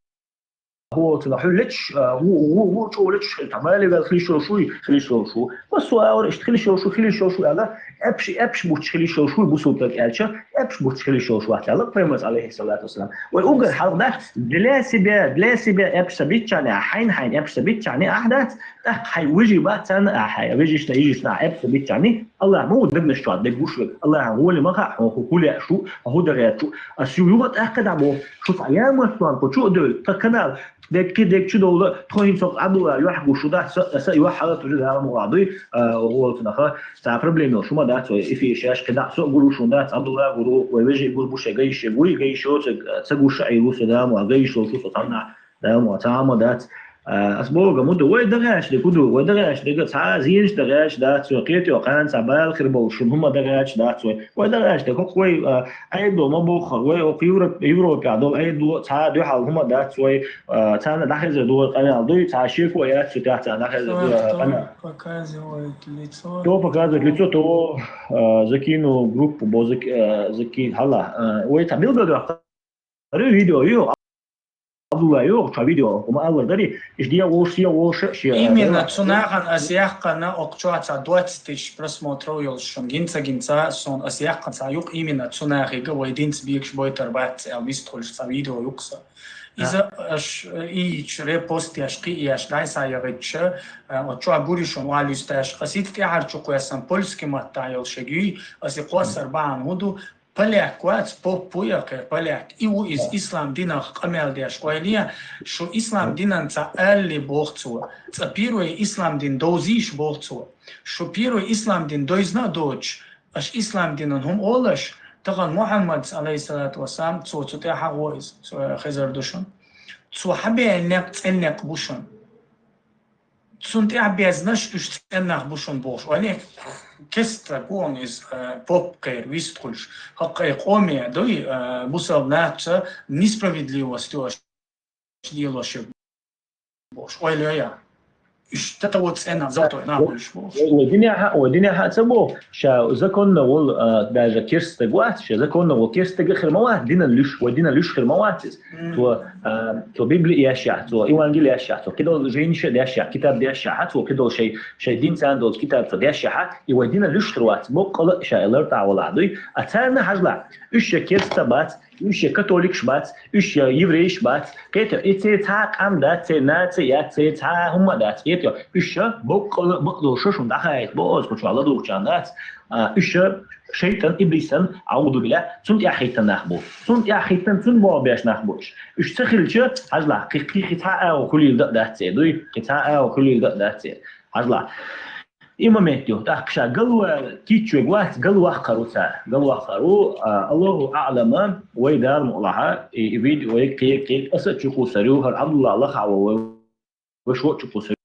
хӀу цунах хьуьллачаш, а, ву, ву, ву чӀу лечаш хила, тамали вел хилиш йолуш вуй, хилиш йолуш ву. Ва со аура иштта хилиш йолуш ву, хилиш йолуш ву, ала, эпш, эпш буч хилиш йолуш вуй бусултаг аьлча, эпш буч хилиш йолуш вац аьлла, Пайхамарс, алейхи салату вассалам. Вай угар хьалха дац, для себя, для себя эпш ца биччани, а хьайн-хьайн эпш ца биччани, ахь дац, тӀаккха хьайн вижи бац царна, а хьайн вижишна, йижишна а эпш ца биччани, Аллах ма ву дагнаш чохь деггуш век. Аллахьан гӀоли ма хаьа, хьо хӀу, хӀу лаьа шу, хӀу дагӀер шу. Ас ю юха тӀаккха дӀабо, шу цхьа ямартлон кху чу а девлла, тха канал, дегги, дегги чу довла, тхо хӀинца Ӏабдулла юьхь гуш шу дац, са, са юьхь хьала туьжу Дала муха дуй, а, гӀолцунаха, цхьа проблема йолуш ма дац, вай эфир шаьш кхидӀа со а гур ву шун дац, Ӏабдулла гур ву, вай вежи гур бу шай гайиш вуй, гайиш йоцург, ца гуш а Ӏийр ву со Дала муха, гайиш йолуш ву со цхьанна, Дала муха, цхьа а ма дац. А, ас боху, ма ду, вай дагӀаьш дерг хӀун ду, вай дагӀаьш дерг цхьа а зенаш дагӀаьш дац вай, кхетий, кхана цхьа бала хир болуш шуна хӀума дагӀаьш дац вай. Вай дагӀаьш дерг хӀокху вай, а, Ӏедало ма бохху, вай хӀокху Европ-, Европехь долу Ӏедало цхьа а дуьхьал хӀума дац вай, а, царна дӀахезар дора къамел дуй, цхьа шеко яц цу тӀехь царна дӀахезар дора къамел. Показывает лицо. Кто показывает лицо, того, а, закину в группу, бо зак-, а, заки-, хьала, а, вай цхьа билгалдоккху. Ари видео ю, Абдулла ю, ша видео, хӀума аллар дари, иш де волуш, се волуш, шен, Именно э, цу нахана ас яьккхина, окху чохь цхьа двадцать тысяч просмотров йолуш шуна, гинца-гинца сон ас яьккхина цхьа юкъ, именно цу нахига вай динца бегаш бойтар бац аьлла, вистхуьлуш цхьа видео юкъ сан. Иза аш, э, ийча, репост еш, кхиъеш, дӀай са яхийтча, э, оцу чохь гури шуна, валюсташ, ас итт тӀаьхьарчу кхоьссан польский матта йолуш шег юй, ас и кхоссар бахьана хӀун ду, Поляк вац, поп ву яхе, поляк. И ву иза ислам динах къамел деш. Ойла е, шу ислам динанца алли боху цо. Цкъа первый ислам дин довзийша боху цо. Шу первый ислам дин дойзна а доцуш, аш ислам динан хӀума олаш, тахана Мухьаммадс, алейхиссалату вассалам, цо цу тӀе хьагӀо иза, цо хезар ду шуна. Цо хьабеана некъ цӀен некъ бу шуна. Цунна тӀехь безнаш уьш цӀен нах бу шуна бохуш. Ойла е, кеста гон иза, э, поп кхер, вистхуьлуш. ХӀокху къоме дуй, э, бусалба нахаца несправедливость йош, делош бохуш. Ойла е. Уьш тата вот цӀена, золотой нах бу уьш бохуш. Вай динехьа, вай динехьа ца боху, ша законно волу, а, даже керстаг вац, ша законно волу керстаг хир ма вац, динан луьш, вай динан луьш хир ма вац иза. Цо, а, цо Библи ешшехь, цо Евангели ешшехь, цо кхидолу жайнаш а дешшехь, китаб дешшехь, цо кхидолу шай, шай дин царна долчу китаб цо дешшехь, и вай динан луьш хир вац, боккъала а ша лартӀахь валахь дуй, а царна хьажлахь, уьш ша керста бац, уьш я католикаш бац, уьш я еврейш бац, кхета, и церан цхьа а къам дац, церан наци яц, церан цхьа а хӀумма а дац, кхета, уьш ша боккъала бакъдолуш шуна дӀахаийта боху аса кху чохь ладугӀучарна дац, а, уьш ша шайтан, иблисан, аӀузубилла, цунна тӀехь хӀиттан нах бу. Цунна тӀехь хӀиттан, цунна болх беш нах бу уьш. Уьш ца хилча, хьажлахь, кхин, кхин, кхин цхьа а агӀо хуьлийла дан а дац церан, дуй? Кхин цхьа а агӀо хуьлийла дан а дац церан. Хьажлахь. И момент ю, тӀаккха ша галвала кийча вега вац, галваккхар ву цара. Галваккхар ву, а, Аллаху аӀлама, вай Дала мукъалахь, и, и видео вай кхе-, кхе-, аса а чукхуссур ю, хӀара Абдулла лаха а ву вай, вай шо а чукхуссур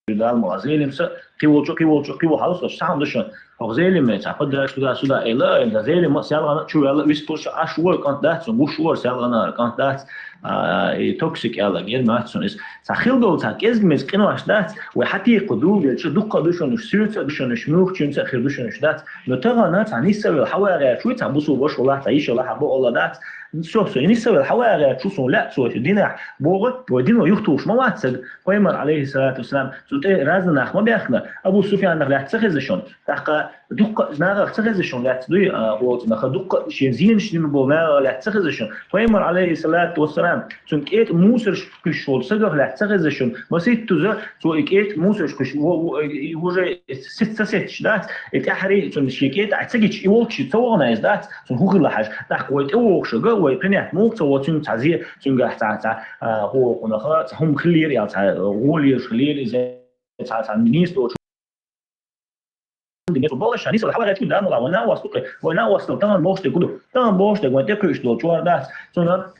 ю, Дала мукъалахь. Зелимса, кхин волчу, кхин волчу, кхин ву хьалсалаш, цхьаъ ду шуна. ХӀокху Зелиме цхьа поддержка сюда, сюда, эла, эла, Зелима селгӀана чу ваьлла, вистхуьлуш, аш вара кӀант дац, гуш вара селгӀана кӀант дац, а, и токсик аьлла, гермац шуна иза. Цхьа хила долу цхьа кӀезга-мезга къинош дац, вай хьатийкху дугӀу делча, дуккха а ду шуна уьш, соьца а ду шуна уьш, муьлххачуьнца а хир ду шуна уьш дац. Но тахана цхьа нисса а велла хьавагӀерчу вуй, цхьа бусулба ваша валахь, цхьа йиша лахь а бо Алла дац. Со, со нисса а велла хьавагӀерчу суна лаьа цо динехь боху, вай дино юхатухуш ма вац саг. Пайхамар, алейхиссалату вассалам, цу тӀе разный нах ма баьхкина, Абу Суфьянах лаьцна ца хеза шуна. ТӀаккха дуккха а нахах ца хеза шуна лаьцна дуй, а, гӀолцу наха, дуккха а шен зенаш дина болу нахах лаьцна ца хеза шуна. Пайхамар, алейхиссалату вассалам, цуьнан кӀетӀа мусарш кхуьссуш волу сагах лаьцна ца хеза шуна. Масийтта иза, цо и кӀетӀа мусарш кхуьссуш, во-, во-, и уже сет-, ца сетташ дац, и тӀаьхьарий цунна шен кӀетӀа ца гича, и волчу ца вахана иза дац, цунна хӀун хилла хьажа. ТӀаккха вай тӀе вогӀуш га, вай къинехь муха ца во цуьнга цхьа зе, цуьнгахь цхьа, цхьа, а, хӀокху наха, цхьа хӀума хилира, ял цхьа гӀолеш хилира иза. Цхьа, цхьа нийса доцу. Цу балла ша нисса а велла хьавагӀерчу вуй, Дала мукъалахь, вай накъостал кхе, вай накъостал тахана бохуш дерг хӀун ду? Тахана бохуш дерг вайн тӀекхуьуш долу чӀор дац. Цунах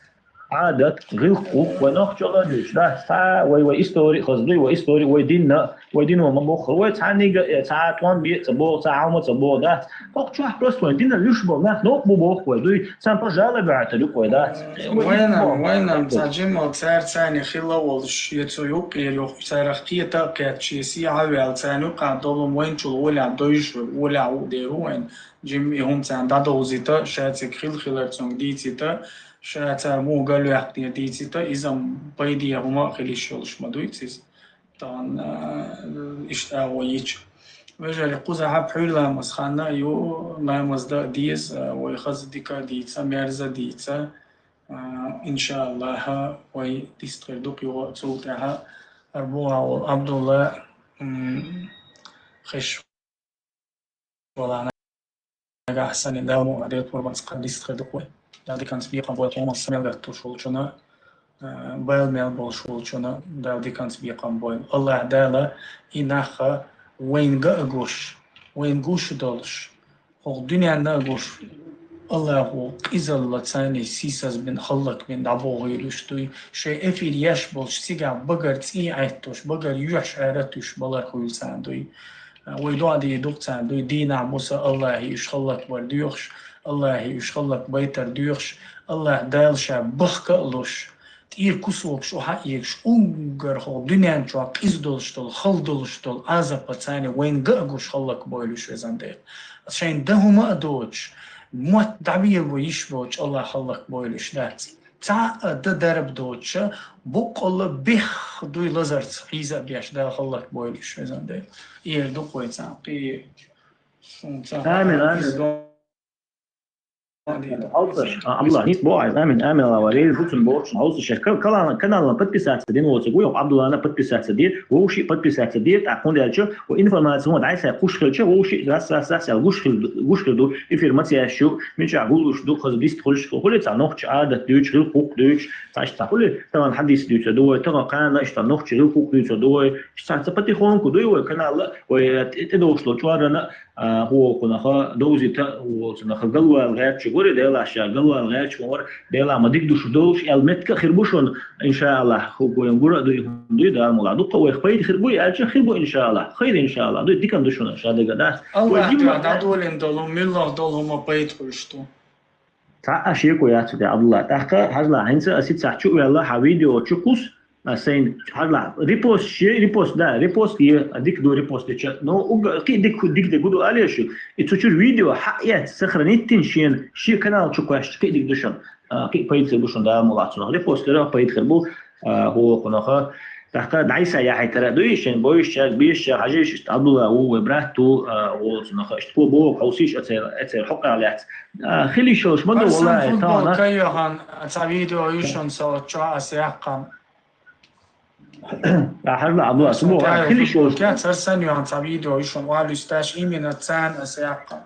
Ӏадат, гӀиллакх ву, вай нохчалла а дуьйцуш дац. Цхьа вай, вай истори а хаза дуй, вай истори, вай динна, вай дино ма боххура, вай цхьаннига а, цхьа а тӀом бе а ца боху, цхьа а хӀума ца боху дац. ХӀокху чохь просто вайн динан луьш болу нах новкъа бу боху вай дуй, царна пожалуй баьхьа тара ю вай дац. Вайнам, вайнам, цхьа жимма цара царна хилла волуш, я цу юккъера юха царах кхета а кхетта, шен сехьа а ваьлла, царна юкъахь долу вайначул олехь дойуш вай, олехь ву а дер ву вайн, жимма и хӀума царна дӀадовзийта, ша цига хила хилар цуьнга дийцийта, ша цара муха галваьккхинера дийцийта, иза-м пайде хӀума а хила йиш йолуш ма дуьйцу иза. Тахана, а, иштта агӀо йича. Вежарий, кхузахьа пхьуьйра ламаз хан а ю, ламаз дан а деза, а, вай хаза дика а дийца, мерза а дийца. А, иншааллахӀ, вай дистхир ду кхин юха а цул тӀаьхьа. ХӀара боху волу Абдулла, м, хиш вала нагахь санна Дала мукъалахь, Дела пурбанца кхин дистхир ду вай. Дала диканца бекхам бойла къоман са мел гаттуш волчунна, а, бала мел болуш волчунна Дала диканца бекхам бойла. АллахӀ Дала и нах вайна га а гуш, вайна гуш а долуш, хӀокху дуьненна а гуш, Аллахо къизалла царна сийсаз бин, хӀаллакбин дӀабохийла уьш дуй. Шайн эфир еш болуш, цигахь багара цӀий Ӏеттуш, багара юьхьаш Ӏаьрат уьш балар хуьлу царна дуй. Вай доӀа дийр ду-кх царна дуй, дийнахь, муса Аллахе уьш хӀаллакбар доьхуш, Аллахе уьш хӀаллакбайтар доьхуш, Аллах Дала ша бахка а луш, тӀера кусок шу хьаегаш, уггар хӀокху дуьнен чохь къиза долуш долу, хала долуш долу Ӏазап царна вайна ган а гуш хӀаллакбойла уьш, везан Дела. Шайн дан хӀума а доцуш, мотт дӀавелла ву йиш боцуш Аллах хӀаллакбойла уьш дац. Цхьа а дан дарба доцуша, буккъалла бех дуй лазарца хьийза а беш, Дала хӀаллакбойла уьш, везан Дела. Эр ду-кх вай царна, кхин суна цхьа Амин, амин. Хьовсаш, а, Абдулла, нийса боху айса, амин, амин, Алла, реза ду цунна бохучунна, хьовсаш, ка-, канална, канална подписаться дина воцург ву, Абдуллана подписаться де, вовши подписаться де, тӀаккха хӀунда аьлча, ву информация хӀунда дӀайса кхуш хилча, вовши рас, рас, рас, аьлла гуш хил, гуш хир ду, эфир ма ца еш ю, мичахь гуллуш ду, хаза дист хуьлуш, хуьлу цхьа нохча Ӏадат дуьйцуш, гӀиллакх-хӀукх дуьйцуш, цхьа иштта хуьлу, тахана хьадис дуьйцур ду вай, тахана кхана иштта нохча гӀиллакх-хӀукх дуьйцур ду вай, цхьа, цхьа потихоньку дуй вай канал, вай тӀе-, тӀедогӀуш долу чкъурана, а, гӀуллакхнаха довзийта волчунаха галвала гӀерташ вара, Делахь ша галвала гӀерташ вара, Делахь ма дика ду шу долуш, аьлла меттиг а хир бу шуна, иншааллахӀ, хӀу вайн гур а дуй, хӀума дуй, Дала мукъ лахь. Дуккха а вайх пайда хир буй аьлча, хир бу, иншааллахӀ. Хайр, иншалла. Дуй, диканна ду шуна, ша дага дац. Аллах Вай йимма Дала дӀадолийна долу, муьлхха долу хӀума пайда хуьлуш ду. Цхьа а шеко яц те, Абдулла. ТӀаккха, хьажалахь, хӀинца аса цхьаъ чу а ваьлла, хьан видео чу кхус, а, сайна, хьажалахь, репост ши, репост, да, репост е, а, дика ду репост дича. Но угга, кхин дика, дика де гуду алеш ю. И цу чуьра видео хьаэц, сохранить дина шена, шен канал чу кхоьссича, кхин дика ду шуна. А, кхин пайда хир бу шуна, Дала мукъ лахь, цунах. Репост дара, пайда хир бу, а, гӀуллакхнаха. ТӀаккха дӀайса яхьийтара дуй, шен бойшчарг, бешчарг, хьажийша, иштта Абдулла ву, вай брат ву, а, волчунаха, иштта кхо боху, хьовсийша, а, церан, а, церан хьокъехь лаьцна. А, хила йиш йолуш ма ду, Арсан валлахӀи, футболка тахана. Йохан, цхьа видео ю шуна со чохь аса яьккхина. А, хьажалахь, Абдулла, Арсан футболка, тӀехь хила йиш йолуш. Футболка, царсан йохан цхьа видео ю шуна, валуьсташ, именно царна аса яьккхина.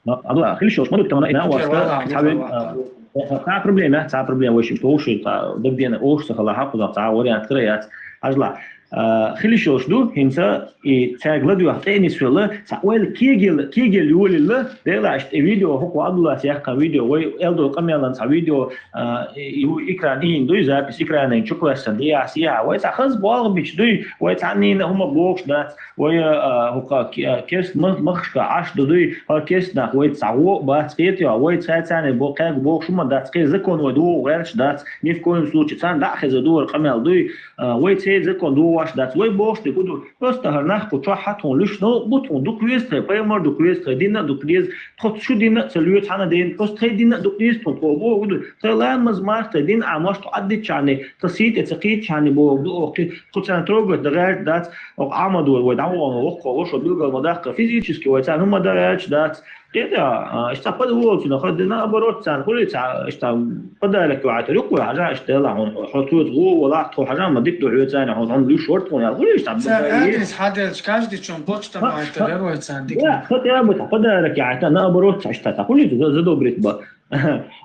Ма, Абдулла, хила йиш йолуш ма ду, тахана, и нан Окей, васта, валла, цхьа валла, вен, валла. А, цхьа проблема, цхьа проблема вайшимма товши, цхьа дагадеана ош ца хала хьакхуза, цхьа вариант хира яц. Хьажалахь, а, хила йиш йолуш ду, хӀинца и цаьрга ладоьгӀна тӀе а нисвелла, цхьа ойла кегел, кегел йолийла, Делахь иштта и видео, хӀокхо Абдуллас яьккхина видео, вай эл долу къамелан цхьа видео, а, и, и экран ийна дуй, запись экранан чу кхоьссина, дехьа, сехьа, вай цхьа хаза болх бича дуй, вай цхьаннийна хӀума бохуш дац, Вай, а, хӀокха ке-, а, керст ма-, махкашка Ӏаш ду дуй, хӀара керст нах вай цхьа гӀо а бац, кхетий хьо, вай цхьа царна бо-, кхаьрга бохуш хӀума дац, кхин закон вай догӀу гӀерташ дац, ни в коем случае, царна дӀа а хеза догӀур къамел дуй, а, вай церан закон догӀуш дац, вай бохуш дерг хӀун ду, просто хӀара нах кху чохь хьан тхуна луьш, но бу тхуна дукха веза тхай, пайхамар дукха веза тхай, дин а дукха деза, тхо шу дин а ца лоьцу хьан а ден, просто тхай дин а дукха деза тхуна, тхо боху ду, тхай ламаз, марх, тхай дин а Ӏамош тхо Ӏаддиччахьане, тхо сийта а ца кхийттачхьане боху ду, оху кхи-, Кху царна трогать дан гӀерташ дац, оха Ахьмад вара вай дӀавахана воккхо, вошо билгал ма даккха, физически вай царна хӀума дан гӀерташ дац. КхетӀа, а, иштта цхьа пада волчунах, наоборот, царна хуьлий цхьа, иштта подарок ваьйтар юккъе, хьажа, иштта дела хьуна, хьо цуьца гӀо валахь, тхо хьажа, ма дика ду хьоьца, хьуна, хьуна луьш вара тхуна, ял хуьлий иштта Царна бадай. Адрес хьаделча, каждый чун почта Ха, майтар ха, яр вай царна дика. Я, ха, тӀе а бу, подарок яьйтна, наоборот, цхьа иштта, цхьа хуьлий за-, задобрить ба.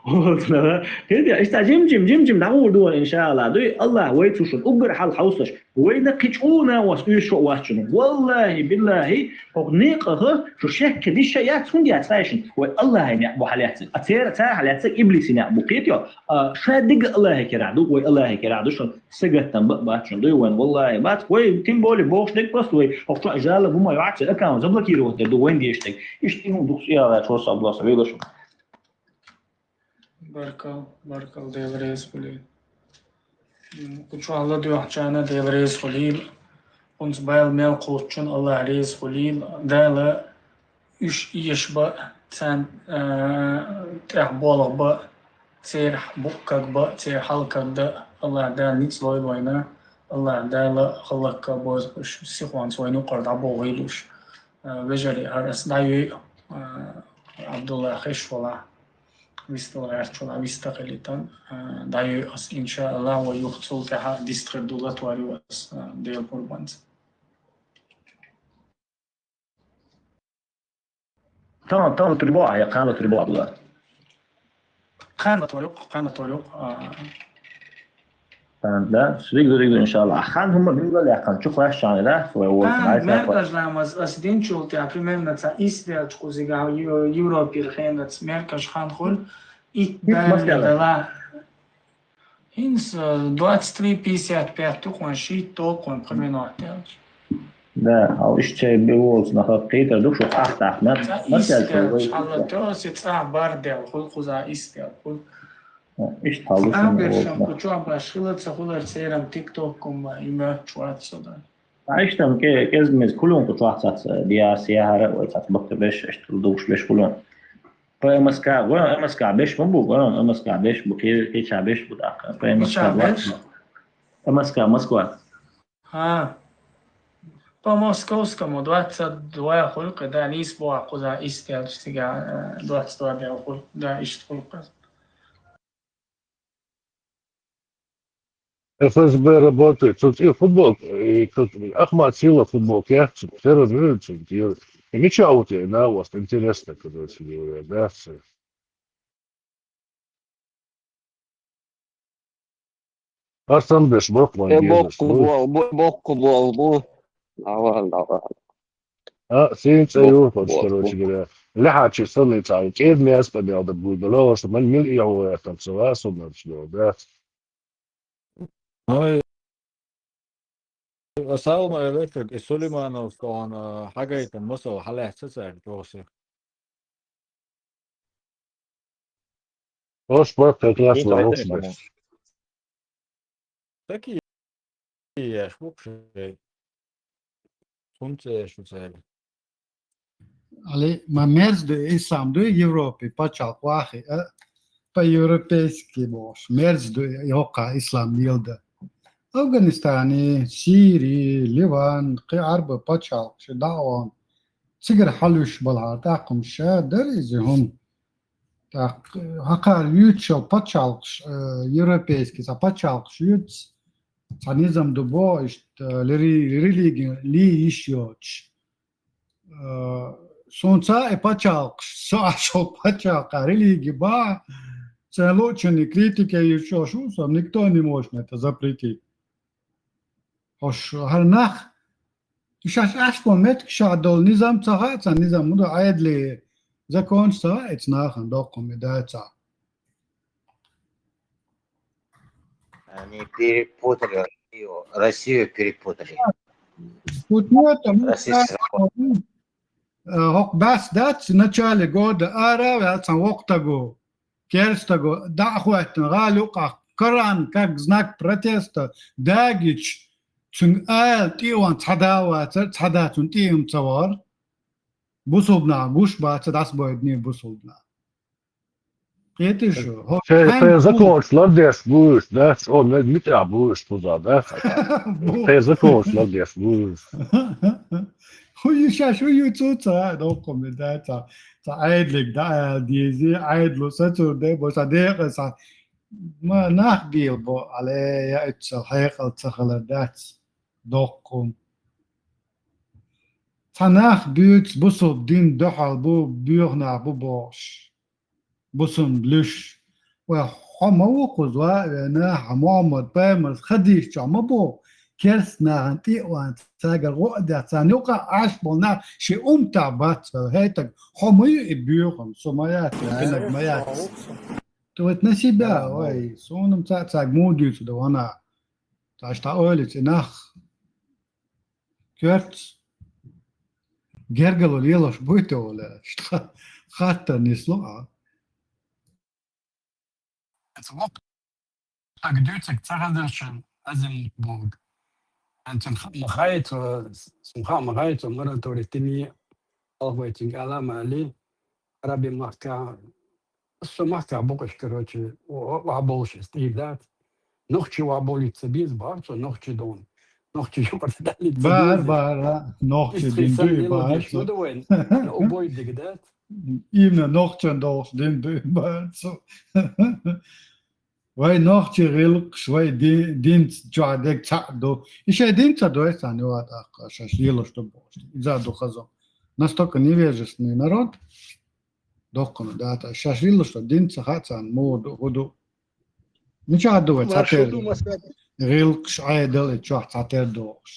Вот, да. ХӀинца иштта жим-жим, жим-жим дӀагӀур ду вайн, иншаалла. Дуй, Аллах вай цу шун уггар хьал хьовсаш. Вайна кхин чӀогӀа накъост уьйш шо а вац шуна. Валлахи, биллахи, хӀокху некъаха шу шекка диша яц, хӀунда яц хаьшна? Вай Аллахьан некъ бу хьалаьццаг. А цера, цара хьалаьццаг иблисан некъ бу, кхетий хьо? А, ша дигга Аллахьан керахь ду, вай Аллахьан керахь ду шуна. Сагаттам ба-, бац шуна, дуй вайн, валлахи, бац. Вай, тем более, бохуш дерг просто вай, хӀокху чохь жала хӀума йоӀ, церан аккаунт заблокировать дер ду, вайн деш дерг. Иштта и хӀума дукха цӀе а ваьлча, хӀорш а Аллах сан вела шуна. Баркал, баркал, Дела реза хуьлийла. М, кху чохь ладоьгӀначарна Дела реза хуьлийла. Кхунца байла мел кхоччун Аллах реза хуьлийла. Дала уьш эша ба, царна, а, тӀехь болх ба, церан буккаг ба, церан хьалкаг да. Аллах Дала ницкъ лойла вайна. Аллах Дала хӀаллакка бозбуш, сихонца вайн юкъара дӀабохийла уьш. А, вежарий, хӀара ас дӀайой, а, Абдулла хеш валахь. Вистал гӀерташ валахь, виста хилийтан, а, дӀайой ас, иншаалла, вай юха цул тӀаьхьа дистхир ду латвар ю ас, а, Дела пурбанца. Тан, тан латвар бу, а, я кхана латвар бу, Абдулла? Кхана латвар ю, кхана латвар ю, а, Да, ригду, ригду, иншалла. Хан хӀума билгал яххан, чу хваш чаны, да? Свой вот, Хан, знаете, меркаш ламаз, ас динчул тя, примерно, ца исделч кузига, Ю-, Европир хенац, меркаш хан хул, ит Ит бали масъяла. Дала. Инс, э, двадцать три пятьдесят пять тухун, шит толкун, примерно, тя. Да, ал иш чай биволц, нахаб хитар душ, ах тахна. Ца Масъял исдел, чай. Шалла, то си ца бар дел, хул куза исдел, хул. Ишт халус Ца ин бершам вот. Кучу абаш хила ца хулар церам TikTok-кум ва има чуат сода. Иштам ке, кезмез кулун кучуат сац, диас яхара, ой, сац бакка беш, ишт душ беш кулун. По МСК, вон МСК беш ма бу, вон МСК беш бу, ке, ке ча беш бу, так, по МСК Ча два. Беш? МСК, Москва. А. По московскому двадцать два хулка, да, лис бу акуза истел сига, э, двадцать два дел хул, да, ишт хулка. ФСБ работает. Тут и футбол, и тут Ахмат Сила футбол, я все равно, и меча вот я, да, у вас интересно, короче говоря, да, всё. Арсанбеш, бокман Э, бизнес, бокку ну. Бол, бо-, бокку бол, бу. Аван, аван. А, син Бок, цею, бок, короче бок. Говоря. Лехачи саны цай, кев мяс побел да будет, да, что ман мил и его я там сова, сумма, да. Ой. Ассаламу алейкум. И Сулейманов кон, а, хагайтан масал халахца цай, досы. Ош бат как раз Ин вопрос. Тайтеш, так и еш, вообще. Сунце шу цели. Али, ма мерзду ислам ду Европе, пачал квахи, а? По-европейски бош. Мерзду йока ислам йилда. Афганистане, Сири, Ливан, кхы Арба пачал, ши даъван. Цигар халуш балар, тахум ша, дар изи хум. Так, хакар ючо пачалкш, э, европейский, са пачалкш юц, са низам дубо, ишт, э, лири-, религия, ли иш йоч. Э, сунца э пачалкш, со ашо пачалка, религия ба, це лучший критика ючо шу, со никто не может это запретить. Хош, гьар нах, ишаш ашбон метк шадол низам цаха, ца низам муда айдли закон цаха, эц нахан докуми даца. Они перепутали Россию, Россию перепутали. Тут нет, там Российский закон. Э, хок бас дац, в начале года ара, вяцан вохтагу. Керстаго, да, охуеттен, галюка, Коран, как знак протеста, дагич, цун айл, тиуан, цадава, ца-, цада, цун тиум цавар. Бусубна, гуш ба, ца дас боедни бусубна. Кетиш, хо, Те, хан те бу- законш лардеш буш, да? О, не, не треба буш, туда, да? Бу- Те законш лардеш буш. Хуй шаш, хуй цуца, докуми, да, ца, ца айдлик, да, дизи, айдлу, са цур, да, бо, са декъа, са, ма, нах бил, бо, але, я, ицца, хайкъал, ца халар, дац, докум. Ца нах бюц, бусуб дин, дохал, бу, бюх нах, бу, бош. Бусун луш. Ва хьо ма вукхузва, вена, хьо Мухаммад пайхамар хадийс чо ма бу. Керст нахан тӀиъван цагар гъо а дац, царна юкъа Ӏаш болу нах ши умта бац вела. ХӀетаг, хьо ма ю и буьйхам, со ма яц, бинаг ма яц. Ту вайт на себя, вай, суна ца, цаг муха дуьйцу да вана. Ца аш та ойла цӀи нах. Коьртца гергало лелаш буй те вала, ишта хаттар нисло а. Ца воккха стаг дуьйцург ца хазаршан азим бог. Ан цун ха ма хайцо, цун ха ма хайцо, мораторий тини, алхвайтинг ала мали, Араби махка, со махка бокъаш, короче, о, о, ва болуш эс тӀийр дац. Нохчи ва болица биз бар, со нохчи дон. Нохчи юкъар далица Бар, биз. Бар, а, нохчи Ис дин хисан дуй лело бар, деш, со. Ну, давай, на убой дигдат. Именно нохчан долуш дин дуй бар, со. Вай нохчи гӀиллакхаш, вай ди-, динца чохь дег цхьаъ ду. И шайн дин ца дой, сан юа тӀаккха, шаьш лелаш ду бохуш. Иза ду хазо. Настолько невежественный народ. Доккхана дата. Шаьш лелаш ду, дин ца хаьа царна, муха ду, хӀу ду. Мичахь ду вай цхьатера? Маршо ду, Москва. ГӀиллакхаш, Ӏедал, и чохь цхьатера дохуш.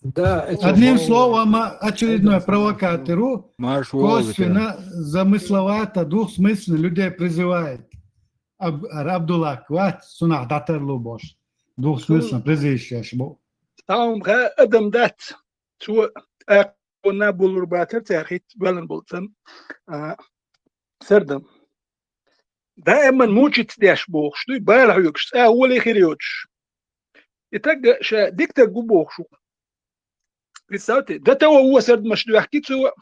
Да, это Одним бо- словом, ма очередной провокатор ву, Марш валла, косвенно, замысловато, двухсмысленно людей призывает. Аб-, Абдуллах вац, цунах дӀатарлу бохуш. Двухсмысленно призываешь бу. Цхьа хӀума ха адам дац. Цо тӀаккха ванна булур бацара цара хӀитта боьллина болу царна, а, сардам. Даиман мучиться деш бохуш дуй, бала хьоьгуш, цкъа а воле хир йоцуш. И таг ша дика таг ву бохуш ву. Представьте, до того вон сардамаш доьхки цо,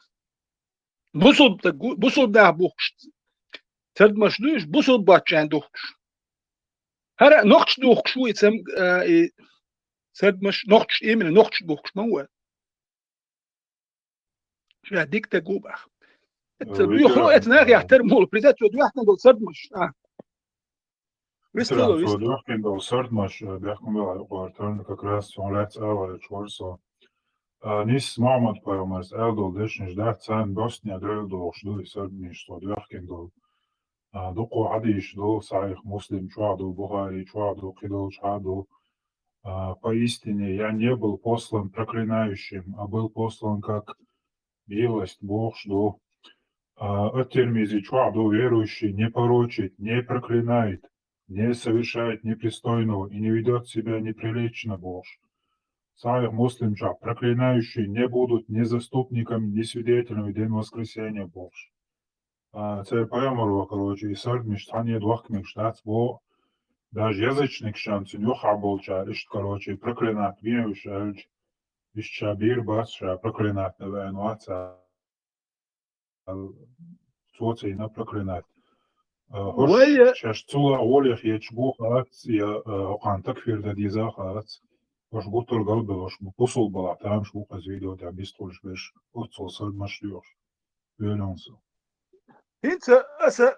бусулба таг ву, бусулба нах бухкуш. Сардамаш дуй уьш, бусулба боцчарна духкуш. ХӀара а нохча духкуш ву и цам-, а, и сардамаш, нохча, именно нохча духкуш ма ву. Ша дика таг ву баха. Эца Э, дуьхьал, ветеран, эца нах э, яхтар мула, придется дуьхьал долу сардамаш. А. Вистало, Ветеран, со вистало. дуьхкин долу сардамаш, э, бехкам вела юкъара тойна как раз цунах лаьцна ала ваьллачу вара со. А, нийсса Мухьаммад-пайхамарс аьлла долу дешнаш дац, царна доссане дойла дохуш ду и сардамаш, со дуьхкин долу. А, дукха хьадисаш ду, Сахьихь Муслим чохь ду, Бухари чохь ду, кхидолчохь ду. А, поистине, я не был послан проклинающим, а был послан как милость бохуш ду. А, Ат-Тирмизи чохь ду, верующий не порочит, не проклинает, не совершает непристойного и не ведёт себя неприлично бохуш. Сахьихь Муслим чохь: проклинающие не будут ни заступниками, ни свидетелями в день воскресения бохуш. А, церан пайхамаро, короче, и сардамаш цхьанне дохка мегаш дац боху, даже язычникашна цуьнан юххехь болчара, иштта, короче, проклинать бен уьш аьлча, иштта ша бийр бац, ша проклинать дан веана вац аьлла, цо цийна проклинать. А, хӀорш Вай, э, шаьш цул а гӀоле хеташ бу хац, я, а, хӀокхарна такфир дан деза хац. ХӀорш гуттар а галбелла, хӀорш бу-, бусулба балахь тамаш бу хаза видео тӀехь бистхуьлуш берш, оццул сардамаш доьхуш. Велланца. ХӀинца аса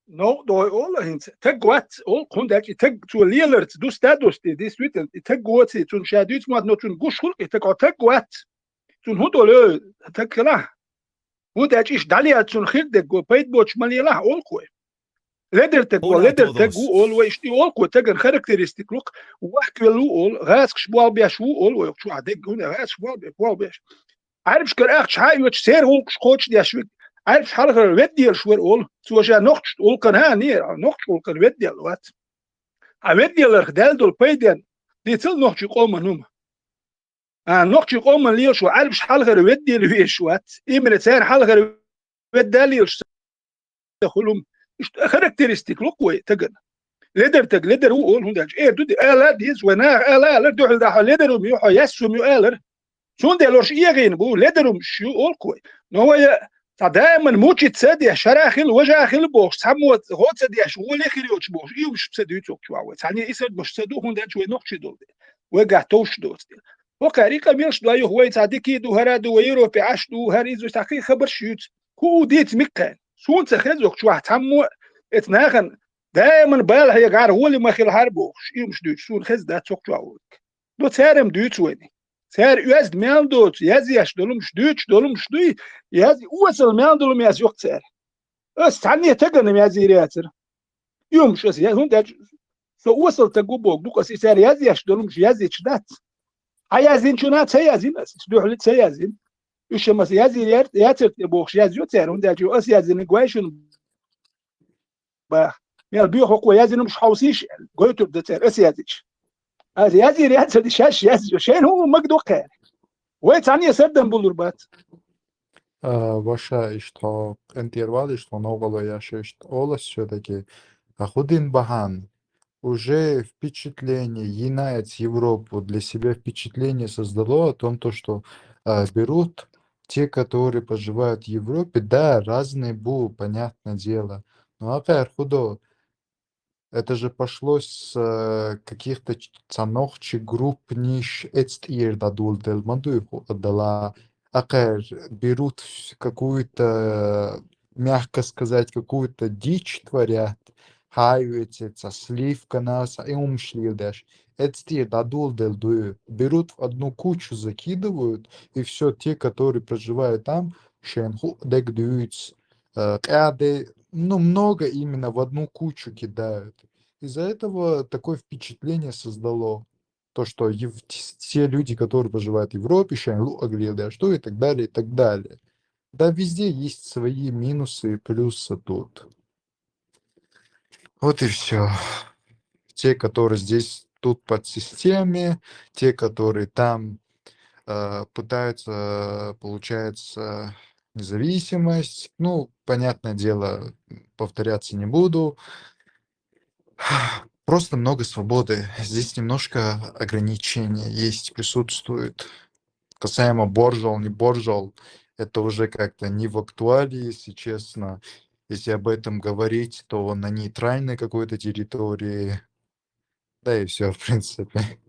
новкъа дой олу хӀинца. Таг вац олу, хӀунда аьлча и таг цо леларца дус да дус те, действительно, и таг воций, цунна ша дуьйцу мотт, но цунна гуш хуьлу и таг, хьо таг вац. Цунна хӀун долу, таг хилахь? ХӀунда аьлча иштта дӀалеа цунна хир дерг го, пайда боцуш ма лелахь олу кхой. Ледар таг го, ледар таг ву олу вай, иштта и олу кхой, таган характеристика лукх, вахкавелла ву олу, гӀазкхаш болх беш ву олу вай, чохь дерг хӀунда гӀазкхаш болх беш, болх беш. Ӏарбашкара ахча хьаоьцуш, церан гӀуллакхаш кхочушдеш верг, Ӏарбаш хьалхара ведделаш вара олу, цо ша нохча гӀуллакхана, хӀа, не, нохча гӀуллакхана ведделла вац. Хьан ведделарх даьлла долу пайденна дийцал нохчийн къоман хӀума. А, нохчийн къоман лелаш ву, Ӏарбаш хьалхара веддела везаш вац, именно церан хьалхара ведда лелаш ца хуьлу хӀума. Иштта характеристика лукх вай тагана. Ледар таг, ледар ву олу, хӀунда аьлча эр ду де, ала а деза, вай наха ала а алар, дуьхьал дахьа ледар хӀума ю, хьо яьсса хӀума ю алар. Цундела уьш эгӀийна бу, ледар хӀумаш ю олу кхой. Но вай цхьа даиман мучить ца деш, шара хила, важа хила бохуш, цхьаммо гӀо ца деш, гӀоле хир йоцуш бохуш, и хӀумаш ца дуьйцу чохь вай. Цхьанне и сардамаш ца ду, хӀунда аьлча вай нохчий долу де. Вайгахь товш доцу де. ХӀокхара и къамелаш ду, юха вай цхьа дикий ду, хӀара ду, вай Европе Ӏаш ду, хӀара иза цхьа кхин хабарш юьйцу. ХӀу у дийца миккхен? Суна ца хеза йоккхуш вац, цхьаммо а эца нахана даиман бала хьегахьара гӀоле ма хилахьара бохуш, и хӀумаш дуьйцу, суна хеза дац цоккхачохь волга. Но цара-м дуьйцу вайна. Цара оьзда мел доцу, язъеш долу хӀумаш, дуьйцуш долу хӀумаш дуй, яз-, осал мел долу хӀума яз йоккха цара. Ас цхьанне тагана язйийр яцара. И хӀумаш аса яз, хӀунда аьлча со осал таг ву боху, дукха аса и цара язъеш долу хӀумаш язйича дац. Хьан язйинчунна ца язйина аса, дуьхьал ца язйина. Уьш аса язйийр яр-, яцара те бохуш язйо цара, хӀунда аьлча аса язйина гойшина баха. Мел боьха хӀокхо язйина хӀумаш хьовсийша аьлла, гойтур дан цара аса язйича. Аса язйийр яцара шаьш язйо, шайна хӀума мага доккхара. Вай цхьанне сардам булур бац. А, ваша иштта хьо къинтӀера валла, иштта хьо новкъарло еш иштта олу ас всё-таки. А хӀун дина бахьана? Уже впечатление, йина эца Европу, для себя впечатление создало о том, то, что, а, берут те, которые проживают в Европе, да, разные бу, понятное дело. Но акхар худо, это же пошло с, э, каких-то ч-, цхьа нохчий группниш эцтӀера дӀадоладелла ма дуй хӀу-, дала. Акхар берут вс-, какую-то, мягко сказать, какую-то дичь творят. Хьаоьцу цхьа сливкана, цхьа и хӀумаш леладеш. ЭцтӀера дӀадоладелла дуй. Берут в одну кучу закидывают, и всё, те, которые проживают там, шайна хӀу дерг дуьйцу. Э, къаьхьа де-, ну, много именно в одну кучу кидают. Из-за этого такое впечатление создало то, что ев- те те люди, которые проживают в Европе, ща лу оглядят, что и так далее, и так далее. Да, везде есть свои минусы и плюсы тут. Вот и все. Те, которые здесь, тут под системе, те, которые там э, пытаются, получается, независимость. Ну, понятное дело, повторяться не буду. Просто много свободы. Здесь немножко ограничения есть, присутствуют. Касаемо боржал, не боржал, это уже как-то не в актуале, если честно. Если об этом говорить, то на нейтральной какой-то территории. Да и все, в принципе.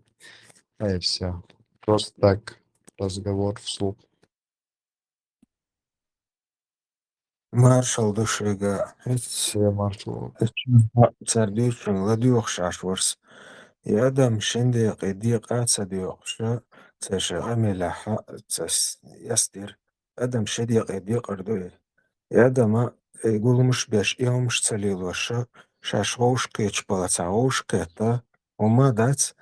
Да и все. Просто так разговор вслух. Маршал душига, эц Я маршал. цар дючун ладюхшаш ворс. И адам шиндеқи диқа ца дюхша, ца шега мелаха, ца ястир. Адам шедеқи диқар дуй. И адама гулмуш беш, илмуш ца лилоша, шаш гъоуш кеч бала ца гъоуш кета, ума дац,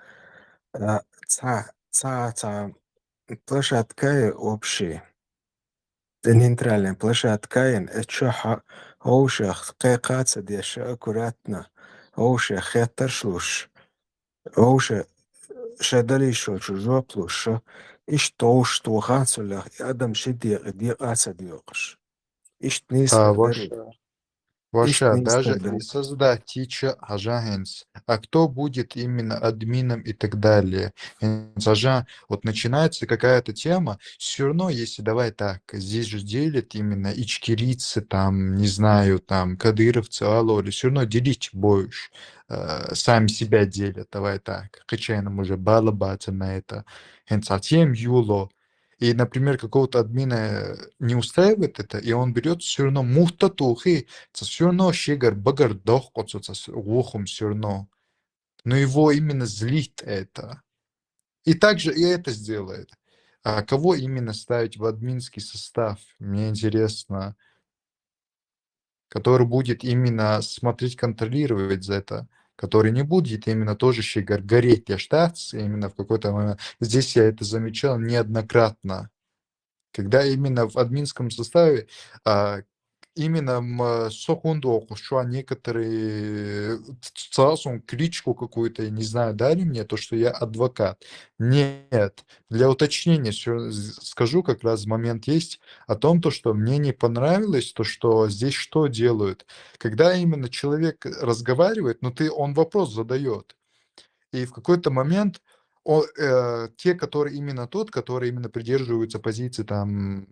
ца, ца, ца площадкае общий. Нейтральная площадкаен, э, чоха, гъоушех кхе каца деша аккуратно, гъоуше хеттарш луш, гъоуше шедалишо чужоп луш, иш тоуш тухан сулях, и адам ши диқа ца диоқш. Ишт низ А, дари. Ваша, Ваша, Ишт даже низ дари. И создать тича ажагенс. А кто будет именно админом и так далее? Генс ажа, вот начинается какая-то тема, все равно, если давай так, здесь же делят именно ичкерийцы, там, не знаю, там, кадыровцы, алоли, все равно делить больше. Э, сами себя делят, давай так. Кычайным уже балабатся на это. Генс а тем юло. И, например, какого-то админа не устраивает это, и он берет все равно мухта тухи, все равно щегар багар дох, все равно. Но его именно злит это. И также и это сделает. А кого именно ставить в админский состав? Мне интересно. Который будет именно смотреть, контролировать за это, который не будет именно тоже щегар гореть, я штатс, именно в какой-то момент. Здесь я это замечал неоднократно. Когда именно в админском составе, а, именно м, сохунду окушуа некоторые ц- ц- кличку какую-то, я не знаю, дали мне, то, что я адвокат. Нет. Для уточнения всё з- скажу, как раз момент есть о том, то, что мне не понравилось, то, что здесь что делают. Когда именно человек разговаривает, ну ты, он вопрос задает. И в какой-то момент о- э, те, которые именно тот, которые именно придерживаются позиции там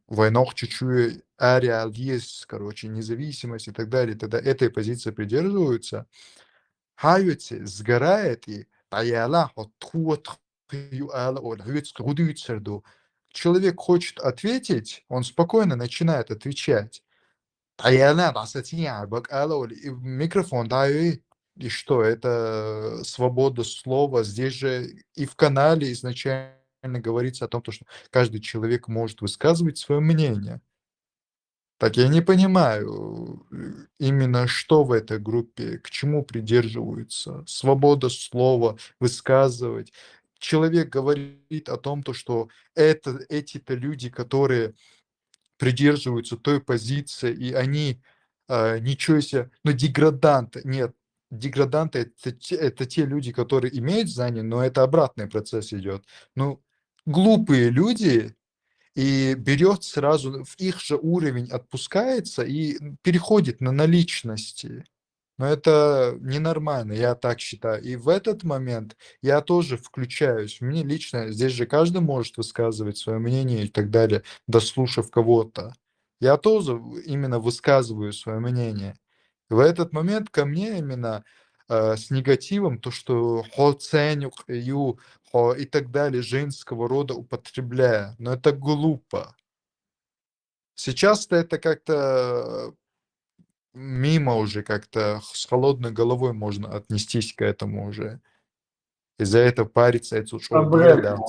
войнах чуть-чуть, ареал есть, короче, независимость и так далее, тогда этой позиции придерживаются, Хайоти сгорает и таяла хот хуот хью ала ол хьюц худуцерду. Человек хочет ответить, он спокойно начинает отвечать. Таяла басатия бак ала ол и микрофон да и и что, это свобода слова. Здесь же и в канале изначально говорится о том, то, что каждый человек может высказывать свое мнение. Так я не понимаю, э, именно что в этой группе, к чему придерживаются. Свобода слова, высказывать. Человек говорит о том, то, что это, эти-то люди, которые придерживаются той позиции, и они а, ничего себе, ну деграданты, нет, деграданты это те, это те люди, которые имеют знания, но это обратный процесс идет. Ну, глупые люди, и берет сразу в их же уровень, отпускается и переходит на наличности. Но это ненормально, я так считаю. И в этот момент я тоже включаюсь. Мне лично, здесь же каждый может высказывать свое мнение и так далее, дослушав кого-то. Я тоже именно высказываю свое мнение. В этот момент ко мне именно э, с негативом, то, что хо ценюк, ю, хо и так далее, женского рода употребляя. Но это глупо. Сейчас-то это как-то мимо уже, как-то с холодной головой можно отнестись к этому уже. Из-за этого париться это уж Проблема.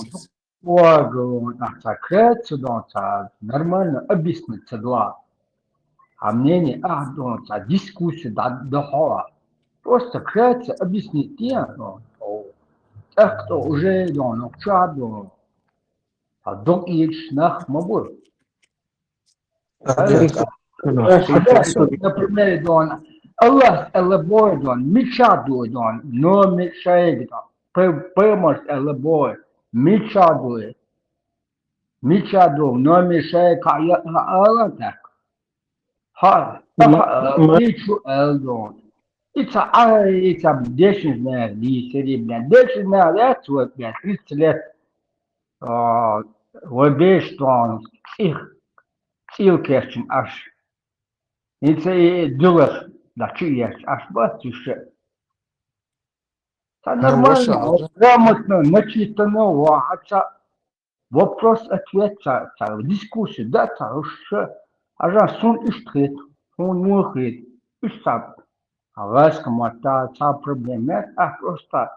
Уаг, так, нормально объяснить два. А мнение, а, дон, цхьа дискуссия да, да хьо. Просто вкратце объяснить ден, дон. О, тӀаккха уже, дон, ну, ча, дон. А дон ич нах ма бур. Например, дон, Аллах, Аллах бой, дон, мича дуй, дон, но мича, дон. Пе-, пемарс Аллах бой, мича дуй. Мича дуй, но мича, ка я, а, Аллах так. Ха, ма-, ха, ма- и чу эл дон. Ица, а, ица дешин знаю, ди серебрян. Дешин знаю, я свой, я тридцать лет. А, вебеш дон, их, цӀил керчин аш. Ица и дулах, да, чи еш, аш ба, чи ше. Та ну, нормально, ваша, а, грамотно, начитано, ва, а ца, вопрос-ответ, ца, ца, дискуссия, да, ца, уж, а жа сун иш тхет, хун мух хет, иш ца, а васка ма та, ца проблема, а просто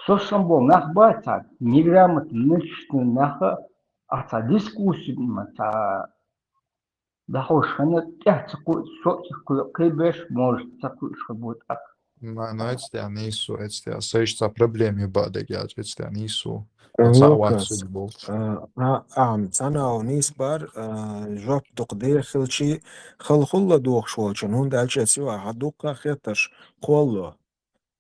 со сам бо нах ба, ца, неграмотно, начитано нах, а ца дискуссия, ма ца, дахуш хана тӀехь ца кху-, со ца кху-, кхебеш, может, ца кхуьш хабу тӀаккха. Ма, ну, эцтя нийсу, эцтя, са иштта проблема ю баъ дегяж, эцтя нийсу. Ну, цхьа вац кас. Судьбу. А, а, ам, цанау нийс бар, а, жоп дукха дехилчи, хал хулла духуш волчун, хӀунда аьлча цива хьа дукха хетташ кхолло.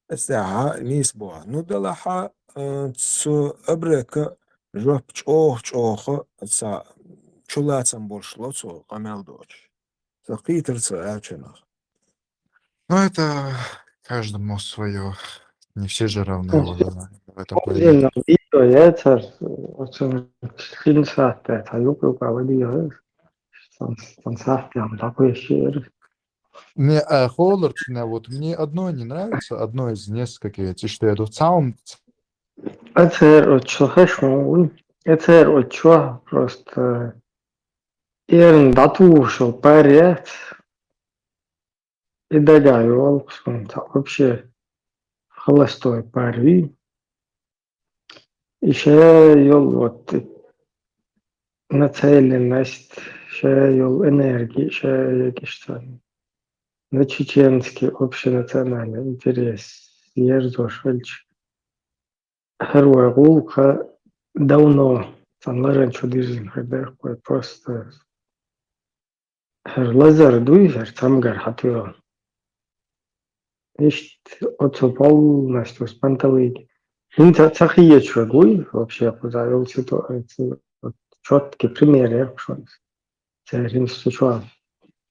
Эцтя хьа нийс бо. Ну, далахьа, а, цу абрека жоп чӀоха-чӀоха, ца чулацам болуш ло цо къамел доцуш. Со кхийтар цо аьлчанах. Ну, это каждому своё. Не все же равны, ну, вот, в этом плане. Видео яцар, оцун хин сахьте, та юкъ-юкъа вадига, сан, сан сахьте, ам такой шиир. Не, а, холлар цуьнан, вот мне одно не нравится, одно из нескольких, эти, что я тут сам. Эцер оцу хешмо вуй. Эцер оцу просто эрна дӀатухуш йолу парь яц. И дагахь йолу суна цхьа вообще холостой парь вий. И ша йолу вот нацеленность, ша йолу энергия, ша егиш царна. На чеченский общенациональный интерес ерзош хилча, хӀара вай гӀуллакх давно цхьана лажан чу дирзина хир дара, вай просто хӀара лазар дуй, хӀара цамгар хьатоьхна. Иштта оцу полностью спонталлиг. ХӀинца ца хеташ верг вуй, вообще, кхуза йолу ситуация, вот, чёткий пример яхаш ван. Церан хӀинца цу чохь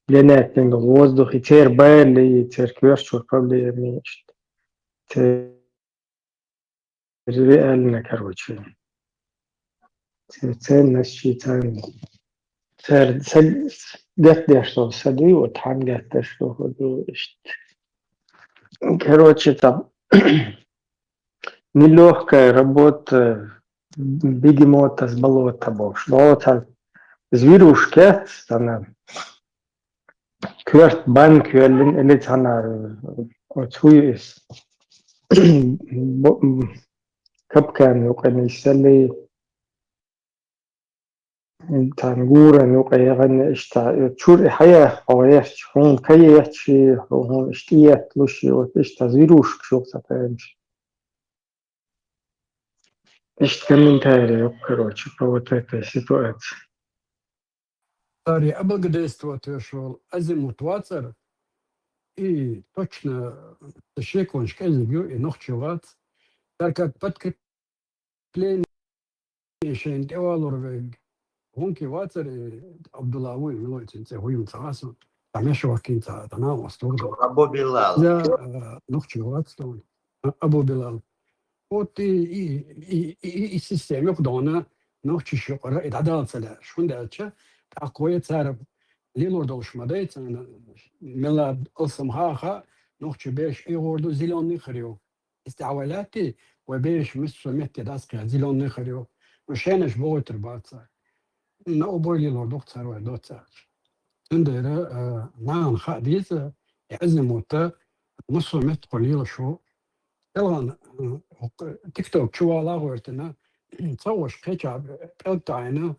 генетикан воздух, и церан бали, и церан коьртачуьра проблемаш иштта. Церан реально, короче. Церан ценность ши царна. Церан са гатдеш долу са дуй, вот хьан гатдеш долу ду иштта. Короче, там нелёгкая работа, бегемота с болота бохуш. Но цхьа звирушка, цхьана коьрта банка йоьллина, или цхьана, оцу хӀуй иза, бо-, м, капкан юкъа нисъелли, цхьана гуран юкъа яхана, иштта, чуьра и хьаеха хьо гӀерташ, хьуна ка етташ, хьуна иштта этталуш, вот иштта звирушкаш ю цхьа тайнаш. Иштта комментарий йоккху, короче, по вот этой ситуации. Цара облагодетельствовать йолу азимут вацара, и точно шеконаш кӀезиг ю, и нохчи вац. Цара как подкрепление шайна тӀе валур верг. ХӀунки вацара, и Абдулла вуй, милой цуьнан цӀе, хӀуй ца хасу. Цхьа мешваккхинца, цхьа нахмас тур ду. Абу Билал. Я, э, нохчи вац тхуна. А, Абу Билал. Вот и, и, и, и, и, и система юкъадона нохчаш юкъара и дӀадала ца лаьаш. ХӀунда аьлча, тӀаккха вай цара лелор долуш ма дай царна, мелла алсам хаха, нохчи бераш эгӀор ду, зелёный хир ю. Иза тӀехь вай лаьттий, вай бераш миссо метте дӀасакхехь, зелёный хир ю. Ну, шенаш бохуьйтур бац цара. На убой лелор ду-кх цара вай доццаьрча. Цундела, а, нахана хаа деза, и азимута массо а меттахула лелаш ву. Делган, а, хӀокху тикток чу вала а гӀоьртина, цхьа ваша кхеча пӀелг таӀийна,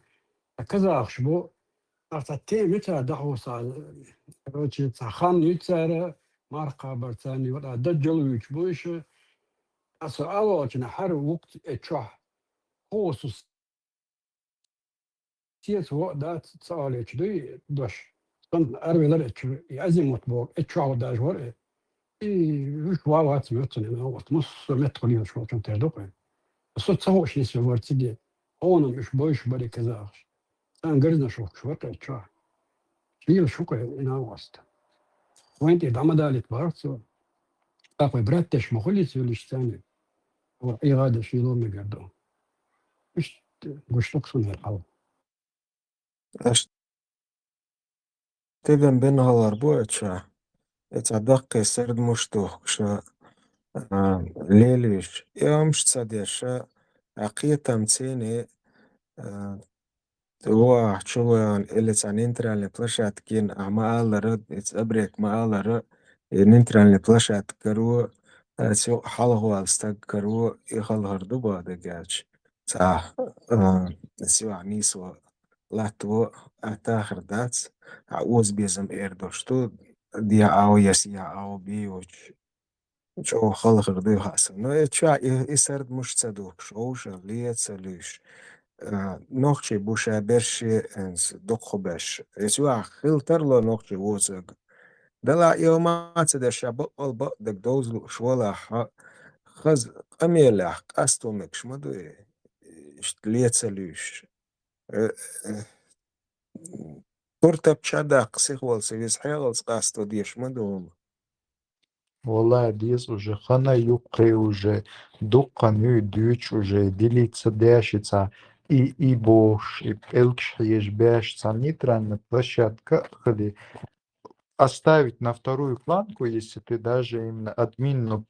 казахаш бу, Аса тема ю цара дӀахьуса, короче, цхьа хан ю цара, марха кхабар царна, вот, а, даджал вуьйцуш бу иша. Аса алочна хьар вукт э чохь. Хосус сец во дац ца алечу дуй дош. Сан арвелар э чу, и азимут бо, э чохь даже вар э. И уьш ва вац меттан, вот, муссо меттахула йолуш волчун тера ду-кх. Со ца хууш нисве вара циге, хьуна уьш бойуш баре казахаш. Царна гарзна шухкаш вара кхеччохь. Шийла шу кхе, и нагӀоста. Вайн тӀе дӀа ма далийта бахара цо. ТӀаккха вай браттеш ма хуьлийца веллачу царна. Ва Ӏийгъадеш йило мегар ду. Иштта гуш ду-кх суна хӀара хьал. Аш тидам бен хилар бу эча. Эца даккхий сард муш духкуша, а, лелийш. И амш ца деша, а, кхетам цене, а, вахча ван или цхьа нейтральный площадка йина, а ма аллара, эца абрек ма аллара, и нейтральный площадка каро, а, цу хьалхавала стаг каро, и халхар ду боху дагача. Цхьа, а, сивахь нийсо латто, а, тахар дац, а, оза безам эр долуш ду, дехьа ау, я сехьа ау, бийочу. ЧӀогӀа халхар дуй хаа сан. Но и чохь и, и сард муш ца духкуш, вовшах ле ца луьйш. А, нохчий бу ша берш шен, а, дукхахберш. Эца юьхь хила тарло нохчий вон саг. Далахь и хӀума ца деш ша баккъал бакъдерг довза лууш валахь, хаза къамелехь къасто мегаш ма ду и, иштта ле ца луьйш. Э, э, пуртап чадаккха сихвал ца веза хьекъалца къасто деш ма ду хӀума. Валлай, деза уже, хана юккхе уже, дуккха нуй дуьйцуш уже, дилица деш и цхьа, и, и бохуш, и пӀелгаш хьежа беш, цхьа нейтральная площадка а хили, оставить на вторую планку, если ты даже именно админ, но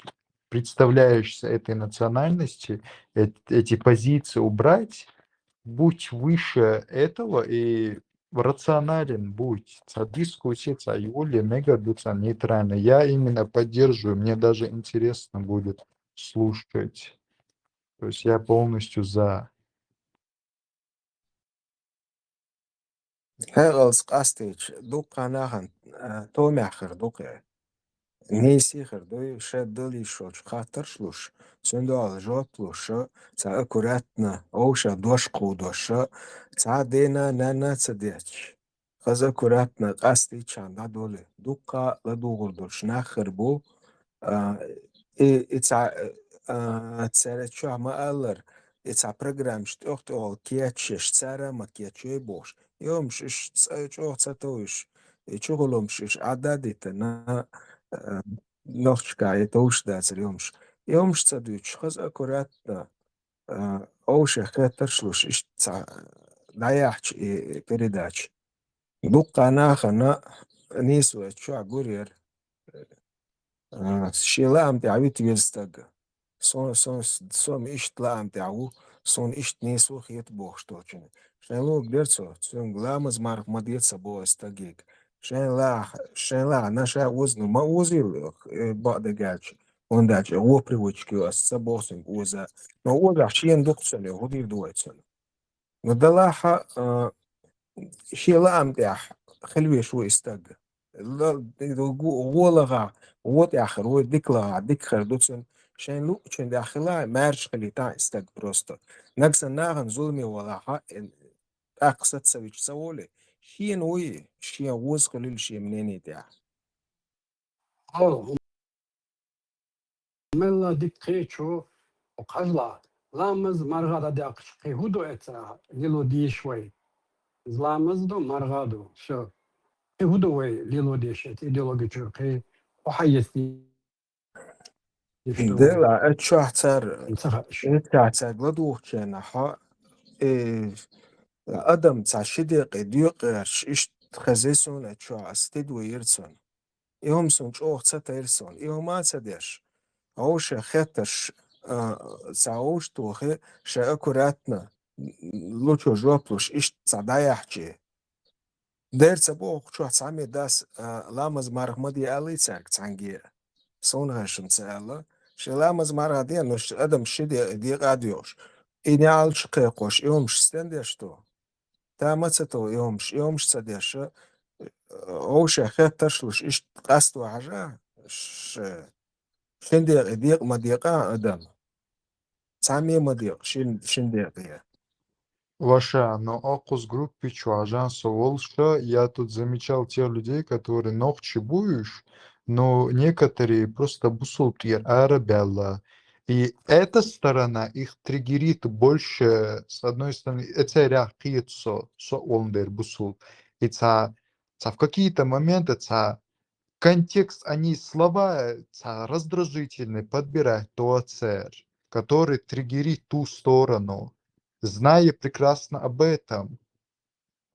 представляешься этой национальности, эт-, эти позиции убрать, будь выше этого и рационален будь. Цхьа дискуссия, цхьа юле мега ду цхьа нейтрально. Я именно поддерживаю, мне даже интересно будет слушать. То есть я полностью за. Хьекъалца къастийча, дуккха нахана, а, томехь хир ду кхе. Нийса хир ду, ша дала йиш йолчу хаттарш луш, цуьнан дуьхьал жоп луш, цхьа аккуратно, вовшах дош кховдош, цхьа дена, нанна а ца детташ. Хаза аккуратно къастийчарна дӀадолу, дуккха а ладугӀур долуш нах хир бу, а, и, и цхьа, а, цара чохь ма-аллара, и цхьа программаш тӀех-тӀехула кечъеш, цара а ма кечйой бохуш. И хӀумаш иш ца, чӀогӀа ца товш, и чухула хӀумаш иш Ӏадда а дитина, а, нохчашкахь и товш дацара и хӀумаш. И хӀумаш ца дуьйцуш, хаза аккуратно, а, вовшех хеттарш луш, иштта цхьа дӀаяьхьча и передача. Дуккха нахана нийсо чохь гур яра. А, шен лаам тӀехь вита веза стаг. Со, со, со-м иштта лаам тӀехь ву, суна иштта нийсо хета бохуш долчунна. Шайн луг дера цо, цуьнга ламаз марха ма де ца боху стаге. Шайн лаахь, шайн лаахь, наша оза, ну, ма озийла, э, бакъдерг аьлча, хӀунда аьлча, гӀо привычка ю ас ца боху цуьнга оза. Но озахь шена дукха цунна, хӀун дийр ду вай цунна? Ну, далахьа, а, шен лаам тӀехь хила веш ву и стаг. Ла-, гу-, гӀо лахахь, гӀо тӀехь хир ву, дика лахахь, дика хир ду цуьнан. Шайн луъучун тӀехь хила, маьрша хилийтахь и стаг просто. Нагахь санна нахана зуламе валахьа, э, тӀаккха саца ца вича ца волий, шена вуй, шен вуза хуьлийла шен мнение тӀехь. Хьо, мелла дика кхечо, хьо кхажла, ламаз, марха дӀадаккхаш, кхин хӀун ду эца лело дезаш вай? Ламаз ду, марха ду, всё. Кхин хӀун ду вай лело дезаш эца идеологи чуьра, кхин хӀун хьаеца дезаш ду вай? Дела, а чохь цара, ца хаьа. Ишттахь цаьрга ладугӀучу хенахь, э, адам цхьа ши декъе доькъуш, иштта хезий суна а чохь, ас тидам бира цунна. И хӀума суна чӀогӀа ца тайра суна. И хӀума а ца деш, вовшех хеттарш, а, цхьа вовшах тохий, ша аккуратно, лучо жоп луш, иштта цхьа дӀаяьхьчий. Дера ца боху чохь цхьаммо дас, а, ламаз марха ма де алий цаьрга цхьаьнгге а. Суна хешна ца аьлла. Шен ламаз марха де, ну, ш-, адам ши де-, декъа а доьгӀуш. И неӀалт кхайкхош, и хӀумаш стен деш ду? Та ма ца тов, и хӀумаш, и хӀумаш ца деш, э, вӀаший хеттарш луш, иштта къасто хьажа, ш-, шин декъе декъа ма декъа адам. Цхьа ма декъа, шин, шин декъе. Ваша, но оаха укх группе чу хьажа со волча, я тут замечал тех людей, которые нохчи буйш, но некоторые просто бусалба тӀера арабаьлла. И эта сторона их триггерит больше, с одной стороны, эцарехь кхета со, со волн дер бусалба. И цхьа, цхьа в какие-то моменты цхьа контекст, они слова, цхьа раздражительные подбирать тоцар, который триггерит ту сторону, зная прекрасно об этом.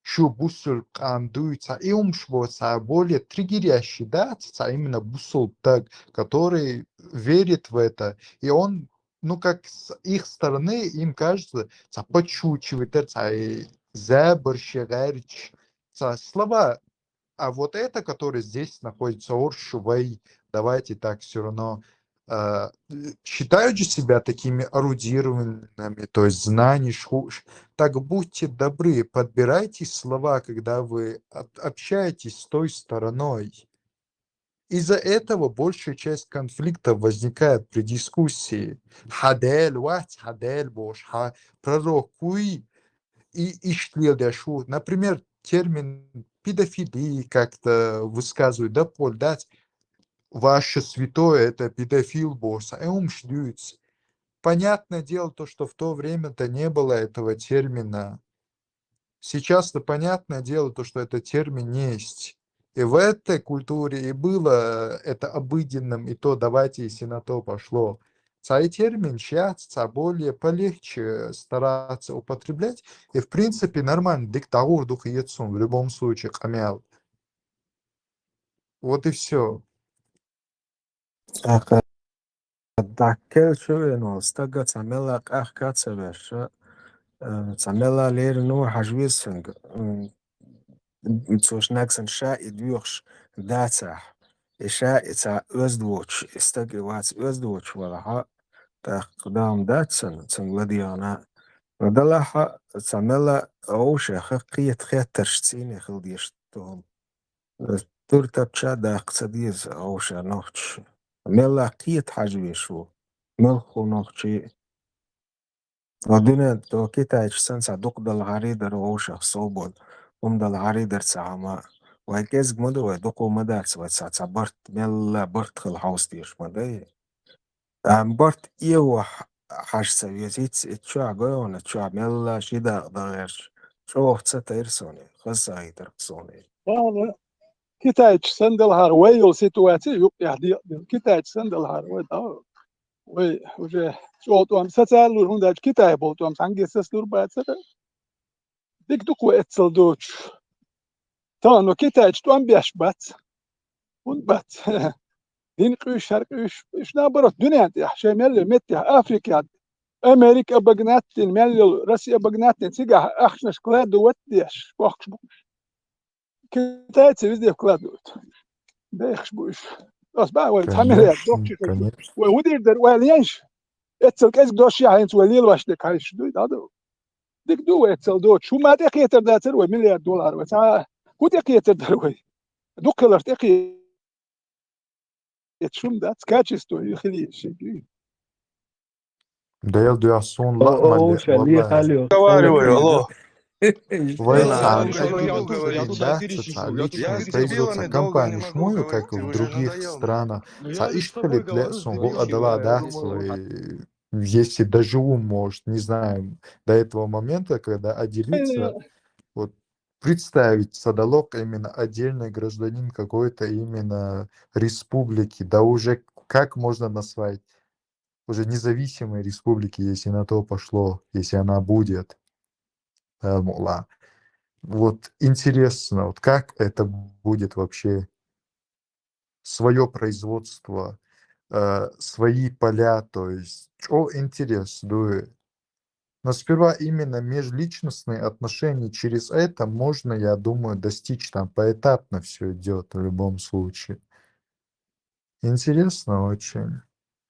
Шу бусалба къам дуй, цхьа и хӀумаш бу, цхьа более триггерящий, да, цхьа именно бусалба таг, который верит в это, и он, ну, как с их стороны, им кажется, цхьа подшучивает, цхьа и забарш гӀерташ, цхьа слова, а вот это, которые здесь находятся, орш вай, давайте так всё равно, э, считают же себя такими эрудированными, то есть знаний, шху-, ш-, так будьте добры, подбирайте слова, когда вы об-, общаетесь с той стороной. Из-за этого большая часть конфликтов возникает при дискуссии. Хьа Дела вац, хьа Дела бош, хьа пророк вуй, и иштта леладеш ву. Например, термин педофилия как-то высказывают, да, Поль, да, ваше святое, это педофил бу, са, э, хӀумаш дуьйцу. Понятное дело то, что в то время-то не было этого термина. Сейчас-то понятное дело то, что этот термин есть. И в этой культуре и было это обыденным, и то давайте, если на то пошло. Цхьа и термин щас, цхьа более полегче стараться употреблять. И, в принципе, нормально, дика дӀагӀур ду хета суна в любом случае къамел. Вот и всё. ТӀаккха дӀаккхелча вена волу стага цхьа мелла къахка а ца веш, э, цхьа мелла лерина ву хьажа веза цуьнга. М, цо нагахь санна ша и доьхуш дацахь, и ша и цхьа оьзда воцуш, и стаг и вац оьзда воцуш валахь, тӀаккха дан дац цунна, цунга ладегӀана. Но делахь а, цхьа мелла вовшех кхета хеттарш цӀийне хила дезаш ду хӀума. Туьртапча даккха ца деза вовшех нохчаша. Мелла кхета хьажа веш ву, муьлхха нохчи. Ва дуьнен тӀе китайчу санна цхьа дукха далахьара дара вовшех свобода, хӀума далахьара дара цхьа хӀума. Вай кӀезиг ма ду, вай дукха ма дац, вай цхьа, цхьа барт, мелла барт хила хьовса дезаш ма дай. Амма барт эвахь хьажа ца веза, хӀинца и чохь гойгӀана, чохь мелла ши дакъа дан гӀерташ, чӀогӀа ца тайра суна, хаза ца хетара суна. Ладно, китайчу санна делахьара вай йолу ситуаци юкъехь декъаделла. Китайчу санна делахьара вай, да, вай уже чӀогӀа тӀом сацалур, хӀунда аьлча Китайхь болу тӀом цхьаьнгге сацалур бацара. Дика ду-кх вай эццал доцуш. Тахана китайчу тӀом беш бац. ХӀунда бац? Дин къуьйсуш, хӀара къуьйсуш, уьш наоборот, дуьнен тӀехь, шайн мел йолу меттехь, Африкехь, Америка обогнать дина, мел йолу Россия обогнать дина, цигахь ахчанаш кладовать деш, бохкуш бу уьш. Китайцы везде вкладывают. Бехаш бу уьш. Ас баьхна вай цхьа миллиард дохчий хилча, вай хӀун дийр дара, вай леш? Эццал кӀезиг дош яхьа хӀинца вай лелаваш дерг хьаьжча дуй, дӀа ду. Дика ду вай эццал доцуш. ХӀумма тӀекхетар дацара вай миллиард доллар вай. Цхьа хӀун тӀекхетар дара вай? Дукха хиларх тӀекхе-, эццал хӀума дац, качество и хила еза шега. Дела дуьхьа суна лаамалле, валлахӀи. Разговариваю, алло. Вай цхьа обидно дац, цхьа личный производство компанеш ма ю, как в других странах. Цхьа иштта хилийта лаьа суна, бу а дала дац вай, если доживу, может, не знаю, до этого момента, когда отделиться, вот представить ца дало-кх именно отдельный гражданин какой-то именно республики, да уже как можно назвать? Уже независимой республики, если на то пошло, если она будет. Э, мула. Вот интересно, вот как это будет вообще? Своё производство, э, свои поля, то есть, чё интерес, дуй? Но сперва именно межличностные отношения, через это можно, я думаю, достичь, там поэтапно всё идёт в любом случае. Интересно очень.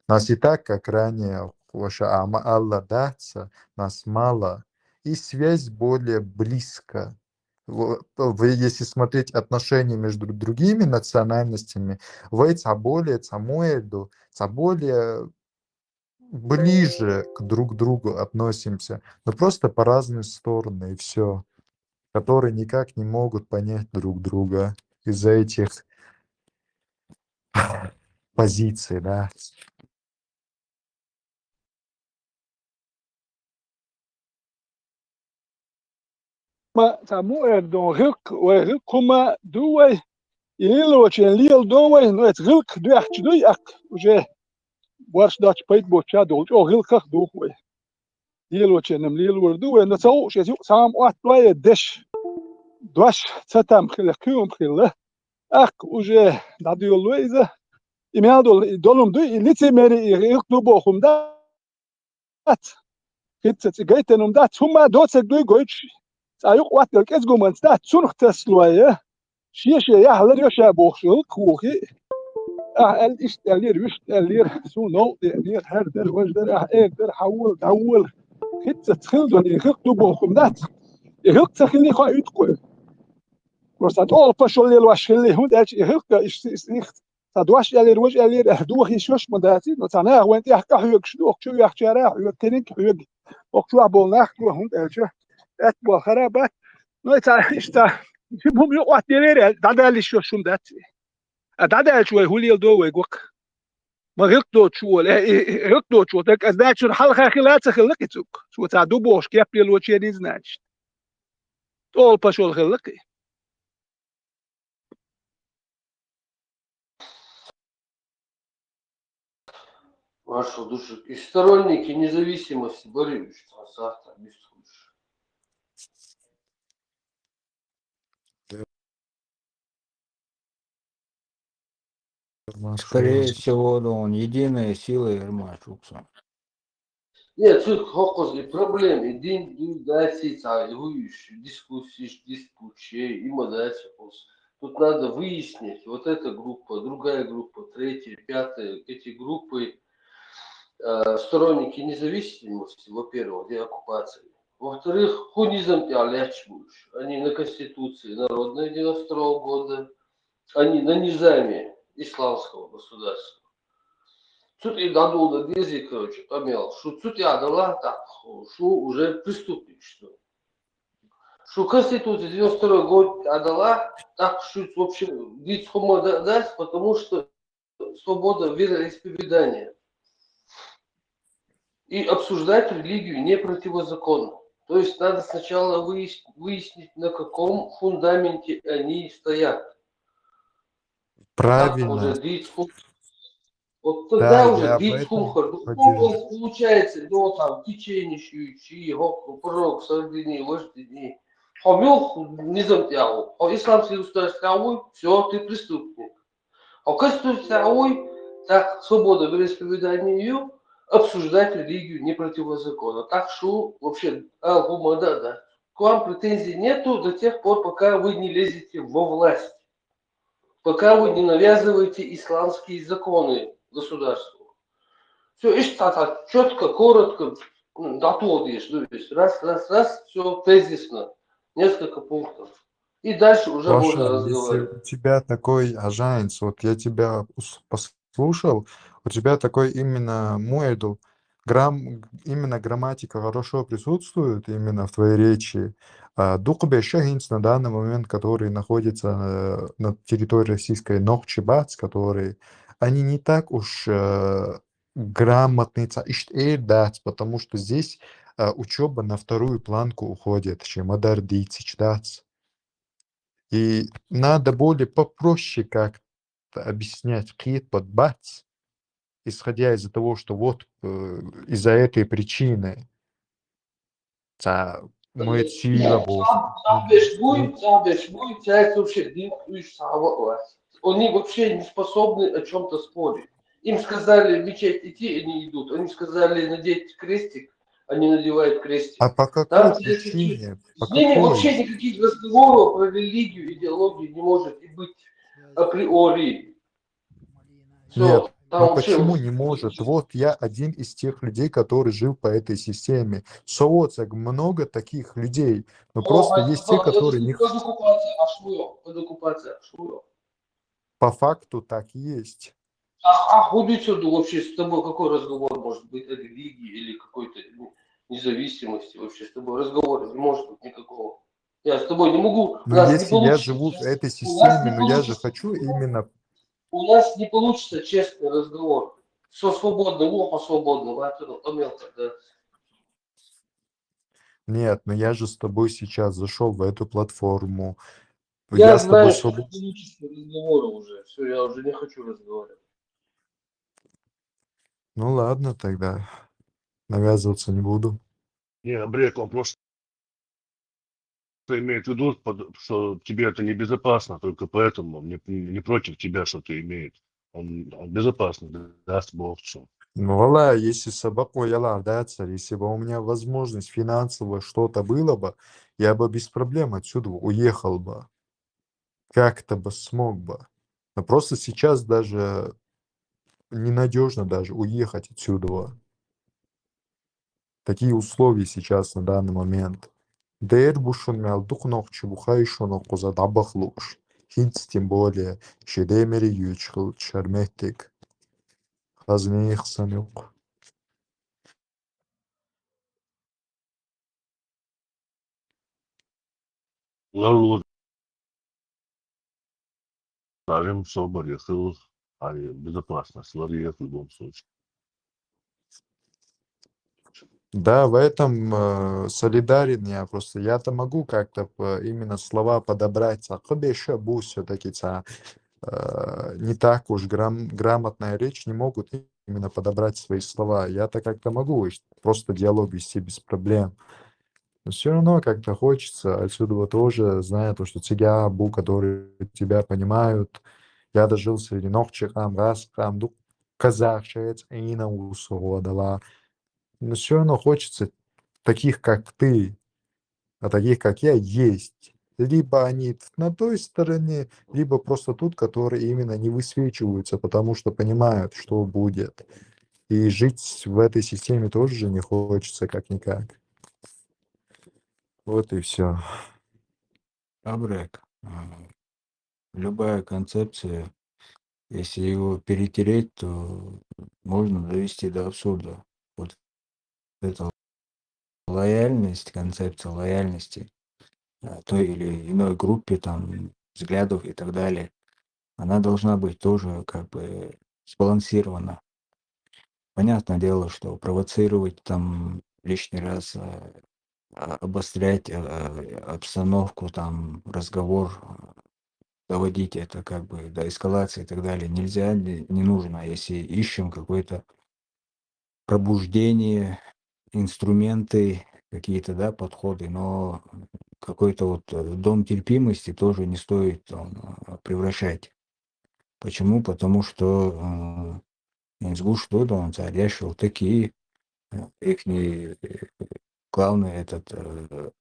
Нас и так, как ранее, ваша ама Алла даца, нас мало. и связь более близко. Во-, в-, если смотреть отношения между другими национальностями, вай цхьа более, цхьа муэрду, цхьа более ближе к друг другу относимся, но просто по разные стороны, и все, которые никак не могут понять друг друга из-за этих позиций, да. Ма цхьа муэрдон гӀиллакх, вай гӀиллакх хӀума ду вай, и лелочун леладу вай, но эцу гӀиллакхах доьхкуш дуй аккха, уже борш доцчу пайда боцчу а долу чӀогӀа гӀиллакхах а духу вай. Лелочун-м лелор ду вай, но ца хууш, эца юкъа цхьа хӀума оттадой деш, дош ца там хилла, кхин хӀума хилла, аккха уже дӀадоьлло иза. И мел долу, и долу-м дуй, и лицемерие, и гӀиллакх ду боху-м дац. ХӀинца цӀе гайтина-м дац, хӀумма доцург дуй гойтуш. Цхьа юкъа оттаделла кӀезиг хӀуманца дац, цунах тасалой, шен-шен яхь лар йо ша бохуш гӀиллакх вухий. Ахьа аьлла, иштта аьллера, вуьшта аьллера, суна новкъа деанера, хӀара дара, важа дара, ахьа эр дара, хьан вола, дӀавола. ХӀинца хилла долу и гӀиллакх ду боху-м дац. И гӀиллакх ца хилли, хоуьйту-кх вай. Просто тӀолгӀа пашо лелош хилли, хӀунда аьлча и гӀиллакх иштта, иштта, иштта. Цхьа дош аьллера, важа аьллера, аьлла, дохийша йолуш ма дац, но цхьа наха вайна тӀехь къахьоьгуш ду, окху чу вехчара а хьоьгу, кхин а хьоьгу. Окху чохь болу нах чохь, хӀунда аьлча, аьтта болу хара бац. Но и цхьа иштта, ши хӀума юкъа оттаделира аьлла, дӀадаллийша йолуш хӀума дац. А дӀадаьлча вай хӀун леладо вай гӀиллакх? Ма гӀиллакх доцуш волу, э, э, э, гӀиллакх доцуш волу, так, а, значит, цуьнан хьалха хилла а ца хилла-кх и цуьнга. Цо цхьа ду бохуш кеп лелочерий, значит. ТӀолгӀа пашо хилла-кх и. Маршал души. И сторонники независимости боролись, а завтра не слышишь. Скорее всего, да, он единая сила, Ермаш, уксан. Нет, цуьнга хӀокхуза и проблема, и дин, дин дац и цхьа, и хӀуъш, дискуссиш, дискуссиш, и ма дац и хӀокхуза. Тут надо выяснить, вот эта группа, другая группа, третья, пятая, эти группы, э, сторонники независимости, во-первых, деоккупации. Во-вторых, хӀун низам тӀехь лаьтташ бу уьш? Они на Конституции народной девяносто второго года, они на низаме исламского государства. Цу тӀе дӀадоло дезий, короче, къамел. Шу цу тӀе а далахь, тӀаккха шу уже преступник шу. Шу Конституция девяносто второй год а далахь, тӀаккха шу вообще дийца хӀума да-, дац, потому что свобода вероисповедания. И обсуждать религию не противозаконно. То есть надо сначала выяс-, выяснить, на каком фундаменте они стоят. Правильно. Так уже дийца хӀу-, вот тогда уже дийца хӀума хир ду. Ну, вот получается, ну, там, течение шуьйчи, хӀокху, пророк, сардини, вождини. Хьо муьлха низам тӀехь ву? Хьо исламский государство тӀехь вуй, всё, ты преступник. Хьо Конституция тӀехь вуй, так, свобода вероисповедания ю, обсуждать религию не противозаконно. Так шу вообще ала хӀума ма дац. К вам претензий нету до тех пор, пока вы не лезете во власть. Пока вы не навязываете исламские законы государству. Всё, иштта так, чётко, коротко, м, дӀатоха дезаш, ну, то есть раз, раз, раз, всё тезисно, несколько пунктов. И дальше уже можно разговаривать. Если у тебя такой ажанец, вот я тебя ус-, послушал, у тебя такой именно муэдл, грам-, именно грамматика хорошо присутствует именно в твоей речи. А, дукха беш хӀинца на данный момент, которые находятся, э, на территории российской, нохчий бац, которые, они не так уж, э, грамотные, ца-, иштта эр дац, потому что здесь, э, учёба на вторую планку уходит, чем адар дийцич дац. И надо более попроще как-то объяснять, кхетпад бац, исходя из-за того, что вот, э, из-за этой причины ца-, мы сила бу. Цхьа беш буй, цхьа беш буй, цаьрца вообще дин уьш цхьа ваъ вац. Они вообще не способны о чём-то спорить. Им сказали в мечеть идти, они идут. Они сказали надеть крестик, они надевают крестик. А по какой причине? С ними вообще никаких разговоров про религию, идеологию не может и быть априори. Всё. Нет, Ну почему не может? Вот я один из тех людей, который жил по этой системе. Соцсетях много таких людей, но просто есть те, которые не... Подокупаться, а что? Подокупаться, а что? По факту так и есть. А, а ходится, ну, вообще с тобой какой разговор может быть о религии или какой-то, ну, независимости? Вообще с тобой разговора не может быть никакого. Я с тобой не могу. Но если я живу в этой системе, но я же хочу именно... У нас не получится честный разговор. Все свободно, ухо свободно, а мелко, да. Нет, но я же с тобой сейчас зашел в эту платформу. Я, я знаю, что ты не любишь разговоры уже. Все, я уже не хочу разговаривать. Ну ладно тогда. Навязываться не буду. Не, Абрек, он просто имеет в виду, что тебе это небезопасно, только поэтому он не, не против тебя что-то имеет. Он, он безопасно, даст Бог, что. Ну, валлахи, если сабак уялар дацар, если бы у меня возможность финансовая что-то было бы, я бы без проблем отсюда уехал бы. Как-то бы смог бы. Но просто сейчас даже ненадежно даже уехать отсюда. Такие условия сейчас на данный момент. Дэр бушун мял духнохчу бухай шонок куза дабахлуш. Хинц тем более, шедемери юч хыл шарметик. Хазни хсанюк. Ларлу Ставим собор, ехал, а безопасность, лар ехал в любом случае. Да, в этом э, солидарен я просто. Я-то могу как-то именно слова подобрать. А кыбеша бу все-таки ца, э, не так уж грам, грамотная речь, не могут именно подобрать свои слова. Я-то как-то могу просто диалог вести без проблем. Но все равно как-то хочется отсюда вот тоже, зная то, что тебя, бу, которые тебя понимают, я дожил среди ногчикам, раскам, дук казах шец, ина усугодала. Но все равно хочется таких, как ты, а таких, как я, есть. Либо они на той стороне, либо просто тут, которые именно не высвечиваются, потому что понимают, что будет. И жить в этой системе тоже же не хочется как-никак. Вот и все. Абрек, любая концепция, если его перетереть, то можно довести до абсурда. Вот это лояльность, концепция лояльности той или иной группе, там, взглядов и так далее, она должна быть тоже как бы сбалансирована. Понятное дело, что провоцировать там лишний раз, э, а, обострять э, обстановку, там, разговор, э, доводить это как бы до эскалации и так далее нельзя, не, не нужно. Если ищем какое-то пробуждение, инструменты, какие-то, да, подходы, но какой-то вот э, дом терпимости тоже не стоит там, э, превращать. Почему? Потому что э, Инсгуш Додон, царь Яшил, такие, э, ихний э, главный этот э,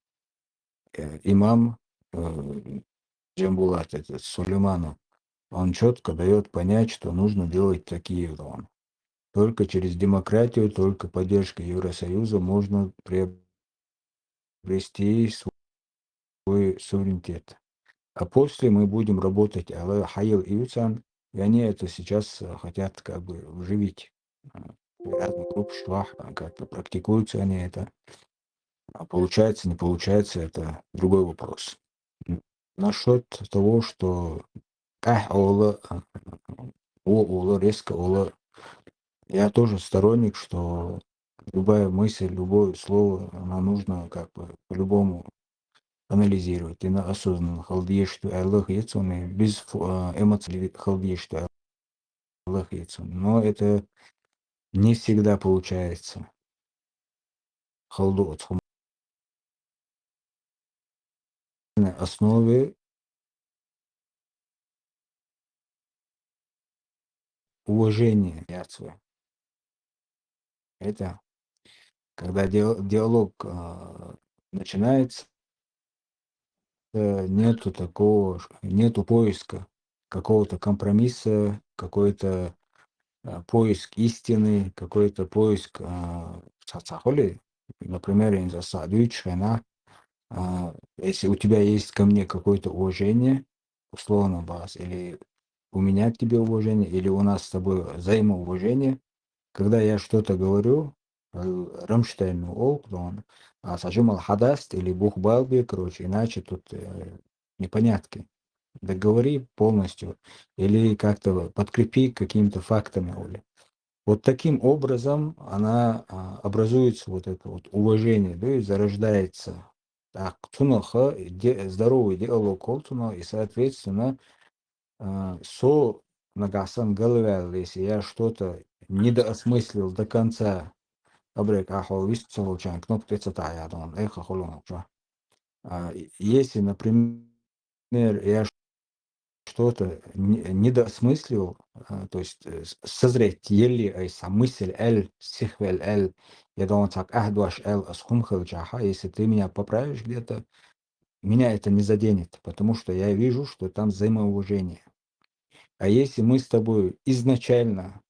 э, имам э, Джамбулат, этот Сулейманов, он четко дает понять, что нужно делать такие вон. Только через демократию, только поддержка Евросоюза можно приобрести свой суверенитет. А после мы будем работать, а хайыл иуцан, и они это сейчас э, хотят как бы вживить. Э, Разных групп, шлах, э, как-то практикуются они это. А получается, не получается, это другой вопрос. М, Насчет того, что ах, олы, э, о, олы, резко олы, я тоже сторонник, что любая мысль, любое слово, оно нужно как бы по-любому анализировать. И на осознанно халдиешту айлах яцуны, без фу- а, эмоций халдиешту айлах яцуны. Но это не всегда получается. Халду отхум. На основе уважения яцуя. Это когда диа- диалог а, начинается, э, нету такого, ш- нету поиска какого-то компромисса, какой-то а, поиск истины, какой-то поиск, а, ца-, цахули, например, я не знаю, са-, дуйчхена, а, если у тебя есть ко мне какое-то уважение, условно, бас, или у меня к тебе уважение, или у нас с тобой взаимоуважение, когда я что-то говорю, э, Рамштайн, ол, он, а, сажимал хадаст или бухбалби, короче, иначе тут, э, непонятки. Договори полностью или как-то подкрепи какими-то фактами, Оля. Вот таким образом она, а, образуется, вот это вот уважение, да, и зарождается. Так, цунаха, де-, здоровый диалог ол цуна, и, соответственно, а, со нагасан галвял, если я что-то недоосмыслил до конца, абрек ахо висцел чан, кнопка тецата я дон, эхо холон ча. А, и-, если, например, я ш-, что-то не-, недоосмыслил, а, то есть, э, с-, созреть еле, ай са мысль эль, сихвель эль, я дон так ахдуаш эль, асхум хелчаха, если ты меня поправишь где-то, меня это не заденет, потому что я вижу, что там взаимоуважение. А если мы с тобой изначально,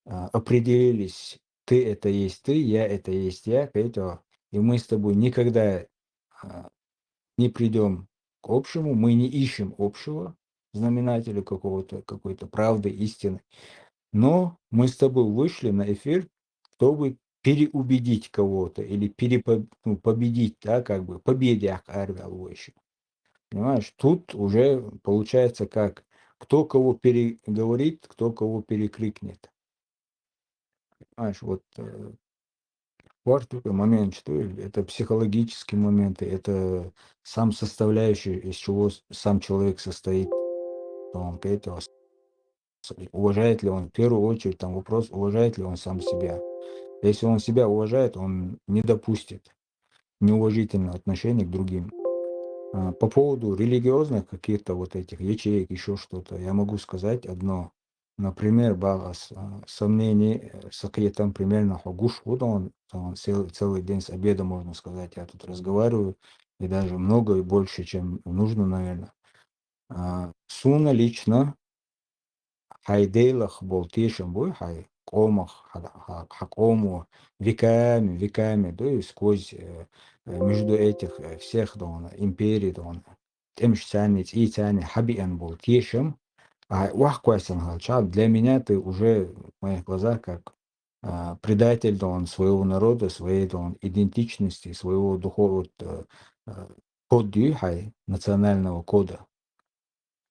а, определились, ты это есть ты, я это есть я, поэтому и мы с тобой никогда, а, не придем к общему, мы не ищем общего знаменателя какого-то, какой-то правды, истины. Но мы с тобой вышли на эфир, чтобы переубедить кого-то или перепо-, ну, победить, да, как бы, победе арвял еще. Понимаешь, тут уже получается как, кто кого переговорит, кто кого перекрикнет. Понимаешь, вот, э, вот такой момент, что это психологические моменты, это сам составляющий, из чего с-, сам человек состоит. Он, поэтому с-, уважает ли он, в первую очередь, там вопрос, уважает ли он сам себя. Если он себя уважает, он не допустит неуважительного отношения к другим. А, по поводу религиозных каких-то вот этих ячеек, еще что-то, я могу сказать одно. Например, багас, а, сомнений, э, сакъетам примерно хогуш, вот он, он цел-, целый день с обеда, можно сказать, я тут разговариваю, и даже много, и больше, чем нужно, наверное. А, суна лично, хьай Делах бол тешам буй, хьай къомах, хьа, хьа, хьа къомо веками, веками, да, и сквозь, э, э, между этих, э, всех, да, он, империй, да, он, тӀемашцани, цӀийцани хьабиъан бол тешам, а вахквайсан халча, для меня ты уже в моих глазах как, а, предатель, да, он, своего народа, своей, да, он, идентичности, своего духовного, вот, э, э, код дю хьай, национального кода.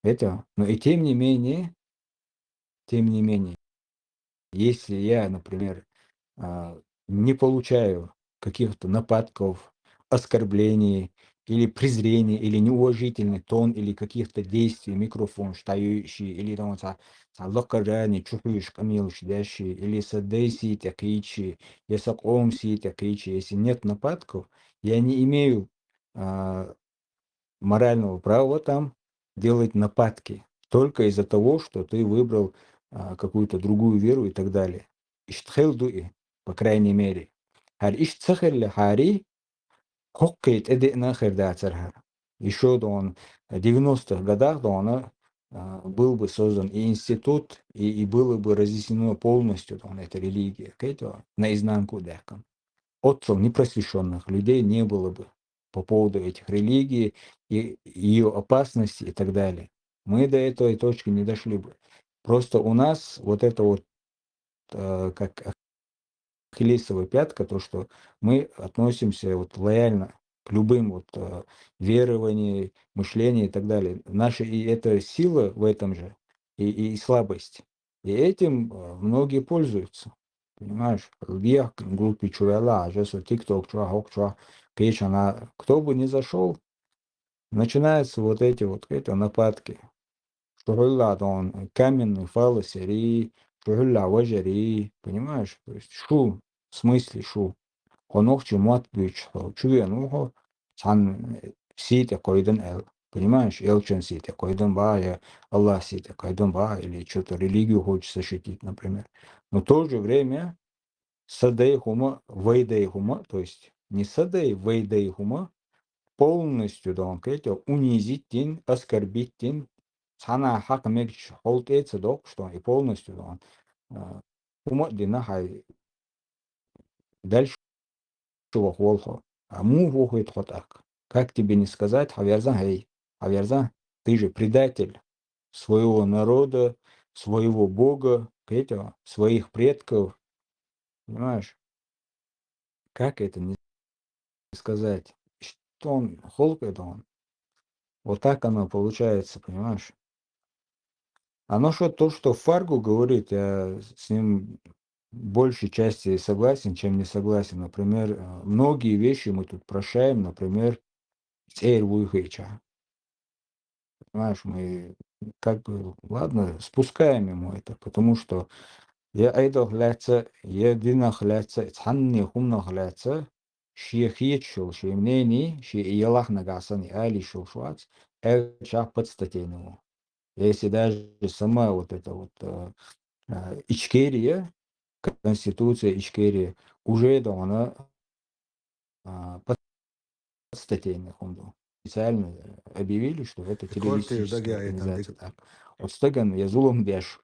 Это, но и тем не менее, тем не менее, если я, например, а, не получаю каких-то нападков, оскорблений или презрений, или неуважительный тон, или каких-то действий, микрофон штающий, или там са, са лакарани, чухуш камилш дящий, или са дейси такичи, я са къомси такичи, если нет нападков, я не имею, а, морального права там делать нападки только из-за того, что ты выбрал, а, какую-то другую веру и так далее. Иштхел дуи, по крайней мере. Хар ишт цахерли хари, хоккет эдена хердацар хар. Еще он в девяностых годах, да, он, а, был бы создан и институт, и, и было бы разъяснено полностью, да, он, эта религия, окей, то наизнанку дехкан. Отцом непросвещённых людей не было бы по поводу этих религий и её опасности и так далее. Мы до этой точки не дошли бы. Просто у нас вот это вот, э, как ахиллесова пятка, то, что мы относимся вот лояльно к любым вот, э, верованиям, мышлениям и так далее. Наша и эта сила в этом же, и, и слабость. И этим, э, многие пользуются. Понимаешь? Виях группе чувела, а сейчас вот TikTok чуа, хок чуа, печь она, кто бы ни зашёл, начинаются вот эти вот, это, нападки. Шухулла дон каменный фалосери, шухулла важери, понимаешь? То есть шу, в смысле шу. Хонохчи мат бич, чуен ухо, сан сите койден эл. Понимаешь? Элчен сите койден ба, я Аллах сите койден ба, или что-то религию хочет защитить, например. Но в то же время садейхума, вейдейхума, то есть не садей, вейдейхума, полностью, да, он, кете, унизить дин, оскорбить дин, сана хак мегч холтеца док, что и полностью, да, он, а, хӀума а дина хьай дальше ваха волу хьо. А муха вохуьйту хьо тӀаккха? Как тебе не сказать, хьан верзан хьай, хьан верзан, ты же предатель своего народа, своего Бога, кхетий, своих предков. Понимаешь? Как это не сказать? Что он, холк это он? Вот так оно получается, понимаешь? А насчёт то, что Фарго говорит, я с ним большей части согласен, чем не согласен. Например, э, многие вещи мы тут прощаем, например, цӀера вуй хилча. Понимаешь, мы как бы, ладно, спускаем ему это, потому что я Ӏедалх лаьцна, я динах лаьцна, цхьанне хӀуманах лаьцна, шен хеташ йолу, шен мнение, шен и ялахь нагахь санна и ала йиш йолуш вац, аьлча подстатейный ву. Если даже сама вот эта вот, э, э, Ичкерия, конституция Ичкерии уже давно, а, подстатейный хӀума ду. Официально объявили, что это террористическая организация. Так. Оцу стагана я зулам деш,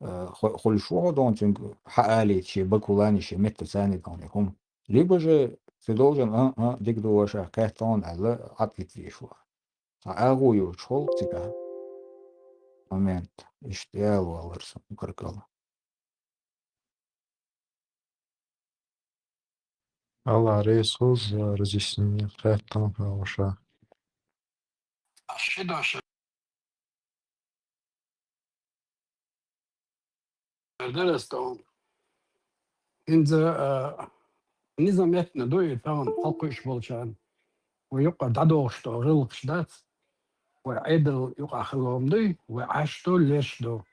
э, хо-, хуьлуш ву хьо дон, цуьнга хьаалийта шен Бакулани, шен меттацани дон, хӀума. Либо же ты должен, а, а, дика ду ваша, кхеттон аьлла, Ӏад витвеш ву. Цхьа агӀо йоцуш хӀоллу цигахь момент. Иштта яла валлар сан, укаркала. Алла реза хуьлда за разъяснение, кхеттон хьан ваша. А ши дош дара ас тахана. ХӀинца, а, низам меттана ду и тахана хьалакхуьуш болчарна. Вай юкъа дӀадохуш долу гӀиллакхаш дац. Вай Ӏедал юкъахь хила лоам дуй, вай Ӏаш ду, леш ду.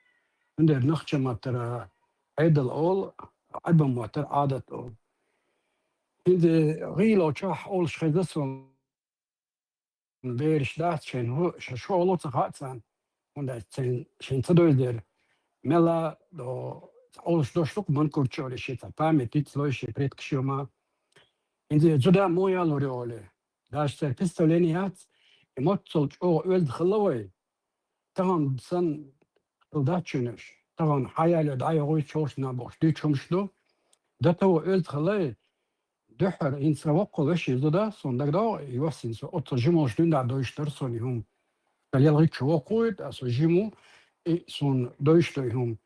Цундела нохчийн маттара Ӏедал олу, Ӏарбийн маттара Ӏадат олу. ХӀинца гӀийлачохь олуш хезна суна, бераш дац шайн хӀу-, ша шу олу ца хаьа царна. ХӀунда аьлча шайн, шайн ца дойла дера. Мелла, о, олуш дош ду-кх Манкуртчу олий, шен цхьа памятница лой шен предкаш йома. ХӀинца зуда муха ялор ю олий. Даже церан представление яц, и моццал чӀогӀа оьзда хилла вай. Тахана санна хила дац шуьнаш. Тахана хьан яло дӀайогӀуьйту чохь наб бохуш дуьйцуш хӀумаш ду. Дан тахана оьзда хилла, дуьххьара хӀинца воккхал вешин зуда, суна дагадогӀу, и вас хӀинца оццул жималш дуьйна дӀа дойуш дара суна и хӀума. Сан ялхитта шу воккхавуьйту, аса жиму, и суна дойуш ду и хӀума.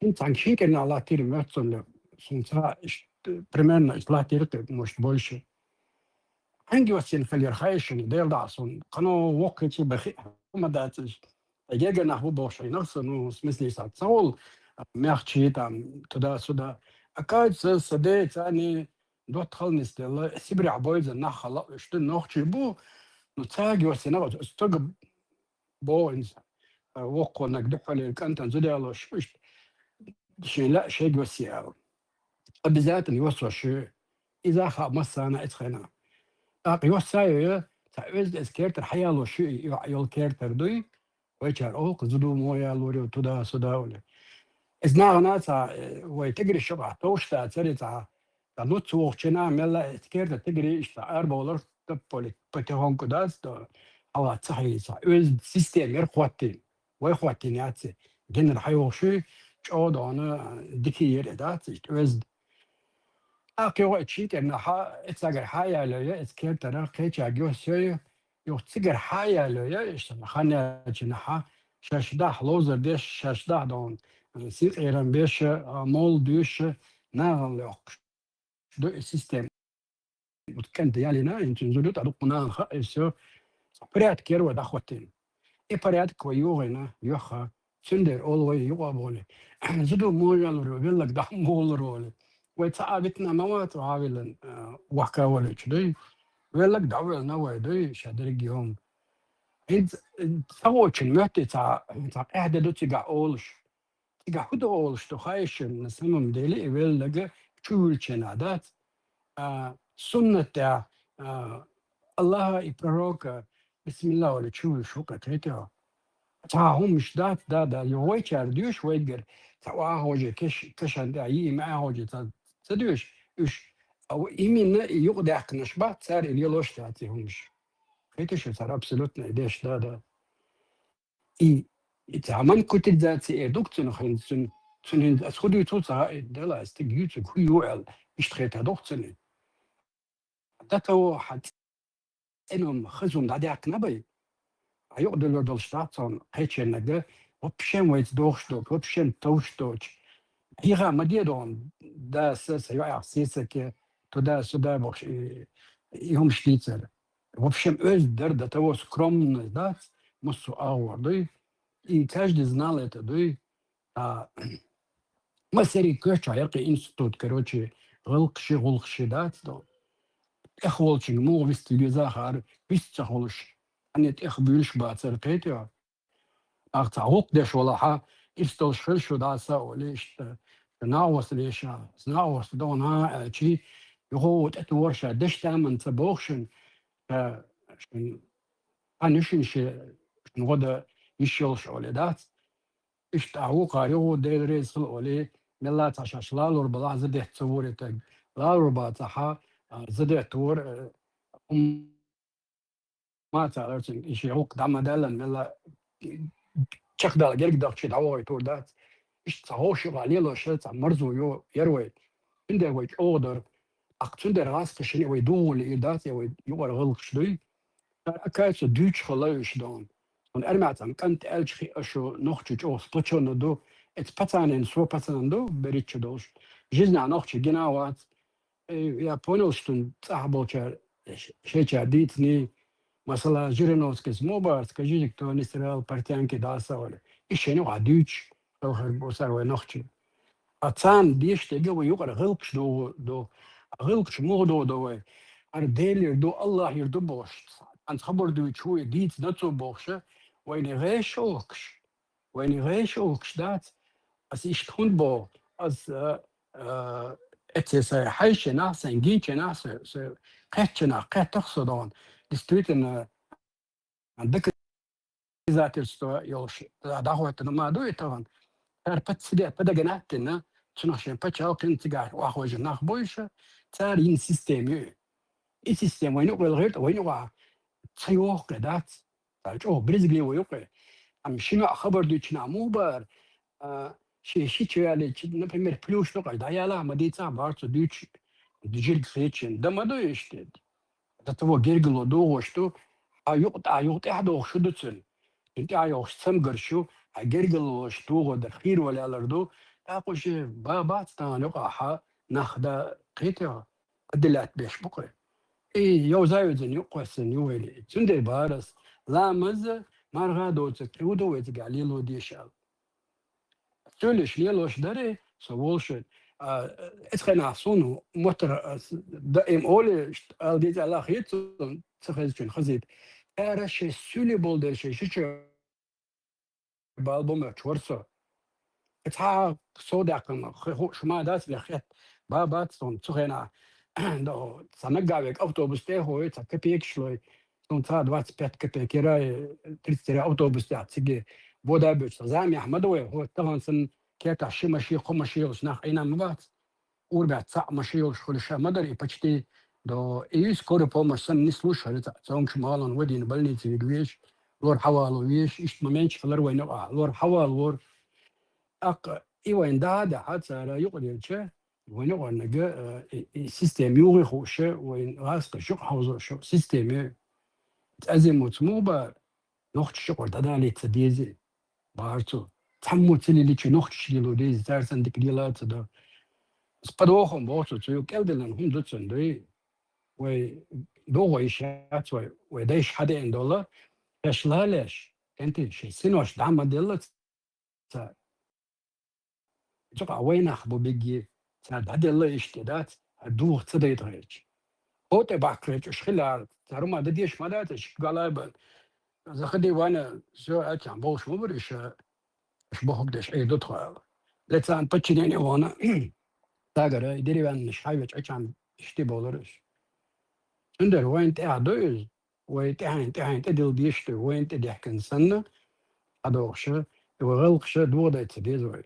ХӀинца цхьана шин кӀирнахь латтийра моьтту суна, суна ца, иш-, примерно иштта латтийра кхин, может, больше. Хьаьнга йоцийна хилира хаьий шуна, Дела дӀа суна, кхано воккхачи бан хиъ хӀума дац иза. Ткъа гергара нах бу бохуш хьийна аса, ну, в смысле, ца волу, а, мягче там, туда-сюда. Оказывается, сан ден царний доттагӀалла нисделла, Сибрехь бойза нах хала, уьш ду нохчий бу, ну, цаьрга йоцийна, оцу стага боху иза, а, воккханиг дуьххьалера кӀантана зуда ялош, иштта шен лаьа шайга йоссий аьлла. Обязательно йоссош ю. Иза а хаьа массарна оцу хенахь. ТӀаккха йосса а йой, цхьа оьзда иза кертара хьаялош ю, и йоӀ йолу кертара дуй, вайчара олу-кх зуда муха ялор ю, туда-сюда олий. Иза нахана цхьа, э, вай тигри шабахь товш дацара, цхьа Ткъа нуц вохучу хенахь мелла а керта тигри иштта арабовлар, таппали, потихоньку дац, то хьала ца хьийца, оьзда система яра хӀоттийна. Вай хӀоттийна яц и. Генара хьайогӀуш ю, чӀогӀа дона, дика яра и дац, иштта оьзда. ТӀаккха йогӀу и чу тӀе нахьа, и цагара хьаялайо, и кертара кхечаьрга йоссайо, юха цигара хьаялайо, иштта хан яьлча нахьа, шаьш дахь ловзар деш, шаьш дахь дона, синкъерам беш, молла дуьйш, нахана лоьхкуш. Ду и система. Вот кӀанта ялийна, хӀинца зуда тӀе дукха нахана хаьа, и всё. Порядок яра вай дӀахӀоттийна. И порядок вай йогӀийна, йоьхна. Цундела олу вай юкъа а бохуш. Зуда муха ялор ю, велларг дӀа муха лур ву олий. Вай цхьа а витина ма вац, ваха а виллина, а, вахка а волуьйтуш дуй. Велларг дӀа а веллина вай дуй, ша дерриге а хӀума. ХӀинца, э, ца воцучун моьттий цхьа, цхьа къаьхьа де ду цигахь олуш. Цигахь хӀун ду олуш ду, хаьий шуна, на самом деле, и велларг чу вуьллучу хенахь дац. А, суннат тӀехь, а, Аллаха и пророка, бисмилла олий, чу вуьллуш ву-кх, кхетий хьо. Цхьа хӀумаш дац, да, да, и вайчара доьшу вайгара, цхьа охьахожий кеш-, кешан тӀехь, йиъ маьӀӀехожий ца, ца доьшу, уьш, а, именно и юкъадаьккхинарш бац, цара и лелош дац и хӀумаш. Кхетий шу, цара абсолютно и деш, да, да. И, и цхьа манкуртизация эр ду-кх цунах, хӀинца цуьнан Цуьнан ас хӀун дуьйцу ца хаьа, дела ас стаг юьйцург хӀун ю аьлла, иштта хетар доху цуьнан. До того хьан цӀеном хазум дӀадаьккхина бай, а юкъадуьллур долуш дац цунна кхечернага, вообще вайца дохуш доцу, вообще товш доцу. Хьийха ма де дохуна, да, са, са йоӀех сесаке, туда-сюда бохуш, и, и хӀумаш дийцар. Вообще, оьзда дара, до того скромность дац, массо а агӀор дуй. И каждый знал это дуй. А, массериг коьртачохь яра кхин институт, короче, гӀалкхаши, гӀуллакхаши дац до. ТӀех волчуьнга муха вист веза хаар, вист ца хуьлуш, хьанна тӀех буьйлуш бацара кхетий. Ахьа цхьа гӀуллакх деш валахьа, ирс долуш хила шу дӀаса олий иштта, накъост леша, накъост догӀна аьлчи, юха тӀетора ша, деш таман ца боху шуна, ша, шуна, хьан ю шуна ши, шуна гӀо дан йиш йолуш олий дац. Иштта ахьа вукхара юха Дела реза хила олий, мелла а цхьа шаьш лалур балахь, задетта ца вора и таг. Лалур бацахьа, а, задетта вора, а, хӀума ца алар цуьнга, и шен гӀуллакх дӀа ма даьллан, мелла чекхдала герга дахчи дӀавахийтур дац. Иштта цхьа хӀошуьгӀа лелоша цхьа марзо йо, яра вай. Цундела вай чӀогӀа дара. Ахь цундела гӀазкхашна вай дугӀу лиир дац, я вай юкъара гӀалгӀаш дуй. Цара, оказывается, дуьйцуш хила уьш дохуна. Хьуна армаьцӀан кӀант аьлча хиъа шу нохчо чӀогӀа сплочённо ду, эца пацанин, со пацан ду, беричча долуш. Жизнь а нохчо гина а вац. Э, я понял, что цӀахь болчара ш-, шайчара дийцаний, масала, Жириновскийс муха бара, скажите, кто не стирал портянки, да, са вали. И шайна юкъахь дуьйцуш, хӀара бу сара вай нохчий. А царна деш дерг вай юкъара гӀалгӀаш догӀу ду. А гӀалгӀаш муха догӀу ду вай? ХӀара Делера ду, Аллахьера ду бохуш. Цхьаьнца хабар дуьйцуш ву и дийца нацо бохуша, вайна гӀеша ухкаш. Вайна гӀеша ухкаш дац. Ас иштта хӀунда боху? Ас, а, а, эццехь сайн хьаьжча нах, сайн гинча нах, сайн, сайн кхеттача нах, кхеттах со дохуна. Действительно, доказательство йолуш, а, дӀахӀоттина ма ду и тахана. Цара пац-, сиде-, подогнать дина, цунах шен пачхьалкхин цигахь охьахевшина нах бу иша, цара йина система ю. И система вайна юкъа велхира, вайна юкъахь ца йоху кхин дац. Цара чӀогӀа брезгливо ю кхин. Амма ши ноӀ хабар дуьйцучу наха муха бара, а, шен ши чу ялийча, например, плюс ду кхин, дӀаялахь ма дийцахь бара цо дуьйцуш, жирга хетачун. Да ма ду иштта. До того гергало догӀуш ду, хьан юкъа тӀа, юкъа тӀехь догӀуш ду цуьнан. Цуьнан тӀехь йогӀуш цамгарш ю, хьан гергало долуш догӀу дар, хийра вала лелар ду. ТӀаккха уьш ба-, бац тахана юкъахь нах дан кхетий, кадилат беш бу кхуьй. И йовза-йовзина юкъ кхоьссина ю вайна. Цундела бара ас, ламаз, марха доцург кхин хӀун ду вай цигахь лело дезаш аьлла. Цуьллаш лелош дарий, со волуш. А, эцу хенахь суна моттара, а, с-, даим олий, ала деза аьлла хета суна, ца хезачун хазийта. Цара шайн суьйле болу дела шайн шича бала бу моьттуш вара со. Цхьа а сов даьккхина, хи-, хууш ма дац, ле хетта, ба бац суна цу хенахь. До, цхьа наггахь вега автобус тӀе а хьой, цхьа копейкаш лой. Суна цхьа двадцать пять копеек яра, тридцать яра автобус тӀехь цига бода а буьту. Цхьа замехь ма ду вай, хӀо тахана санна кертахь ши машин, кхо машин йолуш нах Ӏийна ма бац. Урбаьтта цхьаъ машин йолуш хуьлуш ма дара и почти. До, и скорая помощь санна нислуш хьара цхьа цомгуш малон вадийна больнице вига везаш, лор хьавало везаш, иштта моменташ хилар вайна юкъахь, лор хьавалавора. ТӀаккха и вайна дӀа а дахьа цара юкъаделча, вайна юкъарнага, э, и, и система юххе хууша, вайна гӀазкхаша юкъа хьовзоша система. Азимутс муха бара, нохчаша юкъара дӀадалийта ца дезий, бара цо. Цхьаммо ца лелича нохчаша лело дезий, цара санна дика лела а ца до. Ас подвохам боху цо, цо юкъа кӀелдиллина хӀума ду цунна дуй. Вай догӀу йиш яц вай, вай дайша хьадеана долу, шаьш лалеш, кӀентий, шайн синош дӀа ма делла цара. Цу къа вай нах бу бигги, цара дӀаделла иштта дац, хӀара духа ца дайта хилча. ХӀо тӀе баккхарчуш хилар, цара ма дан деш ма дац, ши галай бан. Заходи вайна, всё, аьлча, бохуш ма бара иша, аш бохург деш, ай ду тхо аьлла. Ле царна подчинение вахана, дагара, и деревянный шайвечу Ӏачам иштта болура уьш. Цундела вайна тӀехь ду иза, вай тӀаьхьен, тӀаьхьен тӀедилла дезаш ду, вайна тӀедехкина санна, хьадогӀуша, и вай гӀалгӀаша догӀу дай ца деза вай.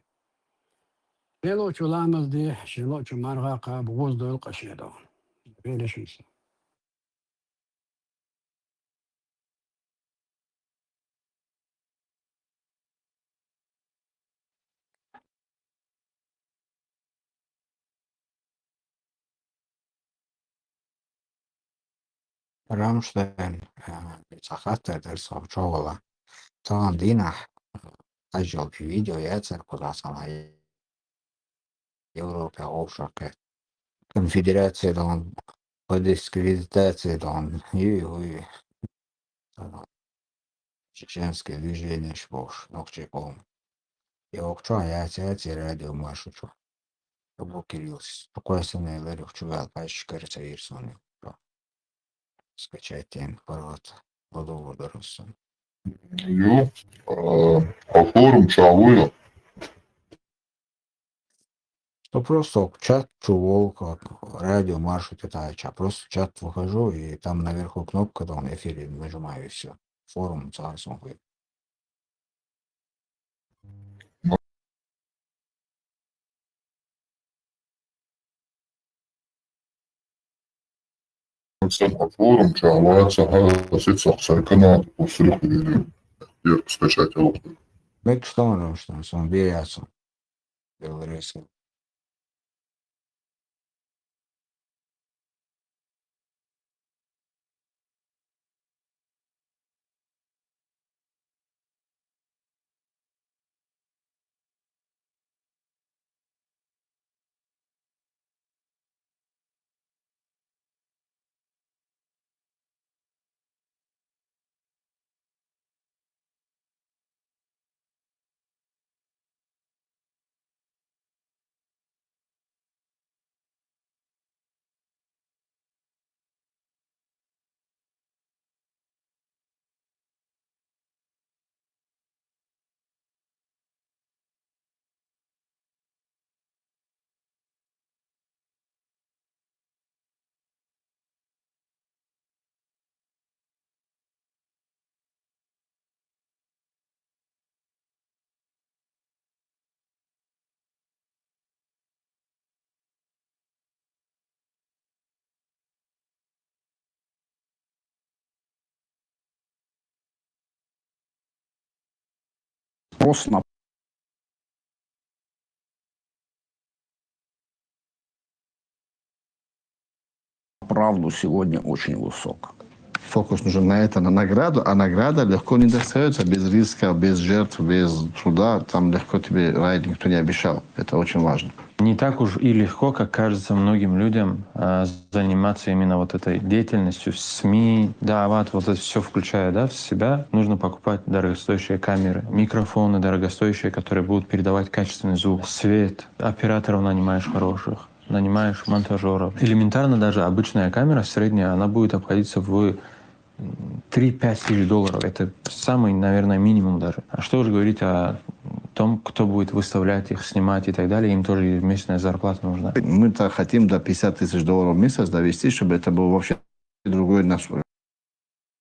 Шен лоъучу ламаз де, шен лоъучу марха кхаба, гӀоздойла къа шен догӀу. Вен дешнаш. Рамштайн, а, цхьа хаттар дара сога чӀоагӀа. Тахана дийнахьа, а, хьажал и видео яцар кхузахь санна Европе вовшахкхетта. Конфедерация дон, по дискредитации дон, юй, юй. Чеченское движение бохуш, нохчий къоман. И оха чохь яц, яц и радио маршо чохь. Абу Кириллс, кхойсанна леррих чу ваьлла, хьаьжча кара ца йира суна. Скачать йина, паргӀат, ладугӀур дара хӀусам. Ю, а, хьо форум чохь вуй? Ну, просто чат чу волу, как радио маршо тӀе тӀаьхьа, просто в чат выхожу, и там наверху кнопка, там эфире нажимаю, и всё. Форум цара сон хуй. Сан хьо форум чохь вац, сан хьа сицох сан канал, усрих видео. Ер скачать алу. Мегаш товарам, что сон бе яцу. Белорусский. Спрос на правду сегодня очень высок. Фокус нужен на это, на награду, а награда легко не достаётся без риска, без жертв, без труда. Там легко тебе рай никто не обещал. Это очень важно. Не так уж и легко, как кажется многим людям, а, заниматься именно вот этой деятельностью, СМИ, даават, вот это все включая, да, в себя. Нужно покупать дорогостоящие камеры, микрофоны дорогостоящие, которые будут передавать качественный звук, свет, операторов нанимаешь хороших, нанимаешь монтажёров. Элементарно даже обычная камера средняя, она будет обходиться в, м, три-пять тысяч долларов. Это самый, наверное, минимум даже. А что уж говорить о том, кто будет выставлять их, снимать и так далее, им тоже местная зарплата нужна. Мы-то хотим до пятьдесят тысяч долларов в месяц довести, чтобы это был вообще другой наш, э,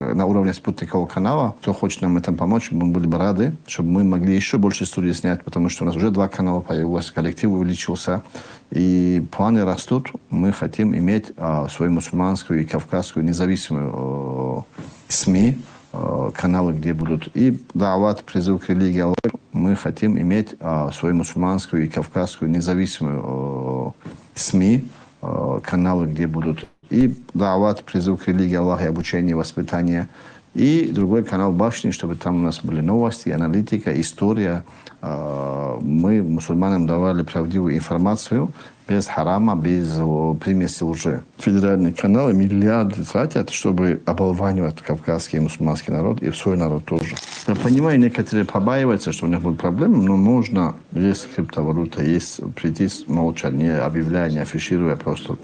на уровне спутникового канала. Кто хочет нам в этом помочь, мы были бы рады, чтобы мы могли ещё больше студий снять, потому что у нас уже два канала появилось, коллектив увеличился, и планы растут. Мы хотим иметь, а, свою мусульманскую и кавказскую независимую, э, СМИ, э, каналы, где будут и даават, призыв к религии Аллаха. Мы хотим иметь, а, свою мусульманскую и кавказскую независимую, э, СМИ, э, каналы, где будут и даават, призыв к религии Аллаха, и обучение, и воспитание. И другой канал Башни, чтобы там у нас были новости, аналитика, история. Э, мы мусульманам давали правдивую информацию, без харама, без, о, примеси лжи. Федеральные каналы миллиарды тратят, чтобы оболванивать кавказский и мусульманский народ, и свой народ тоже. Я понимаю, некоторые побаиваются, что у них будут проблемы, но можно, есть криптовалюта, есть прийти с-, молча, не объявляя, не афишируя, просто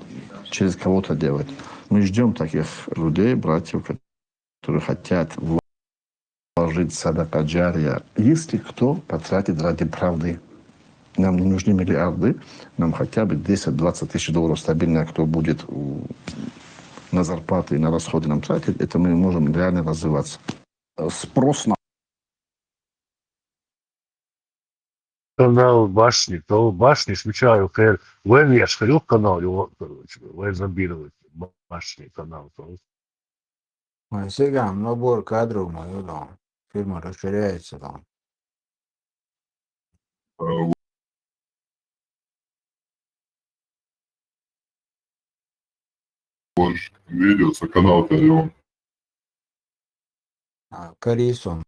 через кого-то делать. Мы ждём таких людей, братьев, которые хотят вложить садака джария. Если кто потратит ради правды, нам не нужны миллиарды, нам хотя бы десять-двадцать тысяч долларов стабильно, кто будет у-, на зарплаты и на расходы нам тратить, это мы можем реально развиваться. Э, спрос на Канал Башни, то Башни, случаю, хэр, вен еш, хэр, канал, его, короче, вен зомбировать, Башни, канал, то. Ой, сегодня набор кадров мой, да. Фирма расширяется, да. Э, Больше видео с канала Тарион. А, Кэрис он